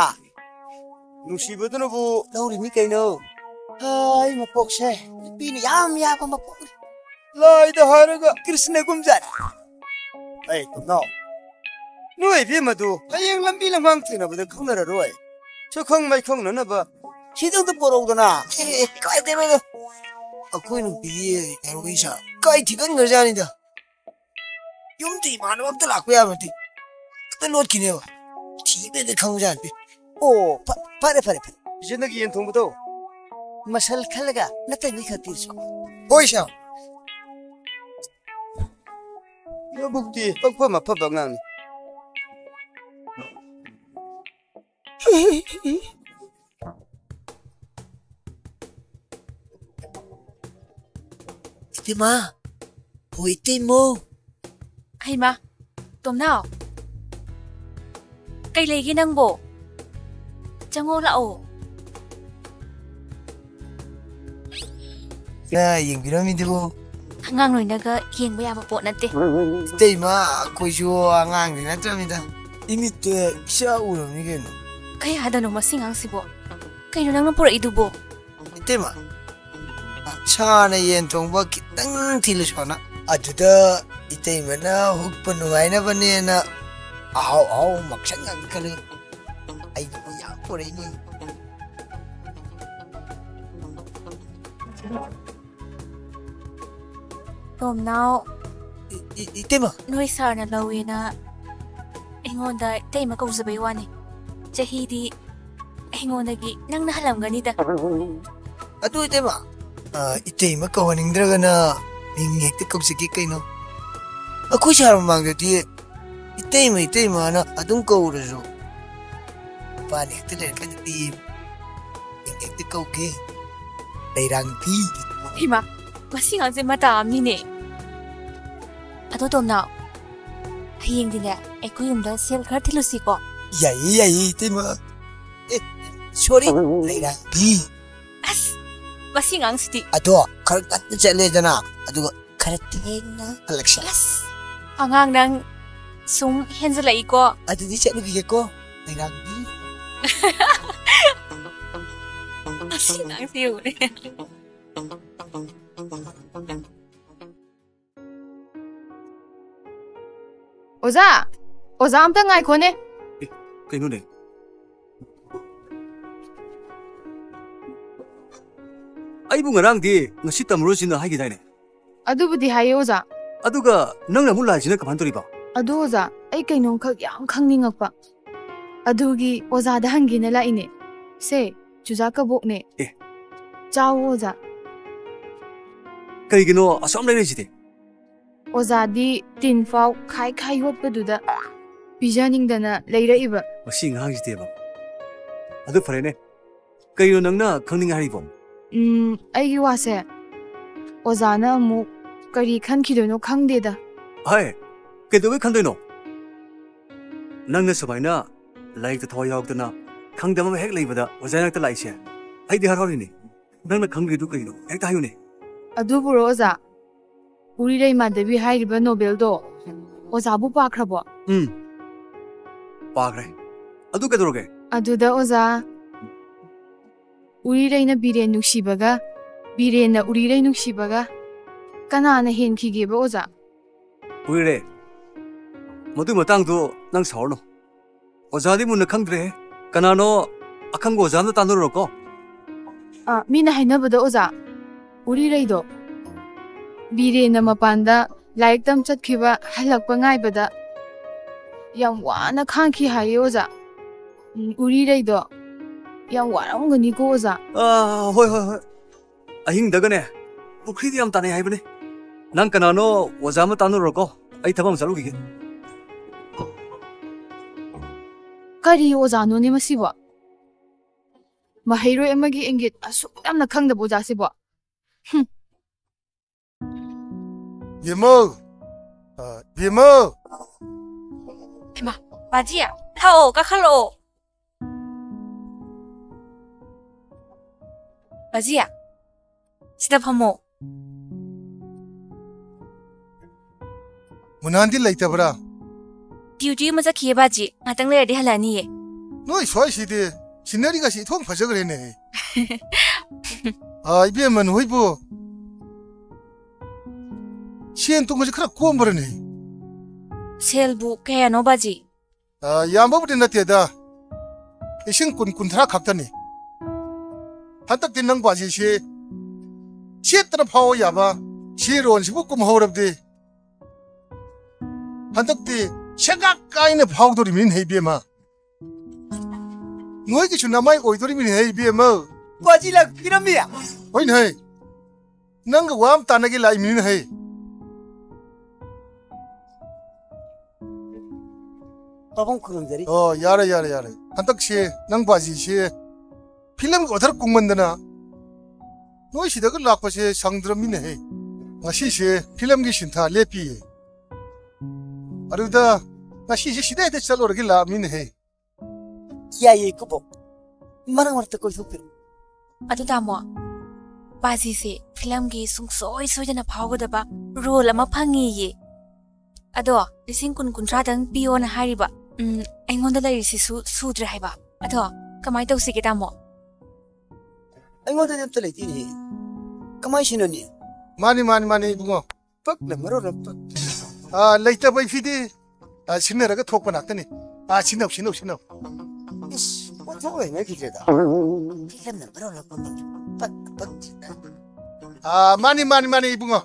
ꯅꯨꯡꯁꯤꯕꯗꯨꯅꯕꯨ ꯂꯧꯔꯤꯅꯤ ꯀꯩꯅꯣ꯫ ꯑ, ꯑꯩ ꯃꯄꯣꯛꯁꯦ ꯅꯨꯄꯤꯅ ꯌꯥꯝ ꯌꯥꯕ ꯃꯄꯣꯛꯅꯤ꯫ ꯂꯥꯏꯗ ꯍꯥꯏꯔꯒ ꯀ꯭ꯔꯤꯁꯅꯒꯨꯝꯖꯥꯠꯅꯤ꯫ ꯑꯩ ꯇꯨꯝꯅꯥꯎ, ꯅꯣꯏ ꯏꯕꯦꯝꯃꯗꯨ ꯍꯌꯦꯡ ꯂꯝꯕꯤ ꯂꯝꯍꯥꯡ ꯊꯦꯡꯅꯕꯗ ꯈꯪꯅꯔꯔꯣꯏ꯫ ꯁꯛꯈꯪ ꯃꯥꯏꯈꯪꯅꯅꯕ ꯍꯤꯗꯛꯇ ꯄꯣꯔꯧꯗꯅ꯫ ꯑꯦ, ꯑꯦ, ꯀꯥꯏꯗꯦ ꯀꯩꯅꯣ꯫ ꯑꯩꯈꯣꯏ ꯅꯨꯄꯤꯗꯤ ꯌꯥꯔꯣꯏ ꯁꯥꯔ꯫ ꯀꯥꯏ ꯊꯤꯒꯟꯈ꯭ꯔꯖꯥꯠꯅꯤꯗ꯫ ꯌꯨꯝꯗ ꯏꯃꯥꯟꯅꯕ ꯑꯝꯇ ꯂꯥꯛꯄ ꯌꯥꯕ ꯅꯠꯇꯦ꯫ ꯍꯦꯛꯇ ꯂꯣꯠꯈꯤꯅꯦꯕ꯫ ꯊꯤꯕꯗ ꯈꯪꯕꯖꯥꯠ ꯅꯠꯇꯦ꯫ ꯑꯣ, ꯐ-, ꯐꯔꯦ, ꯐꯔꯦ, ꯐꯔꯦ꯫ ꯏꯆꯦ, ꯅꯪꯒꯤ ꯌꯦꯟ ꯊꯣꯡꯕꯗꯣ ꯃꯁꯜ ꯈꯜꯂꯒ ꯅꯠꯇ꯭ꯔꯗꯤ ꯈꯔ ꯄꯤꯔꯁꯨ꯫ ꯍꯣꯏ, ꯁꯥꯔ꯫ ꯂꯧꯕꯨꯛꯇꯤ ꯄꯪꯐꯝ ꯑꯐꯕ ꯑꯉꯥꯡꯅꯤ꯫ ꯏꯇꯩꯃ, ꯍꯣ ꯏꯇꯩꯃꯣ꯫ ꯍꯩꯃꯥ, ꯇꯣꯝꯅꯥꯎ꯫ ꯀꯩ ꯂꯩꯒꯦ ꯅꯪꯕꯣ? ꯆꯪꯉꯣ ꯂꯥꯛꯑꯣ꯫ ꯅ ꯌꯦꯡꯕꯤꯔꯝꯃꯤꯗꯨꯕꯨ? ꯑꯉꯥꯡ ꯅꯣꯏꯅꯒ ꯌꯦꯡꯕ ꯌꯥꯕ ꯄꯣꯠ ꯅꯠꯇꯦ꯫ ꯏꯇꯩꯃ, ꯑꯩꯈꯣꯏꯁꯨ ꯑꯉꯥꯡꯗꯤ ꯅꯠꯇ꯭ꯔꯕꯅꯤꯗ꯫ ꯏꯃꯤꯠꯇ ꯏꯆꯥ ꯎꯔꯕꯅꯤ ꯀꯩꯅꯣ꯫ ꯀꯩ ꯍꯥꯏꯗꯣꯏꯅꯣ ꯃꯁꯤ ꯑꯉꯥꯡꯁꯤꯕꯣ? ꯀꯩꯅꯣ ꯅꯪꯅ ꯄꯨꯔꯛꯏꯗꯨꯕꯣ? ꯏꯇꯩꯃ, ꯁꯥꯔꯅ ꯌꯦꯟ ꯊꯣꯡꯕ ꯈꯤꯇꯪ ꯊꯤꯜꯂꯨꯁꯣꯅ꯫ ꯑꯗꯨꯗ ꯏꯇꯩꯃꯅ ꯍꯨꯛꯄ ꯅꯨꯡꯉꯥꯏꯅꯕꯅꯦꯅ ꯑꯍꯥꯎ ꯑꯍꯥꯎꯕ ꯃꯈꯜ ꯉꯥꯛꯇ ꯈꯜꯂꯤ꯫ ꯑꯩꯒꯤꯗꯤ ꯌꯥꯝ ꯄꯨꯔꯛꯏꯅꯦ꯫ ꯇꯣꯝꯅꯥꯎ꯫ ꯏ-, ꯏ- ꯏꯇꯩꯃ, ꯅꯣꯏ ꯁꯥꯔꯅ ꯂꯧꯋꯦꯅ ꯑꯩꯉꯣꯟꯗ ꯏꯇꯩꯃ ꯀꯧꯖꯕꯩ ꯋꯥꯅꯤ꯫ ꯆꯍꯤꯗꯤ ꯑꯩꯉꯣꯟꯗꯒꯤ ꯅꯪꯅ ꯍꯜꯂꯝꯒꯅꯤꯗ꯫ ꯑꯗꯨ ꯏꯇꯩꯃ, ꯑ, ꯏꯇꯩꯃ ꯀꯧꯍꯟꯅꯤꯡꯗ꯭ꯔꯒꯅ ꯃꯤꯡ ꯍꯦꯛꯇ ꯀꯧꯖꯒꯦ ꯀꯩꯅꯣ꯫ ꯑꯩꯈꯣꯏ ꯁꯥꯔ ꯃꯃꯥꯡꯗꯗꯤ ꯏꯇꯩꯃ, ꯏꯇꯩꯃꯅ ꯑꯗꯨꯝ ꯀꯧꯔꯁꯨ ꯅꯨꯄꯥꯅ ꯍꯦꯛꯇ ꯂꯩꯔꯛꯀꯅꯤ꯫ ꯃꯤꯡ ꯍꯦꯛꯇ ꯀꯧꯒꯦ꯫ ꯂꯩꯔꯥꯡꯕꯤ꯫ ꯏꯃꯥ, ꯃꯁꯤ ꯉꯥꯡꯁꯦ ꯃꯇꯥ ꯑꯃꯅꯤꯅꯦ꯫ ꯑꯗꯣ ꯇꯣꯝꯅꯥꯎ, ꯍꯌꯦꯡꯗꯤꯅꯦ ꯑꯩꯈꯣꯏ ꯌꯨꯝꯗ ꯁꯦꯜ ꯈꯔ ꯊꯤꯜꯂꯨꯁꯤꯀꯣ꯫ ꯌꯥꯏꯌꯦ, ꯌꯥꯏꯌꯦ, ꯏꯇꯩꯃ꯫ ꯑꯦ, ꯁꯣꯔꯤ, ꯂꯩꯔꯥꯡꯕꯤ꯫ ꯑꯁ, ꯃꯁꯤ ꯉꯥꯡꯁꯤꯗꯤ꯫ ꯑꯗꯣ ꯈꯔ ꯉꯟꯅ ꯆꯠꯂꯦꯗꯅ, ꯑꯗꯨꯒ ꯈꯔ ꯊꯦꯡꯅ ꯍꯜꯂꯛꯁꯦ꯫ ꯑꯁ, ꯑꯉꯥꯡ ꯅꯪ ꯁꯨꯝ ꯍꯦꯟꯖꯜꯂꯛꯏꯀꯣ꯫ ꯑꯗꯨꯗꯤ ꯆꯠꯂꯨꯈꯤꯒꯦꯀꯣ, ꯂꯩꯔꯥꯡꯕꯤ꯫ ꯃꯁꯤ ꯉꯥꯡꯁꯤ ꯌꯦꯡꯉꯨꯅꯦ꯫ ꯑꯣꯖꯥ! ꯑꯣꯖꯥ, ꯑꯝꯇ ꯉꯥꯏꯈꯣꯅꯦ꯫ ꯑꯦ, ꯀꯩꯅꯣꯅꯦ? ꯑꯩꯕꯨ ꯉꯔꯥꯡꯗꯤ ꯉꯁꯤ ꯇꯝꯃꯔꯣꯏꯁꯤꯅ ꯍꯥꯏꯈꯤꯗꯥꯏꯅꯦ? ꯑꯗꯨꯕꯨꯗꯤ ꯍꯥꯏꯌꯦ, ꯑꯣꯖꯥ꯫ ꯑꯗꯨꯒ ꯅꯪꯅ ꯑꯃꯨꯛ ꯂꯥꯛꯏꯁꯤꯅ ꯀꯃꯥꯏꯅ ꯇꯧꯔꯤꯕ? ꯑꯗꯨ, ꯑꯣꯖꯥ, ꯑꯩ ꯀꯩꯅꯣꯝꯈꯛ ꯌꯥꯝ ꯈꯪꯅꯤꯡꯉꯛꯄ꯫ ꯑꯗꯨꯒꯤ ꯑꯣꯖꯥꯗ ꯍꯪꯒꯦꯅ ꯂꯥꯛꯏꯅꯦ꯫ ꯁꯦ, ꯆꯨꯖꯥꯛ ꯀꯕꯣꯛꯅꯦ꯫ ꯑꯦ꯫ ꯆꯥꯎ, ꯑꯣꯖꯥ꯫ ꯀꯩꯒꯤꯅꯣ ꯑꯁꯨꯛ ꯌꯥꯝ ꯂꯩꯔꯛꯏꯁꯤꯗꯤ? ꯑꯣꯖꯥꯗꯤ ꯇꯤꯟ ꯐꯥꯎ ꯈꯥꯏ ꯈꯥꯏ ꯌꯣꯠꯄꯗꯨꯗ ꯄꯤꯖꯅꯤꯡꯗꯅ ꯂꯩꯔꯛꯏꯕ꯫ ꯃꯁꯤ ꯑꯉꯥꯡꯁꯤꯗꯤꯕ꯫ ꯑꯗꯨ ꯐꯔꯦꯅꯦ, ꯀꯩꯅꯣ ꯅꯪꯅ ꯈꯪꯅꯤꯡꯉꯦ ꯍꯥꯏꯔꯤꯕꯣ? ꯎꯝ, ꯑꯩꯒꯤ ꯋꯥꯁꯦ ꯑꯣꯖꯥꯅ ꯑꯃꯨꯛ ꯀꯔꯤ ꯈꯟꯈꯤꯗꯣꯏꯅꯣ ꯈꯪꯗꯦꯗ꯫ ꯍꯥꯏ, ꯀꯩꯗꯧꯕꯩ ꯈꯟꯗꯣꯏꯅꯣ? ꯅꯪꯅ ꯁꯨꯃꯥꯏꯅ ꯂꯥꯏꯔꯤꯛꯇ ꯊꯋꯥꯏ ꯌꯥꯎꯗꯅ ꯈꯪꯗꯕ ꯑꯃ ꯍꯦꯛ ꯂꯩꯕꯗ ꯑꯣꯖꯥ ꯅꯥꯛꯇ ꯂꯥꯛꯏꯁꯦ, ꯑꯩꯗꯤ ꯍꯔꯥꯎꯔꯤꯅꯦ꯫ ꯅꯪꯅ ꯈꯪꯗ꯭ꯔꯤꯗꯨ ꯀꯩꯅꯣ? ꯍꯦꯛꯇ ꯍꯥꯏꯌꯨꯅꯦ꯫ ꯑꯗꯨꯕꯨꯔꯣ ꯑꯣꯖꯥ? ꯎꯔꯤꯔꯩ ꯃꯥꯙꯕꯤ ꯍꯥꯏꯔꯤꯕ ꯅꯣꯕꯦꯜꯗꯣ ꯑꯣꯖꯥꯕꯨ ꯄꯥꯈ꯭ꯔꯕꯣ? ꯎꯝ, ꯄꯥꯈ꯭ꯔꯦ꯫ ꯑꯗꯨ ꯀꯩꯗꯧꯔꯒꯦ? ꯑꯗꯨꯗ ꯑꯣꯖꯥ, ꯎꯔꯤꯔꯩꯅ ꯕꯤꯔꯦꯟ ꯅꯨꯡꯁꯤꯕꯒ, ꯕꯤꯔꯦꯟꯅ ꯎꯔꯤꯔꯩ ꯅꯨꯡꯁꯤꯕꯒ ꯀꯅꯥꯅ ꯍꯦꯟꯈꯤꯒꯦꯕ ꯑꯣꯖꯥ? ꯎꯔꯤꯔꯩ, ꯃꯗꯨꯒꯤ ꯃꯇꯥꯡꯗꯣ ꯅꯪ ꯁꯥꯎꯔꯅꯨ꯫ ꯑꯣꯖꯥꯗꯤ ꯃꯨꯟꯅ ꯈꯪꯗ꯭ꯔꯦꯍꯦ꯫ ꯀꯅꯥꯅꯣ ꯑꯈꯪꯕ ꯑꯣꯖꯥ ꯑꯃꯗ ꯇꯥꯟꯅꯔꯨꯔꯣꯀꯣ꯫ ꯑ, ꯃꯤꯅ ꯍꯥꯏꯅꯕꯗ ꯑꯣꯖꯥ, ꯎꯔꯤꯔꯩꯗꯣ ꯕꯤꯔꯦꯟꯅ ꯃꯄꯥꯟꯗ ꯂꯥꯏꯔꯤꯛ ꯇꯝ ꯆꯠꯈꯤꯕ ꯍꯜꯂꯛꯄ ꯉꯥꯏꯕꯗ ꯌꯥꯝ ꯋꯥꯅ ꯈꯥꯡꯈꯤ ꯍꯥꯏꯌꯦ ꯑꯣꯖꯥ꯫ ꯎꯝ, ꯎꯔꯤꯔꯩꯗꯣ ꯌꯥꯝ ꯋꯥꯔꯝꯒꯅꯤꯀꯣ ꯑꯣꯖꯥ꯫ ꯑꯥ, ꯍꯣꯏ, ꯍꯣꯏ, ꯍꯣꯏ꯫ ꯑꯍꯤꯡꯗꯒꯅꯦ ꯄꯨꯈ꯭ꯔꯤꯗ ꯌꯥꯝ ꯇꯥꯟꯅꯩ ꯍꯥꯏꯕꯅꯦ꯫ ꯅꯪ ꯀꯅꯥꯅꯣ? ꯑꯣꯖꯥ ꯑꯃ ꯇꯥꯟꯅꯔꯨꯔꯣꯀꯣ, ꯑꯩ ꯊꯕꯛ ꯑꯃ ꯆꯠꯂꯨꯈꯤꯒꯦ꯫ ꯀꯔꯤ ꯑꯣꯖꯥꯅꯣꯅꯦ ꯃꯁꯤꯕꯣ? ꯃꯍꯩꯔꯣꯏ ꯑꯃꯒꯤ ꯏꯪꯒꯤꯠ ꯑꯁꯨꯛ ꯌꯥꯝꯅ ꯈꯪꯗꯕ ꯑꯣꯖꯥꯁꯤꯕꯣ? ꯍꯨꯝ꯫ ꯕꯦꯝꯃꯧ! ꯑ, ꯕꯦꯝꯃꯧ! ꯍꯩꯃꯥ, ꯕꯥꯖꯤ, ꯂꯥꯛꯑꯣ, ꯀꯥꯈꯠꯂꯛꯑꯣ꯫ ꯕꯥꯖꯤ, ꯁꯤꯗ ꯐꯝꯃꯣ꯫ ꯃꯨꯅꯥꯟꯗꯤ ꯂꯩꯇꯕ꯭ꯔꯥ? ꯗ꯭ꯌꯨꯇꯤ ꯑꯃ ꯆꯠꯈꯤꯌꯦ ꯕꯥꯖꯤ, ꯉꯥꯛꯇꯪ ꯂꯩꯔꯗꯤ ꯍꯜꯂꯛꯑꯅꯤꯌꯦ꯫ ꯅꯣꯏ ꯁ꯭ꯋꯥꯏꯁꯤꯗꯤ ꯁꯤꯅꯔꯤꯒꯁꯤ ꯏꯊꯣꯡ ꯐꯖꯈ꯭ꯔꯦꯅꯦ꯫ ꯑ, ꯏꯕꯦꯝꯃ ꯅꯣꯏꯕꯨ ꯁꯦꯟ ꯊꯨꯝꯒꯁꯦ ꯈꯔ ꯀꯣꯝꯕ꯭ꯔꯅꯦ? ꯁꯦꯜꯕꯨ ꯀꯌꯥꯅꯣ ꯕꯥꯖꯤ? ꯑ, ꯌꯥꯝꯕꯕꯨꯗꯤ ꯅꯠꯇꯦꯗ, ꯂꯤꯁꯤꯡ ꯀꯨꯟ, ꯀꯨꯟꯊ꯭ꯔꯥ ꯈꯛꯇꯅꯤ꯫ ꯍꯟꯗꯛꯇꯤ ꯅꯪ ꯕꯥꯖꯤꯁꯤ ꯁꯦꯠꯇꯅ ꯐꯥꯎ ꯌꯥꯕ ꯁꯤꯔꯣꯟꯁꯤꯕꯨ ꯀꯨꯝꯍꯧꯔꯕꯗꯤ ꯍꯟꯗꯛꯇꯤ ꯁꯦꯒꯥꯛ ꯀꯥꯏꯅ ꯐꯥꯎꯗꯣꯔꯤꯕꯅꯤꯅꯦ ꯏꯕꯦꯝꯃ꯫ ꯅꯣꯏꯒꯤꯁꯨ ꯅꯃꯥꯏ ꯑꯣꯏꯗꯣꯔꯤꯕꯅꯤꯍꯦ ꯏꯕꯦꯝꯃ꯫ ꯕꯥꯖꯤ ꯂꯥꯛꯄꯤꯔꯝꯃꯤ? ꯍꯣꯏꯅꯦ ꯍꯦ꯫ ꯅꯪꯒ ꯋꯥ ꯑꯃ ꯇꯥꯟꯅꯒꯦ ꯂꯥꯛꯏꯃꯤꯅꯦ ꯍꯦ꯫ ꯄꯥꯕꯨꯡ ꯈꯨꯔꯨꯝꯖꯔꯤ꯫ ꯑꯣ, ꯌꯥꯔꯦ, ꯌꯥꯔꯦ, ꯌꯥꯔꯦ꯫ ꯍꯟꯗꯛꯁꯦ ꯅꯪ ꯕꯥꯖꯤꯁꯦ ꯐꯤꯂꯝꯒꯤ ꯑꯣꯔꯗꯔ ꯀꯨꯡꯃꯟꯗꯅ ꯅꯣꯏ ꯁꯤꯗꯒ ꯂꯥꯛꯄꯁꯦ ꯁꯪꯗ꯭ꯔꯕꯅꯤꯅꯦꯍꯦ꯫ ꯉꯁꯤꯁꯦ ꯐꯤꯂꯝꯒꯤ ꯁꯤꯟꯊꯥ ꯂꯦꯞꯄꯤꯌꯦ꯫ ꯑꯗꯨꯗ ꯉꯁꯤꯁꯦ ꯁꯤꯗ ꯍꯦꯛꯇ ꯆꯠꯂꯨꯔꯒꯦ ꯂꯥꯛꯑꯃꯤꯅꯦꯍꯦ꯫ ꯌꯥꯏꯌꯦ ꯏꯀꯨꯕꯣꯛ, ꯃꯔꯛ ꯃꯔꯛꯇ ꯀꯣꯏꯊꯣꯛꯄꯤꯔꯛꯑꯣ꯫ ꯑꯗꯨ ꯇꯥꯃꯣ, ꯕꯥꯖꯤꯁꯦ ꯐꯤꯂꯝꯒꯤ ꯁꯨꯡꯁꯣꯏ ꯁꯣꯏꯗꯅ ꯐꯥꯎꯒꯗꯕ ꯔꯣꯜ ꯑꯃ ꯐꯪꯉꯦꯌꯦ꯫ ꯑꯗꯣ ꯂꯤꯁꯤꯡ ꯀꯨꯟ ꯀꯨꯟꯊ꯭ꯔꯥꯗꯪ ꯄꯤꯌꯣꯅ ꯍꯥꯏꯔꯤꯕ꯫ ꯎꯝ, ꯑꯩꯉꯣꯟꯗ ꯂꯩꯔꯤꯁꯤꯁꯨ ꯁꯨꯗ꯭ꯔꯦ ꯍꯥꯏꯕ꯫ ꯑꯗꯣ ꯀꯃꯥꯏꯅ ꯇꯧꯁꯤꯒꯦ ꯇꯥꯃꯣ? ꯑꯩꯉꯣꯟꯗꯗꯤ ꯑꯝꯇ ꯂꯩꯇꯦꯅꯦ꯫ ꯀꯃꯥꯏ ꯁꯤꯅꯣꯅꯦ? ꯃꯥꯅꯤ, ꯃꯥꯅꯤ, ꯃꯥꯅꯤ, ꯏꯕꯨꯡꯉꯣ꯫ ꯄꯛꯅ ꯃꯔꯣꯜ ꯑꯃ ꯄꯛ꯫ ꯑꯥ, ꯂꯩꯇꯕ ꯏꯐꯤꯗꯤ, ꯑꯥ, ꯁꯤꯟꯅꯔꯒ ꯊꯣꯛꯄ ꯉꯥꯛꯇꯅꯤ꯫ ꯑꯥ, ꯁꯤꯟꯅꯧ, ꯁꯤꯟꯅꯧ, ꯁꯤꯟꯅꯧ꯫ ꯏꯁ, ꯄꯣꯠꯊꯣꯛ ꯂꯩꯅꯈꯤꯗ꯭ꯔꯦꯗ꯫ ꯐꯤꯂꯝꯅ ꯃꯔꯣꯜ ꯑꯃ ꯄꯛ, ꯄꯛ, ꯄꯛ꯫ ꯑꯥ, ꯃꯥꯅꯤ, ꯃꯥꯅꯤ, ꯃꯥꯅꯤ, ꯏꯕꯨꯡꯉꯣ꯫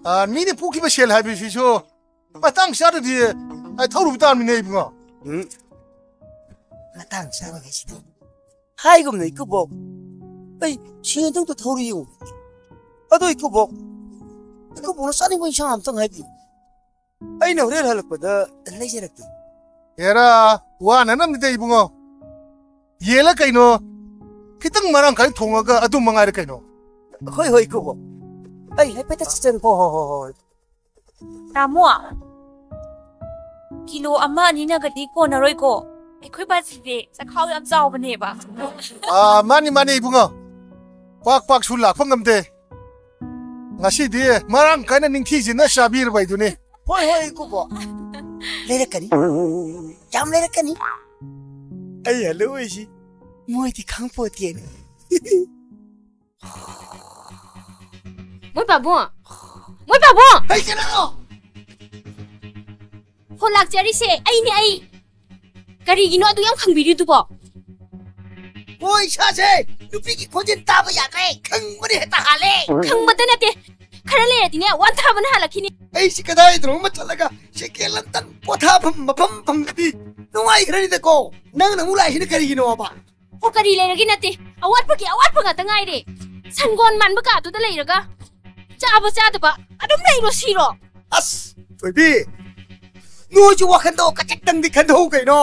ꯑꯥ, ꯃꯤꯅ ꯄꯨꯈꯤꯕ ꯁꯦꯜ ꯍꯥꯏꯕꯁꯤꯁꯨ ꯃꯇꯥꯡ ꯆꯥꯗ꯭ꯔꯗꯤ ꯑꯩ ꯊꯧꯔꯨꯕ ꯇꯥꯕꯅꯤꯅꯦ ꯏꯕꯨꯡꯉꯣ꯫ ꯎꯝ꯫ ꯃꯇꯥꯡ ꯆꯥꯔꯤꯉꯩꯁꯤꯗ ꯍꯥꯏꯒꯨꯝꯅ ꯏꯀꯨꯕꯣꯛ, ꯑꯩ ꯁꯦꯟꯗꯣ ꯑꯝꯇ ꯊꯧꯔ ꯌꯦꯡꯉꯨ꯫ ꯑꯗꯣ ꯏꯀꯨꯕꯣꯛ, ꯏꯀꯨꯕꯣꯛꯅ ꯆꯥꯅꯤꯡꯕ ꯏꯟꯁꯥꯡ ꯑꯝꯇꯪ ꯍꯥꯏꯕꯤꯌꯨ꯫ ꯑꯩꯅ ꯍꯣꯔꯦꯟ ꯍꯜꯂꯛꯄꯗ ꯂꯩꯖꯔꯛꯀꯦ꯫ ꯍꯦꯔꯥ, ꯋꯥꯅꯅꯕꯅꯤꯗ ꯏꯕꯨꯡꯉꯣ꯫ ꯌꯦꯜꯂ ꯀꯩꯅꯣ? ꯈꯤꯇꯪ ꯃꯔꯥꯡ ꯀꯥꯏꯅ ꯊꯣꯡꯉꯒ ꯑꯗꯨꯝ ꯃꯉꯥꯏꯔꯦ ꯀꯩꯅꯣ꯫ ꯍꯣꯏ, ꯍꯣꯏ, ꯏꯀꯨꯕꯣꯛ꯫ ꯑꯩ ꯍꯥꯏꯐꯦꯠꯇ ꯆꯠꯆꯔꯨ꯫ ꯍꯣ, ꯍꯣ, ꯍꯣ, ꯍꯣꯏ꯫ ꯇꯥꯃꯣ, ꯀꯤꯂꯣ ꯑꯃ ꯑꯅꯤꯅꯒꯗꯤ ꯀꯣꯟꯅꯔꯣꯏꯀꯣ? ꯑꯩꯈꯣꯏ ꯕꯥꯖꯤꯗꯤ ꯆꯈꯥꯎ ꯌꯥꯝ ꯆꯥꯎꯕꯅꯦꯕ꯫ ꯑꯥ, ꯃꯥꯅꯤ, ꯃꯥꯅꯤ, ꯏꯕꯨꯡꯉꯣ꯫ ꯄꯥꯛ ꯄꯥꯛꯁꯨ ꯂꯥꯛꯄ ꯉꯝꯗꯦ꯫ ꯉꯁꯤꯗꯤ ꯃꯔꯥꯡ ꯀꯥꯏꯅ ꯅꯤꯡꯊꯤꯖꯅ ꯆꯥꯕꯤꯔꯕ ꯍꯥꯏꯗꯨꯅꯤ꯫ ꯍꯣꯏ, ꯍꯣꯏ, ꯏꯀꯨꯕꯣꯛ꯫ ꯂꯩꯔꯛꯀꯅꯤ꯫ ꯌꯥꯝ ꯂꯩꯔꯛꯀꯅꯤ꯫ ꯑꯩ ꯍꯜꯂꯛꯑꯣꯏꯁꯤ ꯃꯣꯏꯗꯤ ꯈꯪꯄꯣꯠꯇꯦꯅꯦ꯫ ꯃꯣꯏ ꯄꯥꯕꯨꯡ! ꯃꯣꯏ ꯄꯥꯕꯨꯡ! ꯀꯩ ꯀꯩꯅꯣ? ꯐꯣꯟ ꯂꯥꯛꯆꯔꯤꯁꯦ ꯑꯩꯅꯦ, ꯑꯩ꯫ ꯀꯔꯤꯒꯤꯅꯣ ꯑꯗꯨ ꯌꯥꯝ ꯈꯪꯕꯤꯔꯤꯗꯨꯕꯣ? ꯍꯣꯏ, ꯏꯁꯥꯁꯦ ꯅꯨꯄꯤꯒꯤ ꯈꯣꯟꯖꯦꯜ ꯇꯥꯕ ꯌꯥꯗ꯭ꯔꯦ꯫ ꯈꯪꯕꯅ ꯍꯦꯛꯇ ꯍꯥꯜꯂꯦ꯫ ꯈꯪꯕꯗ ꯅꯠꯇꯦ, ꯈꯔ ꯂꯩꯔꯗꯤꯅꯦ ꯋꯥꯟꯊꯕꯅ ꯍꯥꯜꯂꯛꯈꯤꯅꯤ꯫ ꯑꯩꯁꯤ ꯀꯗꯥꯏꯗꯅꯣ ꯑꯃ ꯆꯠꯂꯒ ꯁꯦꯀꯦꯟ ꯑꯝꯇꯪ ꯄꯣꯊꯥꯐꯝ ꯃꯐꯝ ꯐꯪꯒꯗꯤ ꯅꯨꯡꯉꯥꯏꯈ꯭ꯔꯅꯤꯗꯀꯣ꯫ ꯅꯪꯅ ꯑꯃꯨꯛ ꯂꯥꯛꯏꯁꯤꯅ ꯀꯔꯤꯒꯤꯅꯣꯕ? ꯑꯣ, ꯀꯔꯤ ꯂꯩꯔꯒꯦ ꯅꯠꯇꯦ, ꯑꯋꯥꯠꯄꯒꯤ ꯑꯋꯥꯠꯄ ꯉꯥꯛꯇ ꯉꯥꯏꯔꯦ꯫ ꯁꯟꯒꯣꯟ ꯃꯥꯟꯕ ꯀꯥꯗꯨꯗ ꯂꯩꯔꯒ ꯆꯥꯕ ꯆꯥꯗꯕ ꯑꯗꯨꯝ ꯂꯩꯔꯣ ꯁꯤꯔꯣ? ꯑꯁ, ꯊꯣꯏꯕꯤ, ꯅꯣꯏꯁꯨ ꯋꯥꯈꯟꯗꯣ ꯈꯖꯤꯛꯇꯪꯗꯤ ꯈꯟꯊꯧ ꯀꯩꯅꯣ꯫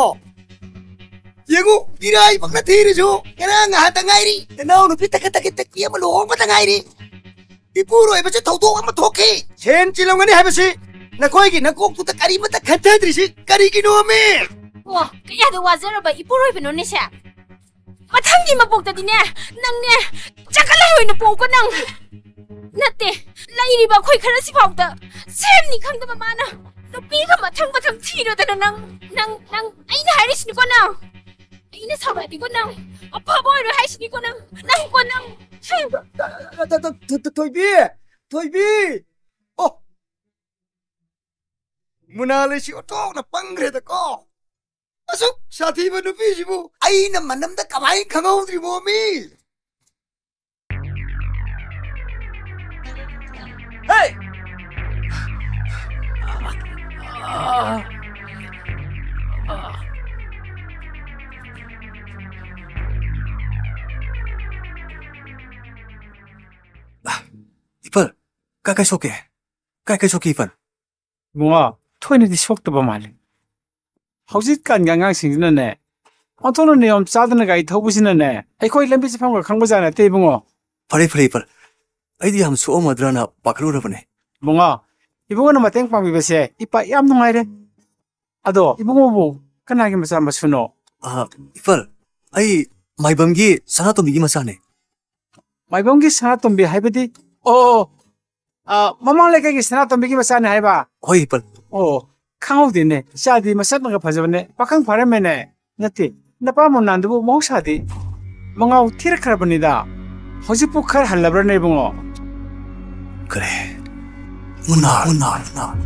ꯌꯦꯡꯉꯨ, ꯏꯔꯥꯏꯕꯛꯅ ꯊꯤꯔꯤꯁꯨ ꯉꯔꯥꯡ ꯉꯍꯥꯟꯇ ꯉꯥꯏꯔꯤ꯫ ꯅꯅꯥꯎ ꯅꯨꯄꯤ ꯇꯀ ꯇꯀꯤ ꯇꯀꯤ ꯑꯃ ꯂꯨꯍꯣꯡꯕꯗ ꯉꯥꯏꯔꯤ꯫ ꯏꯄꯨꯔꯣꯏꯕꯁꯦ ꯊꯧꯗꯣꯛ ꯑꯃ ꯊꯣꯛꯈꯤ꯫ ꯁꯦꯟ ꯆꯤꯜꯂꯝꯒꯅꯤ ꯍꯥꯏꯕꯁꯤ ꯅꯈꯣꯏꯒꯤ ꯅꯀꯣꯛꯇꯨꯗ ꯀꯔꯤꯃꯠꯇ ꯈꯟꯊꯗ꯭ꯔꯤꯁꯤ ꯀꯔꯤꯒꯤꯅꯣꯃꯤ? ꯑꯣ, ꯀꯌꯥꯗ ꯋꯥꯖꯔꯕ ꯏꯄꯨꯔꯣꯏꯕꯅꯣꯅꯦ ꯁꯦ? ꯃꯊꯪꯒꯤ ꯃꯄꯣꯛꯇꯗꯤꯅꯦ, ꯅꯪꯅꯦ, ꯆꯀꯂꯩ ꯑꯣꯏꯅ ꯄꯣꯛꯎꯀꯣ ꯅꯪ꯫ ꯅꯠꯇꯦ, ꯂꯩꯔꯤꯕ ꯑꯩꯈꯣꯏ ꯈꯔꯁꯤꯐꯥꯎꯗ ꯁꯦꯝꯅꯤ ꯈꯪꯗꯕ ꯃꯥꯅ ꯅꯨꯄꯤꯒ ꯃꯊꯪ ꯃꯊꯪ ꯊꯤꯔꯗꯅ ꯅꯪ, ꯅꯪ, ꯅꯪ, ꯑꯩꯅ ꯍꯥꯏꯔꯤꯁꯤꯅꯤꯀꯣ ꯅꯪ꯫ ꯑꯩꯅ ꯁꯥꯎꯔꯛꯑꯗꯤꯀꯣ ꯅꯪ ꯑꯐꯕ ꯑꯣꯏꯔꯣꯏ ꯍꯥꯏꯁꯤꯅꯤꯀꯣ ꯅꯪ꯫ ꯅꯪꯀꯣ ꯅꯪ꯫ ꯊꯣꯏꯕꯤ! ꯊꯣꯏꯕꯤ! ꯑꯣ! ꯃꯨꯅꯥ ꯂꯩꯁꯤ ꯑꯣꯟꯊꯣꯛꯅ ꯄꯪꯈ꯭ꯔꯦꯗꯀꯣ꯫ ꯑꯁꯨꯛ ꯁꯥꯊꯤꯕ ꯅꯨꯄꯤꯁꯤꯕꯨ ꯑꯩꯅ ꯃꯅꯝꯗ ꯀꯃꯥꯏꯅ ꯈꯪꯍꯧꯗ꯭ꯔꯤꯃꯣ ꯃꯤ? ꯍꯦ! ꯏꯐꯜ, ꯀꯥꯏ ꯀꯥꯏ ꯁꯣꯛꯀꯦ? ꯀꯥꯏ ꯀꯥꯏ ꯁꯣꯛꯀꯦ, ꯏꯐꯜ? ꯏꯕꯨꯡꯉꯣ, ꯊꯣꯏꯅꯗꯤ ꯁꯣꯛꯇꯕ ꯃꯥꯜꯂꯦ꯫ ꯍꯧꯖꯤꯛꯀꯥꯟꯒꯤ ꯑꯉꯥꯡꯁꯤꯡꯁꯤꯅꯅꯦ, ꯑꯣꯟꯊꯣꯛꯅ ꯅꯤꯌꯣꯝ ꯆꯥꯗꯅ ꯒꯥꯔꯤ ꯊꯧꯕꯁꯤꯅꯅꯦ, ꯑꯩꯈꯣꯏ ꯂꯝꯕꯤ ꯆꯠꯐꯝꯒ ꯈꯪꯕꯖꯥꯠ ꯅꯠꯇꯦ, ꯏꯕꯨꯡꯉꯣ꯫ ꯐꯔꯦ, ꯐꯔꯦ, ꯏꯐꯜ꯫ ꯑꯩꯗꯤ ꯌꯥꯝ ꯁꯣꯛꯑꯝꯃꯗ꯭ꯔꯅ ꯄꯥꯈꯠꯂꯨꯔꯕꯅꯦ꯫ ꯏꯕꯨꯡꯉꯣ, ꯏꯕꯨꯡꯉꯣꯅ ꯃꯇꯦꯡ ꯄꯥꯡꯕꯤꯕꯁꯦ ꯏꯄꯥ ꯌꯥꯝ ꯅꯨꯡꯉꯥꯏꯔꯦ꯫ ꯑꯗꯣ ꯏꯕꯨꯡꯉꯣꯕꯨ ꯀꯅꯥꯒꯤ ꯃꯆꯥ ꯃꯁꯨꯅꯣ? ꯑ, ꯏꯐꯜ, ꯑꯩ ꯃꯥꯏꯕꯝꯒꯤ ꯁꯅꯥꯇꯣꯝꯕꯤꯒꯤ ꯃꯆꯥꯅꯦ꯫ ꯃꯥꯏꯕꯝꯒꯤ ꯁꯅꯥꯇꯣꯝꯕꯤ ꯍꯥꯏꯕꯗꯤ? ꯑꯣ, ꯑꯣ, ꯑ, ꯃꯃꯥꯡ ꯂꯩꯀꯥꯏꯒꯤ ꯁꯅꯥꯇꯣꯝꯕꯤꯒꯤ ꯃꯆꯥꯅꯦ ꯍꯥꯏꯕ? ꯍꯣꯏ, ꯏꯐꯜ꯫ ꯑꯣ, ꯈꯪꯍꯧꯗꯦꯅꯦ꯫ ꯏꯆꯥꯗꯤ ꯃꯁꯛꯅꯒ ꯐꯖꯕꯅꯦ꯫ ꯄꯥꯈꯪ ꯐꯥꯔꯝꯃꯦꯅꯦ꯫ ꯅꯠꯇꯦ, ꯅꯄꯥ ꯃꯨꯟꯅꯥꯟꯗꯨꯕꯨ ꯃꯍꯧꯁꯥꯗꯤ ꯃꯉꯥꯎ ꯊꯤꯔꯛꯈ꯭ꯔꯕꯅꯤꯗ꯫ ꯍꯧꯖꯤꯛꯄꯨ ꯈꯔ ꯍꯜꯂꯕ꯭ꯔꯅꯦ, ꯏꯕꯨꯡꯉꯣ? ꯀꯔꯤ? ꯃꯨꯟꯅꯥꯟ, ꯃꯨꯟꯅꯥꯟ, ꯃꯨꯟꯅꯥꯟ꯫